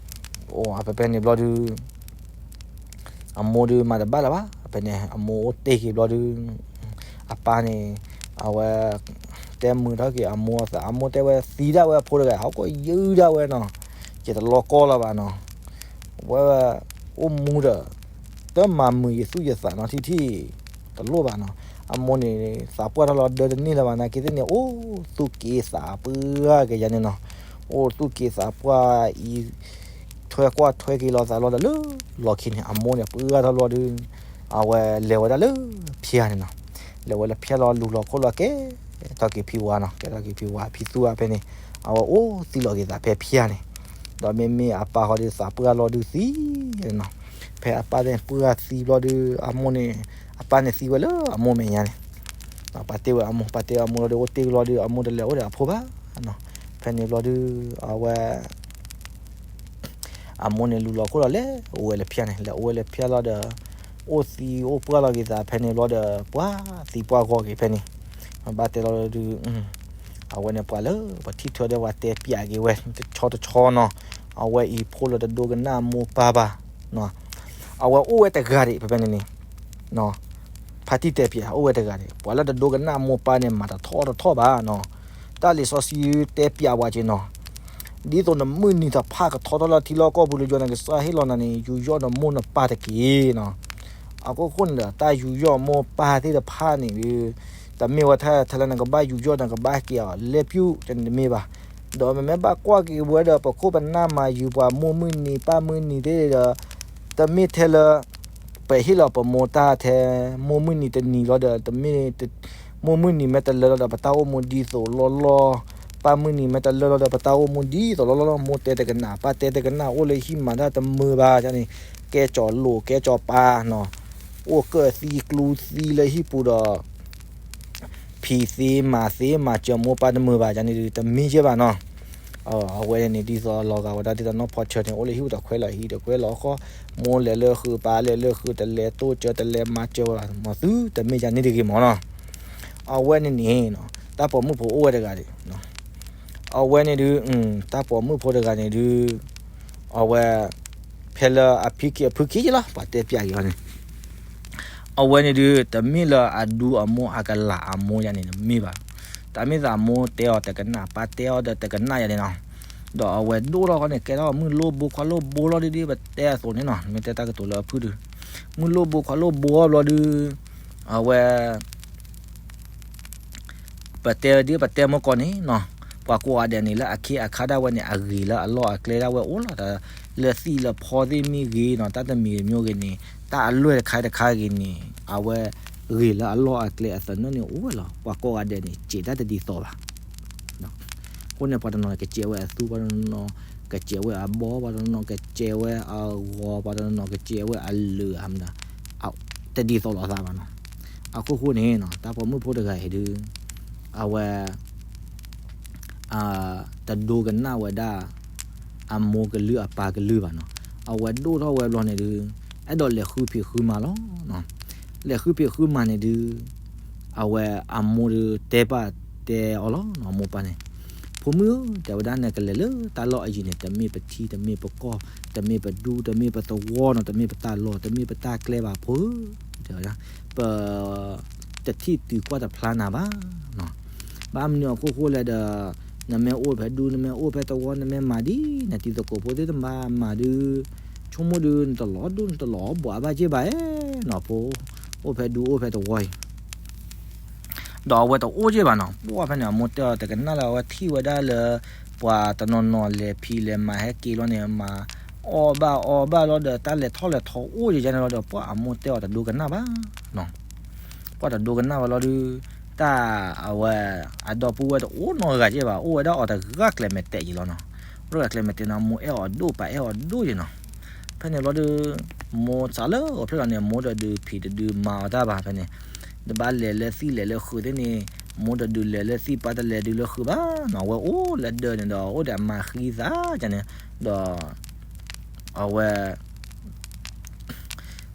ၤ, ဖဲဖဲန့ၣ်ဘျီဒုး အမိၢ်ဒုးမၤတဘၣ်လၢၤဘၣ်, ဖဲန့ၣ် အမိၢ်အိၣ်တ့ၢ်က့ၤဘျီဒုး အပၢ်န့ၣ် အဝဲ တဲမုာ်ထီၣ်က့ၤအမိၢ်အသး, အမိၢ်တဲဝဲသံဒၣ်ဝဲအဖိတဂၤ ဟီၣ်ခိၣ်ယုၢ်ဒၣ်ဝဲနီၤ, ယတလီၤကီလၢၤဘၣ်နီၤ, ဝဲအိၣ်မူဒီး တမၤမုာ်ယသူၣ်ယသးနီထံထံၣ်, တလိၣ်ဘၣ်နီၤ. အမိၢ်န့ၣ် သးပှၢ်ထီၣ်လီၤဒၢတန့ၢ်လၢၤဘၣ် နာ်က့သ့ၣ်န့ၣ် အိၣ်သူၣ်က့သးပှၢ်က့ၤယါန့ၣ်နီၤ. အိၣ်သူၣ်က့သးပှၢ်အံၤ ထွဲကွၢ်ထွဲက့ၤလီၤသးလီၤဒီးလၢလီၢ်ခံန့ၣ် အမိၢ်န့ၣ်ပှၢ်ထီၣ်လီၤဒုး အဝဲလဲၤဝဲဒၣ်လၢဖၠါန့ၣ်နီၤ. လဲၤဝဲလၢဖၠါလီၤ လူၤလီၤခိၣ်လီၤ ကဲထီၣ်က့ၤဖံဝါနီၤ, ကဲထီၣ်က့ၤဖံဝါ ဖံသူအါဖဲန့ၣ် အဝဲအိၣ်သံလီၤက့ၤသးဖဲဖၠါန့ၣ်, ဒီးမ့မ့ၢ်အပၢ်ဃီဒီးသးပှၢ်လီၤဒုးသံနီၤ. ဖဲအပၢ်န့ၣ်ပှၢ်သံဘျီဒုး အမိၢ်န့ၣ် အပၢ်န့ၣ်သံဝဲလၢအမိၢ်မဲာ်ညါန့ၣ် ပာ်တ့ၢ်ဝဲအမိၢ် ပာ်တ့ၢ်အမိၢ်လီၤဒီး အိၣ်တ့ၢ်ကလီၤဒီး အမိၢ်တလဲၤအိၣ်ဒီးအဖိဘၣ်နီၤ. ဖဲန့ၣ်ဘျီဒုး အဝဲ အမိၢ်န့ၣ်လူၤလီၤခိၣ်လီၤ လဲၤအိၣ်ဝဲလၢဖၠါန့ၣ် လဲၤအိၣ်ဝဲလၢဖၠါလီၤဒီး အိၣ်သံအိၣ်ပှၢ်လီၤက့ၤသးဖဲန့ၣ်ဘျီဒီး ပှၤသံပှၢ်ဂီၤက့ၤဖဲန့ၣ် ဘၣ်တဲလီၤဒုး အဝဲန့ၣ်ပှၤလၢပှၤထံၣ်ထွဲဒီးပှၤတဲပၠးက့ၤဝဲ တဆီတဆီနီၤ. အဝဲအံၤဖိလၢတဒိကနၣ်မိၢ်ပၢ်ဘၣ် အဝဲအိၣ်ဝဲတဂၤဒံး ဖဲဖဲန့ၣ်န့ၣ် ဖါတံၢ်တဲပၠး အိၣ်ဝဲတဂၤန့ၣ် ပှၤလၢတဒိကနၣ်မိၢ်ပၢ်န့ၣ် မၤတထီၣ်တထီၣ်ဘၣ်နီၤ. တၢ်လံာ်စီဆှံတဲပၠးဝဲက့ၤနီၤ, ဒ်သိးနမုၢ်နံၤတဖၣ်ကထီထီၣ်လၢထံလီၢ်ကီၢ်ပူၤလၢယွၤနကစၢ်ဟ့ၣ်လီၤနၤန့ၣ် ယူးယီၣ်နမိၢ်နပၢ်တက့ၢ်နီၤ. အခိၣ်ဃိန့ၣ်ဒီး တၢ်ယူးယီၣ်မိၢ်ပၢ်သ့ၣ်တဖၣ်န့ၣ်ဒုး တမ့ၢ်ဝဲထဲထဲလၢနကဘၣ်ယူးယီၣ် နကဘၣ်က့ၤအီၤလဲၤပျုၢ်တန့ၣ်တမ့ၢ်ဘၣ်. ဒီးမ့မ့ၢ်ဘၣ်ကွၢ်က့ၤဝဲဒီး ပခိၣ်ပနၢ်မၤယုၤပှၤမိၢ်မုၢ်နံၤပၢ်မုၢ်နံၤသ့ၣ်ဒီး တမ့ၢ်ထဲလၢ ပဟ့ၣ်လီၤပမိၢ်တၢ်ထဲ မိၢ်မုၢ်နံၤတနံၤလီၤဒီး တမ့ၢ် မိၢ်မုၢ်နံၤမ့ၢ်တလၢလီၤဒီး ပတၢ်အိၣ်မူဒ်သိးလီၢ်လီၢ်, ပၢ်မုၢ်နံၤမ့ၢ်တလၢလီၤဒီး ပတၢ်အိၣ်မူဒ်သိးလီၢ်လီၢ်, မိၢ်တဲတကနၣ် ပၢ်တဲတကနၣ် အိၣ်လၢဟံၣ်မၤတၢ်တမုာ်ဘၣ်န့ၣ် ကဲကၠီၤလိာ်ကဲကၠီၤပၤနီၤ, အိၣ်ကၢၣ်သံကျူသံလၢဟံၣ်ပူၤဒီး ဖံးသ့မၤသ့မၤစၢၤမိၢ်ပၢ်တမုာ်ဘၣ်န့ၣ်ဒုး တမ့ၢ်ကဲဘၣ်နီၤ. အဝဲန့ၣ်ဒ်သိးလီၤဂာ်ဝဲဒၣ်ဒ်သိးနီၢ်ဖီဆၢန့ၣ် အိၣ်လၢဟံၣ်ပူၤတခွဲလီၤဟံၣ်တခွဲလီၤဃီ, မိၢ်လဲၤလၢဃုာ် ပၢ်လဲၤလၢဃုာ် တလဲၤတိၢ်စၢၤ တလဲၤမၤစၢၤဝဲဘၣ် မၤသုတမ့ၢ်ယၤန့ၣ်တဂ့ၤမၢ်နီၤ. အဝဲန့ၣ်န့ၣ် တၢ်ပိာ်မုၣ်ဖိအိၣ်ဝဲတဂၤဒံး အဝဲန့ၣ်ဒုး တၢ်ပိာ်မုၣ်ဖိတဂၤန့ၣ်ဒုး အဝဲ ဖဲလၢအဖံခံအဖုခံက့လီၤ ပှၤတဲပၠးက့ၤအီၤန့ၣ် အဝဲန့ၣ်ဒုး တမ့ၢ်လၢအဒူအမိၢ်အကလးအမိၢ်ယၤန့ၣ် တမ့ၢ်ဘၣ်. တၢ်မ့ၢ်သးမိၢ်တဲအီၤတကနၣ် ပၢ်တဲအီၤဒီးတကနၣ်ယၤန့ၣ်နီၤ. ဒီးအဝဲဒိၣ်ထီၣ်ဃီန့ၣ် ကဲထီၣ်မုၢ်လိၣ်ဘိခွါလိၣ်ဘိလီၤဒ်ဒ်ပတဲအသိးန့ၣ်နီၤ, မ့ၢ်တဲတၢ်ကတိၤလၢအဖုၣ်ဒုး မုၢ်လိၣ်ဘိခွါလိၣ်ဘိအီၤဘျီဒုး အဝဲ ပတဲဒ်ပတဲမုၢ်ကီၢ်န့ၣ်နီၤ, ပှၤကိးဂၤဒဲးန့ၣ် လၢအခ့အခါဒၣ်ဝဲန့ၣ် အဂ့ၤလၢအလီၢ်အကျဲဒၣ်ဝဲအိၣ်လီၤ. လၢသံၣ်လၢဖီသ့ၣ်မ့ၢ်ဂ့ၤနီၤ, တၢ်တမံၤမ့ၢ်ဂ့ၤန့ၣ်, တၢ်အလွဲၢ်တခါတခါဂ့ၤန့ၣ်, အဝဲဂ့ၤလၢအလီၢ်အကျဲအသနၢၣ်န့ၣ်အိၣ်ဝဲလီၤ. ပှၤကိးဂၤဒဲးန့ၣ် စဲးတၢ်တဒ်သိးဘၣ်. အဃိန့ၣ် ပှၤတနီၤကစဲးဝဲအသူ, ပှၤတနီၤကစဲးဝဲအဘီ, ပှၤတနီၤကစဲးဝဲအဂီၤ, ပှၤတနီၤကစဲးဝဲအလၢာ်အမနုၤ, တဒ်သိးလိာ်သးဘၣ်နီၤ. အခိၣ်ဃိန့ၣ် တၢ်ပိာ်မုၣ်ဖိတဂၤအံၤဒုး အဝဲ တဒိကနၣ်ဝဲဒၣ် အမိၢ်ကလုၢ်အပၢ်ကလုၢ်ဘၣ်နီၤ. အဝဲဒိၣ်ထီၣ်ဝဲဘျီန့ၣ်ဒုး အဲၣ်ဒိးလဲၤဃုဖံးဃုမၤလီၤ. လဲၤဃုဖံးဃုမၤန့ၣ်ဒုး အဝဲအမိၢ်ဒုးတဲပာ်တဲအီၤလီၤ. အမိၢ်ပၢ်န့ၣ် ဖိမုၣ်ဧၢ, တဲဝဲဒၣ် နကလဲၤလၢတၢ်လီၢ်အယံၤန့ၣ် တမ့ၢ်ပထံ တမ့ၢ်ပကီၢ် တမ့ၢ်ပဒူ တမ့ၢ်ပသဝီနီၤ, တမ့ၢ်ပတၢ်လီၢ် တမ့ၢ်ပတၢ်ကျဲဘၣ်ဖိဧၢ, တဲဝဲဒၣ် ပ တထံၣ်တုၤကွၢ်တဖျါနၤဘၣ်နီၤ. ဘၣ်မနုၤအခိၣ်ဃိလဲၣ်ဒီး နမ့ၢ်အိၣ်ဖဲဒူ နမ့ၢ်အိၣ်ဖဲသဝီ နမ့ၢ်မၤဒ်နတံၤသကိးဖိသ့ၣ်တဖၣ်မၤဒုး ဆိကမိၣ်ဒုး နတလီၤဒိၣ် နတလီၤဘှးဘၣ်က့ၢ်ဘၣ်ဧါနီၤ, ဖိ အိၣ်ဖဲဒူအိၣ်ဖဲသဝီအံၤ ဒီးအဝဲတအိၣ်က့ၢ်ဘၣ်နီၤ. ပှၢ်ဖဲန့ၣ် အမိၢ်တဲအီၤတကနၣ်လၢ အဝဲထံၣ်ဝဲဒၣ်လၢ ပှၤတနီၤနီၤလဲၤဖံးလဲၤမၤဟဲက့ၤလီၤန့ၣ် မၤအီၣ်ဘၣ်အီဘၣ်လီၤဒီး တၢ်လဲၤထီၣ်လဲၤထီအိၣ်ယဲန့ၣ်လီၤဒီး ပှၢ်အမိၢ်တဲအီၤတဒိကနၣ်ဘၣ်နီၤ. ပှၢ်တဒိကနၣ်ဘၣ်လီၤဒုး တၢ်အဝဲ အဒီပုၢ်ဝဲၢ်တအိၣ်နီတဂၤက့ၢ်ဘၣ်, အိၣ်ဝဲဒၣ်အီၤတဂၤကျဲၤမဲာ်တဲာ်က့ၤလီၤနီၤ. အိၣ်တဂၤကျဲၤမဲာ်တဲာ်နီၤ, မိၢ်အဲၣ်အီၤဒိၣ်ပၢ်အဲၣ်အီၤဒိၣ်က့ၤနီၤ. ဖဲန့ၣ်ဘျီဒုး မိၢ်စးလၢအိၣ်ဖျဲၣ်လီၤန့ၣ် မိၢ်တဒုးဖံးတဒုးမၤအီၤတၢ်ဘၣ်ဖဲန့ၣ်, တဘၣ်လဲၤလၢသံၣ်လဲၤလၢဃုာ်သ့ၣ်န့ၣ် မိၢ်တဒုးလဲၤလၢသံၣ် ပၢ်တလဲၤဒုးလၢဃုာ်ဘၣ်နီၤ. အဝဲအိၣ်လၢဒၢးန့ၣ်ဒီး အိၣ်ဒီးအမၤဃံသးန့ၣ် ဒီး အဝဲ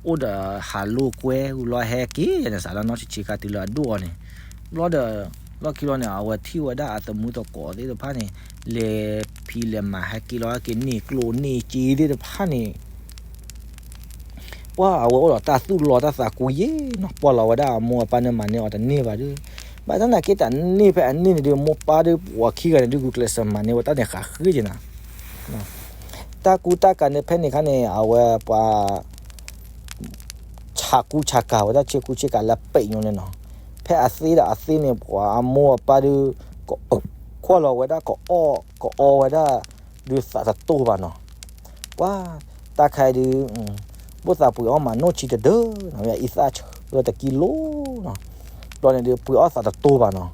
အိၣ်ဒီးဟးလိာ်ကွဲ ဂုာ်လီၤဟဲက့ၤန့ၣ် စးလၢနီၢ်ဆံးဆံးခါတုၤလၢအဒိၣ်အီၤန့ၣ်, ဘျီဒီး လီၢ်ခံလီၤန့ၣ် အဝဲထံၣ်ဝဲဒၣ်အသမူသကိးသ့ၣ်တဖၣ်န့ၣ် လဲၤဖံးလဲၤမၤဟဲက့ၤလီၤဟဲက့ၤန့ၢ်ကျိၣ်န့ၢ်စ့သ့ၣ်တဖၣ်န့ၣ် ပှၢ်အဝဲအိၣ်ဒီးတၢ်သူၣ်လီၤတၢ်သးကူယဲနီၤ, ပှၢ်လီၤဝဲဒၣ်အမိၢ်အပၢ်န့ၣ်မၤန့ၢ်အီၤတန့ၢ်ဘၣ်ဒုး, ဘၣ်ဆၣ်သနာ်က့တၢ်န့ၢ်ဖဲအန့ၢ်န့ၣ်ဒုး မိၢ်ပၢ်ဒုးပှၤခံဂၤန့ၣ်ဒုး ဂုာ်ကျဲးစၢးမၤန့ၢ်ဝဲတၢ်န့ၣ်ဃးဃ့က့ၤနၤ, တၢ်ကူတၢ်ကၤန့ၣ်ဖဲန့ၣ်ခါန့ၣ် အဝဲပှၤ ဆးကူဆးကၤဝဲဒၣ်ဆ့ကူဆ့ကၤလၢပံာ်ညိန့ၣ်နီၤ. ဖဲအသ့ဒီးအသ့န့ၣ် ပှၤအမိၢ်အပၢ်ဒုး ကွၢ်လီၤဝဲဒၣ်ကအီၣ်ကအီဝဲဒၣ် ဒုးသးတတိၢ်ဘၣ်နီၤ. ပှၤတၢ်ခါအံၤဒုး ဘိၣ်သးပှ့ၤအီၣ်မးနီၢ်ဆံတဒၢနီၤ, အံသၣ်ဆၢတကံလိနီၤ. ဘျီန့ၣ်ဒုး ပှ့ၤအီၣ်သးတတိၢ်ဘၣ်နီၤ.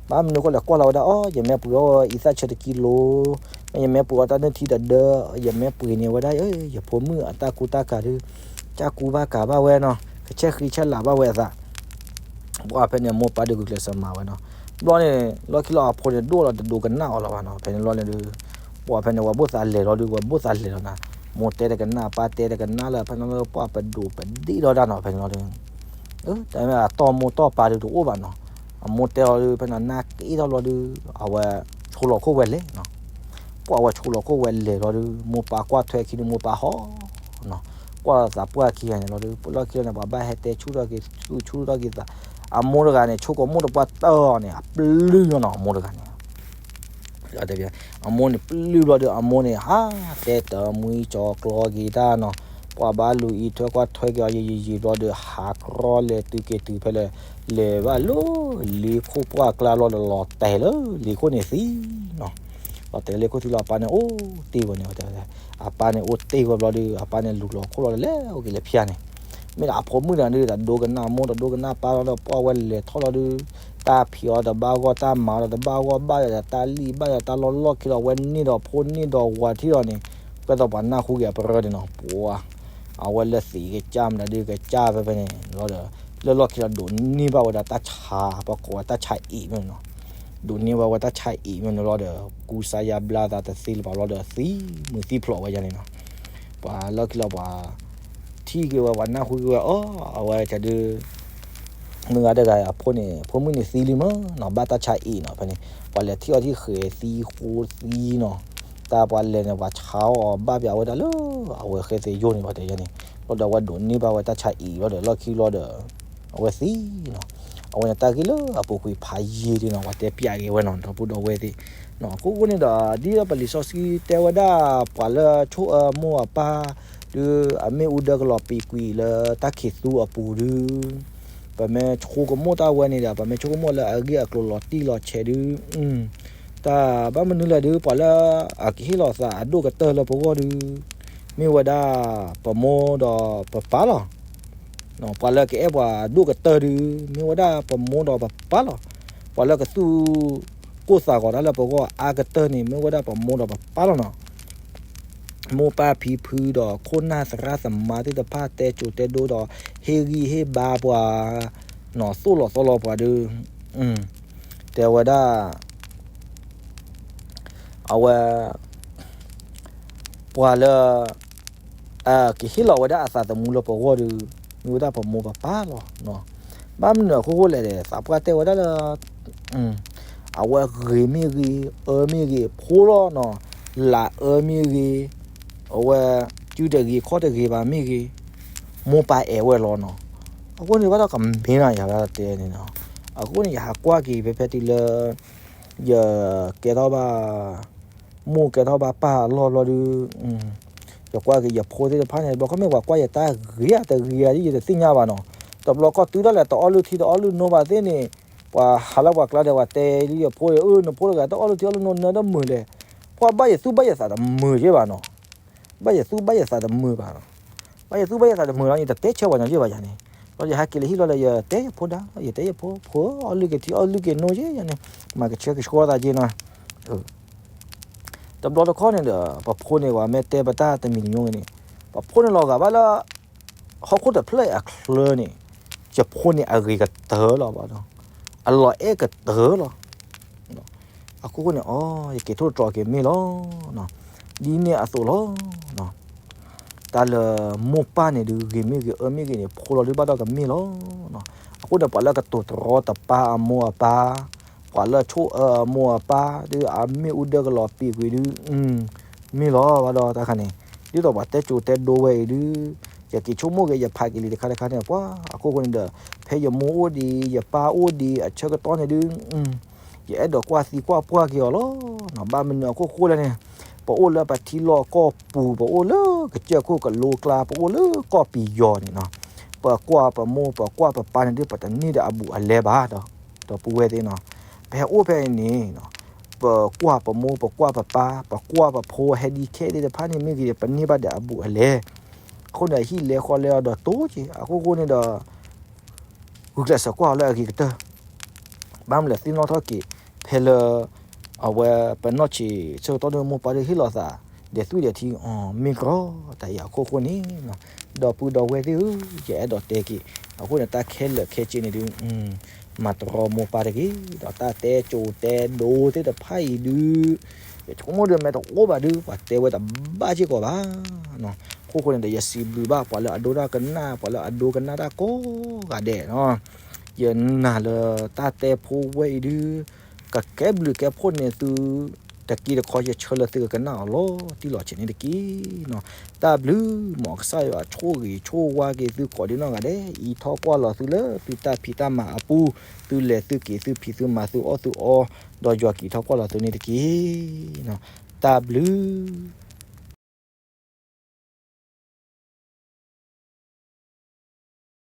ဘၣ်မနုၤအဃိလဲၣ် ကွၢ်လီၤဝဲဒၣ်အီၤ, ယမ့ၢ်ပှ့ၤအီၣ်အံသၣ်ဆၢတကံလိ, မ့ၢ်ယမ့ၢ်ပှ့ၤအီၣ်တၢ်နုၢ်ထံတဒၢ, ယမ့ၢ်ပှ့ၤန့ၢ်ဝဲဒၣ် ယဖိမုၣ်အတၢ်ကူတၢ်ကၤဒုး ကၢ်ကူဘၣ်ကၤဘၣ်ဝဲနီၤ, ကဆဲးဃံဆဲးလၤဘၣ်ဝဲအသး ပှၤဖဲန့ၣ် အမိၢ်ပၢ်ဒုးဂုာ်ကျဲးစၢးမၤဝဲနီၤ. ဘျီန့ၣ် လီၢ်ခံလီၤအဖိန့ၣ်ဒိၣ်လီၤ တဒိကနၣ်အီၤလီၤဘၣ်နီၤ. ဖဲန့ၣ်လီၤန့ၣ်ဒုး ပှၤဖဲန့ၣ် ဝဲဘိၣ်သးလဲၤလီၤဒုး ဝဲဘိၣ်သးလဲၤလီၤနီၤ. မိၢ်တဲတကနၣ် ပၢ်တဲတကနၣ်လၢ ဖဲန့ၣ်လီၤ ပှၤပဒိၣ်ပဒ့ၣ်ထီၣ်တၢ်နီၤ ဖဲန့ၣ်လီၤဒုး တၢ်မ့ၢ်အတီၢ်မိၢ်တီၢ်ပၢ်ဒုးတအိၣ်ဘၣ်နီၤ. အမိၢ်တဲအီၤဒုး ဖဲန့ၣ်နၢ်က့ထီၣ်ဘျီဒုး အဝဲ ဆိလီၤခိၣ်ဝဲလဲၤနီၤ. ပှၤဝဲဆိလီၤခိၣ်ဝဲလဲၤလီၤဒုး မိၢ်ပၢ်ကွၢ်ထွဲခံဒုး မိၢ်ပၢ်ဟီနီၤ. ကွၢ်သးပှၢ်ခံဂၤန့ၣ်လီၤဒုး လီၢ်ခံလီၤန့ၣ် ပှၤဘၣ်ဟဲတဲဆူၣ်ထီၣ်က့ၤ ဆူၣ်ထီၣ်က့ၤသး. အမိၢ်တဂၤန့ၣ် ဆိကမိၣ်တပှၢ်တၢၢ်အီၤန့ၣ် အပျုၢ်လီၤနီၤ အမိၢ်တဂၤန့ၣ် အမိၢ်န့ၣ်ပျုၢ်ဘျီဒီး အမိၢ်န့ၣ် ဟးတဲတမှံကၠီၤကျီက့ၤတၢ်နီၤ. ပှၤဘၣ်လူၤအံးထွဲကွၢ်ထွဲက့ၤအီၤ ယံာ်ယံာ်ယံာ်ဘျီဒီး ဟးကြီလဲၤတုၤက့ၤတုၤဖဲလဲၣ် လဲၤဘၣ်လၢ လ့ခိၣ်ပှၢ်ကျါလီၤဒီး လီၤတဲာ်လၢလ့ခိၣ်န့ၣ်သံနီၤ. လီၤတဲာ်လၢလ့ခိၣ်သံလီၤ အပၢ်န့ၣ်အိၣ်တ့ၢ်ဝဲန့ၣ် တဲဝဲ အပၢ်န့ၣ်အိၣ်တ့ၢ်ဝဲဘျီဒီး အပၢ်န့ၣ်လူၤလီၤခိၣ်လီၤဒီး လဲၤအိၣ်က့ၤလၢဖၠါန့ၣ် မ့ၢ်ဒီးအဖိမုၣ်တဂၤဒုး တဒိကနၣ်မိၢ် တဒိကနၣ်ပၢ်လီၤဒီး ပှၢ်ဝဲလဲၤထီၣ်လီၤဒုး တၢ်ဖံးအီၤတဘၣ်ဂီၢ် တၢ်မၤအီၤတဘၣ်ဂီၢ် ဘၣ်ယၤဒီးတၢ်လံၣ် ဘၣ်ယၤတၢ်လီၢ်လီၢ်ခံလီၤ ဝဲန့ၢ်ဒီးဖိန့ၢ်ဒီးဝၤထံၣ်လီၤန့ၣ် ကဲသိးပှၤနၢ်ဟူက့ၤအပရၢန့ၣ်နီၤ ပှၤ အဝဲလၢသံးကစၢ်မတၤဒုးကစၢ်ဖဲဖဲန့ၣ်လီၤဒီး လၢလီၢ်ခံလီၤဒိးန့ၢ်ဘၣ်ဝဲဒၣ်တၢ်ဆါ ပှၤကိးဝဲတၢ်ဆါအံၤမ့ၢ်နီၤ ဒိးန့ၢ်ဘၣ်ဝဲတၢ်ဆါအံၤမ့ၢ်န့ၣ်လီၤဒီး ကူစါယါဘျါသးတသ့လၢၤဘၣ်လီၤဒီး သံမုာ်သံဖျိးဝဲယါန့ၣ်နီၤ ပှၤလီၢ်ခံလီၤပှၤ ထံၣ်က့ၤဝဲပှၤနၢ်ဟူက့ၤဝဲအီၤ အဝဲတဒု မုၢ်ဂၤတဂၤအဖိန့ၣ် ဖိမုၣ်န့ၣ်သံလံမ့ၢ်နီၤ ဘၣ်တၢ်ဆါအံၤနီၤ ဖဲန့ၣ် ပှၤလဲၤထံၣ်အီၤထံၣ်ဃဲၤသံဃိသံနီၤ တၢ်ပှၤလဲၤန့ၣ် ပှၤဆါအီၤဘၣ်ပၠးဝဲဒၣ်လၢ အဝဲဃဲသ့ယိၣ်န့ၣ် ပှၤတဲယါန့ၣ် လီၤဒီးအဝဲဒိးန့ၢ်ဘၣ်ဝဲတၢ်ဆါအံၤလီၤဒီး လီၢ်ခံလီၤဒီး အဝဲသံနီၤ အဝဲန့ၣ်တၢ်ဂ့ၢ်လၢအပူၤကွံာ်ဖးယံာ်ဒုးနီၤ ပှၤတဲပၠးက့ၤဝဲနီၤ ဒီပုၢ်ဒီဝဲၢ်သ့ၣ် အဃိန့ၣ်ဒီး ဒ်ပလံာ်စီဆှံတဲဝဲဒၣ် ပှၤလၢဆိၣ်အၢမိၢ်အပၢ် ဒုးအမ့ၢ်အူဒၢကလီၤပံာ်ကွံာ်လၢတၢ်ခံးသူအပူၤဒုး ပမ့ၢ်ဆိကမိၣ်တၢ်ဝဲန့ၣ်ဒီး ပမ့ၢ်ဆိကမိၣ်လၢအဂ့ၢ်အကျိၤလီၤတံၢ်လီၤဆဲးဒုး တၢ်ဘၣ်မနုၤလဲၣ်ဒုး ပှၤလၢအကဟ့ၣ်လီၤသးအဒိၣ်ကတၢၢ်လၢပဂီၢ်ဒုး မ့ၢ်ဝဲဒၣ်ပမိၢ်ဒီးပပၢ်လီၤ. ပှၤလၢကအဲၣ်ပှၤဒိၣ်ကတၢၢ်ဒုး မ့ၢ်ဝဲဒၣ်ပမိၢ်ဒီးပပၢ်လီၤ. ပှၤလၢကသူၣ်ကိၢ်သးဂီၤတၢ်လၢပဂီၢ်အါကတၢၢ်န့ၣ် မ့ၢ်ဝဲဒၣ်ပမိၢ်ဒီးပပၢ်လီၤနီၤ. မိၢ်ပၢ်ဖံဖုဒီးခိၣ်နၢ်သရၣ်သမါသ့ၣ်တဖၣ် တဲစိၤတဲဒိဒီး ဟ့ၣ်ဂံၢ်ဟ့ၣ်ဘါပှၤ နီၤ သိၣ်လီၤသီလီၤပှၤဒုး တဲဝဲဒၣ် အဝဲ ပှၤလၢ ကဟ့ၣ်လီၤဝဲဒၣ်အသးသမူလၢပဂီၢ်ဒုး မ့ၢ်ဝဲဒၣ်ပမိၢ်ပပၢ်လီၤ. ဘၣ်မနုၤအဃိလဲၣ် သးပှၢ်တဲဝဲဒၣ်လၢ အဝဲဂ့ၤမ့ၢ်ဂ့ၤ အၢမ့ၢ်ဂ့ၤ ဖိလီၤနီၤ လၢအၢမ့ၢ်ဂ့ၤ အဝဲ စုတဂ့ၤခီၣ်တဂ့ၤဘၣ်မ့ၢ်ဂ့ၤ မိၢ်ပၢ်အဲၣ်ဝဲလီၤနီၤ. အဃိန့ၣ် ဘၣ်ဒီးကမ့ၢ်နၤယၤဘၣ်တဲန့ၣ်နီၤ. အဃိန့ၣ် ယဟးကွၢ်က့ၤဖဲဖဲတုၤလၢ ယကဲထီၣ်ဘၣ် မိၢ်ကဲထီၣ်ဘၣ်ပၢ်အလီၢ်ဘျီဒုး ယကွၢ်က့ၤယဖိသ့ၣ်တဖၣ်န့ၣ် တဘျီခီမ့ၢ်ပှၤကွၢ်ယတၢ်ဂ့ၤဧါတဂ့ၤဧါ ယတသ့ၣ်ညါဘၣ်နီၤ. တဘျီခီတုၤဒၣ်လဲာ် တအီၣ်လုၢ်ထံတအီၣ်လုၢ်နိဘၣ်သ့ၣ်န့ၣ် ပှၤဟးလၢပှၤကျါဒီး ပှၤတဲလံယဖိ အၢ နဖိတဂၤတအီၣ်လုၢ်ထံအီၣ်လုၢ်နိနၢတမုာ်လဲၣ်. ပှၤဘၣ်ယသူၣ်ဘၣ်ယသးတမုာ်ယဲၢ်ဘၣ်နီၤ. ဘၣ်ယသူၣ်ဘၣ်ယသးတမုာ်ဘၣ်နီၤ. ဘၣ်ယသူၣ်ဘၣ်ယသးတမုာ်လီၤ ယတတဲဆၢပှၤညီယဲၢ်ဘၣ်ယၤန့ၣ်. ဘျီယဟဲက့ၤလၢဟံၣ်လီၤဒီး ယတဲယဖိဒၣ် ယတဲယဖိ ဖိအီၣ်လုၢ်က့ၤထံအီၣ်လုၢ်က့ၤနိယဲၢ်ယၤန့ၣ် မၤကဆှဲကဆှီသးက့ၤနီၤ. တဘျီတခီန့ၣ်ဒီး ပဖိန့ၣ် ပှၤမ့ၢ်တဲပတၢ်တမံၤတမံၤန့ၣ် ပဖိန့ၣ်လီၤဂာ်ဘၣ်လၢ ဟီၣ်ခိၣ်တဖျၢၣ်အချၢန့ၣ် ယဖိန့ၣ်အဂ့ၤကတၢၢ်လီၤဘၣ်ဒီး အလီၤအဲၣ်ကတၢၢ်လီၤ. အဃိန့ၣ် အိ ယက့ၤထိၣ်သတြီၤက့ၤမ့ၢ်လီၤ. ဒ်န့ၣ်အသိးလီၤ. တၢ်လၢမိၢ်ပၢ်န့ၣ်ဒုး ဂ့ၤမ့ၢ်ဂ့ၤအၢမ့ၢ်ဂ့ၤန့ၣ် ဖိလီၤဒုးဘၣ်ဒီးကမ့ၢ်လီၤ. အဃိန့ၣ် ပှၤလၢကတိၤတရီတပါအမိၢ်အပၢ်, ပှၤလၢဆိၣ်အၢအမိၢ်အပၢ် ဒုးအမ့ၣ်အူဒၢကလီၤပံာ်ကွံာ်ဒုး မ့ၢ်လီၤဘၣ်ဒီးတၢ်ခါန့ၣ် ဒ်သိးပှၤတဲကၠိတဲဒိဝဲအံၤဒုး ယက့ၤဆိကမိၣ်က့ၤ ယဖးက့ၤလံတခါတခါန့ၣ် ပှၤ အခိၣ်ဃိန့ၣ်ဒီး ဖဲယမိၢ်အိၣ်ဒံး ယပၢ်အိၣ်ဒံး အဆၢကတီၢ်န့ၣ်ဒုး ယအဲၣ်ဒိးကွၢ်သံကွၢ်ပှၢ်က့ၤအီၤလီၤ. ဘၣ်မနုၤအခိၣ်ဃိလဲၣ်န့ၣ် ပအိၣ်လၢပထံလီၢ်ကီၢ်ပူၤ ပအိၣ်လၢကစၢၢ်ခိၣ်ကလိကျါ ပအိၣ်လၢကီၢ်ပယီၤန့ၣ်နီၤ. ပကွၢ်ပမိၢ် ပကွၢ်ပပၢ်န့ၣ်ဒုး ပတန့ၢ်ဒီးအဘူးအလဲဘၣ်ဒီး, ဒီပုၢ်ဝဲၢ်သ့ၣ်နီၤ, ပဟဲအိၣ်ဖဲအံၤန့ၣ် ပကွၢ်ပမိၢ် ပကွၢ်ပပၢ် ပကွၢ်ပဖိ ဟဲဒ်ခဲသ့ၣ်တဖၣ်န့ၣ် မ့ၢ်ဂ့ၤ ပန့ၢ်ဘၣ်ဒီးအဘူးအလဲ, အဃိန့ၣ် ဟံၣ်လဲၤဃီလဲၤအီၤဒီးတိၢ်က့ၤ အခိၣ်ဃိန့ၣ်ဒီး ဂုာ်ကျဲးစၢးကွၢ်အီၤလၢအဂ့ၤကတၢၢ် ဘၣ်မနုၤလဲၣ် သ့ၣ်နီၣ်ထီၣ်က့ၤ ဖဲလၢ အဝဲပနီၢ်ဆံးဆၢကတီၢ်ဒုး မိၢ်ပၢ်ဒုးဟ့ၣ်လီၤသး ဒီးသွံၣ်ဒီးထံ မ့ၢ်ကီးတၢ်အံၤအခိၣ်ဃိန့ၣ်, ဒီပုၢ်ဒီဝဲၢ်သ့ၣ်ဧၢ, ယအဲၣ်ဒိးတဲက့ၤ အဃိန့ၣ် တၢ်ခဲလၢာ်ခဲဆ့န့ၣ်ဒုး မၤတရီမိၢ်ပၢ်တဂ့ၤ, ဒီးတၢ်တဲကၠိတဲဒိသ့ၣ်တဖၣ်အံၤဒုး ယဆိကမိၣ်ဒုး မ့ၢ်တအိၣ်ဘၣ်ဒုး ပှၤတဲဝဲတဘၣ်စ့ၢ်ကီးဘၣ်. အခိၣ်ဃိန့ၣ်ဒီး ယစံးဘျုးဘၣ်ပှၤလၢအဒိတၢ်ကနၣ် ပှၤလၢအဒိကနၣ်တၢ်ကိးဂၤဒဲးနီၤ, ယနာ်လၢတၢ်တဲဖိဝဲအံၤဒုး ကကဲဘျုးကဲဖှိၣ်န့ၢ်သု တက့တခီ ယဆၢလၢသုကကနၣ်အီၤလီၤတံၢ်လီၤဆဲးန့ၣ်တက့ၢ်နီၤ. တၢ်ဘျုး မ်ကစၢ်ယွၤဆိၣ်ဂ့ၤဆိၣ်ဝါက့ၤသုကိးဒဲးနီၢ်ဂၤဒဲး အံးထီၣ်ကွၢ်လီၤသုလၢသုတၢ်ဖံးတၢ်မၤအပူၤ, သုလဲၤသုက့ၤသုဖံးသုမၤသုအီၣ်သုအီ ဒီးယွၤက့ၤထီၣ်ကွၢ်လီၤသုန့ၣ်တက့ၢ်နီၤ. တၢ်ဘျုး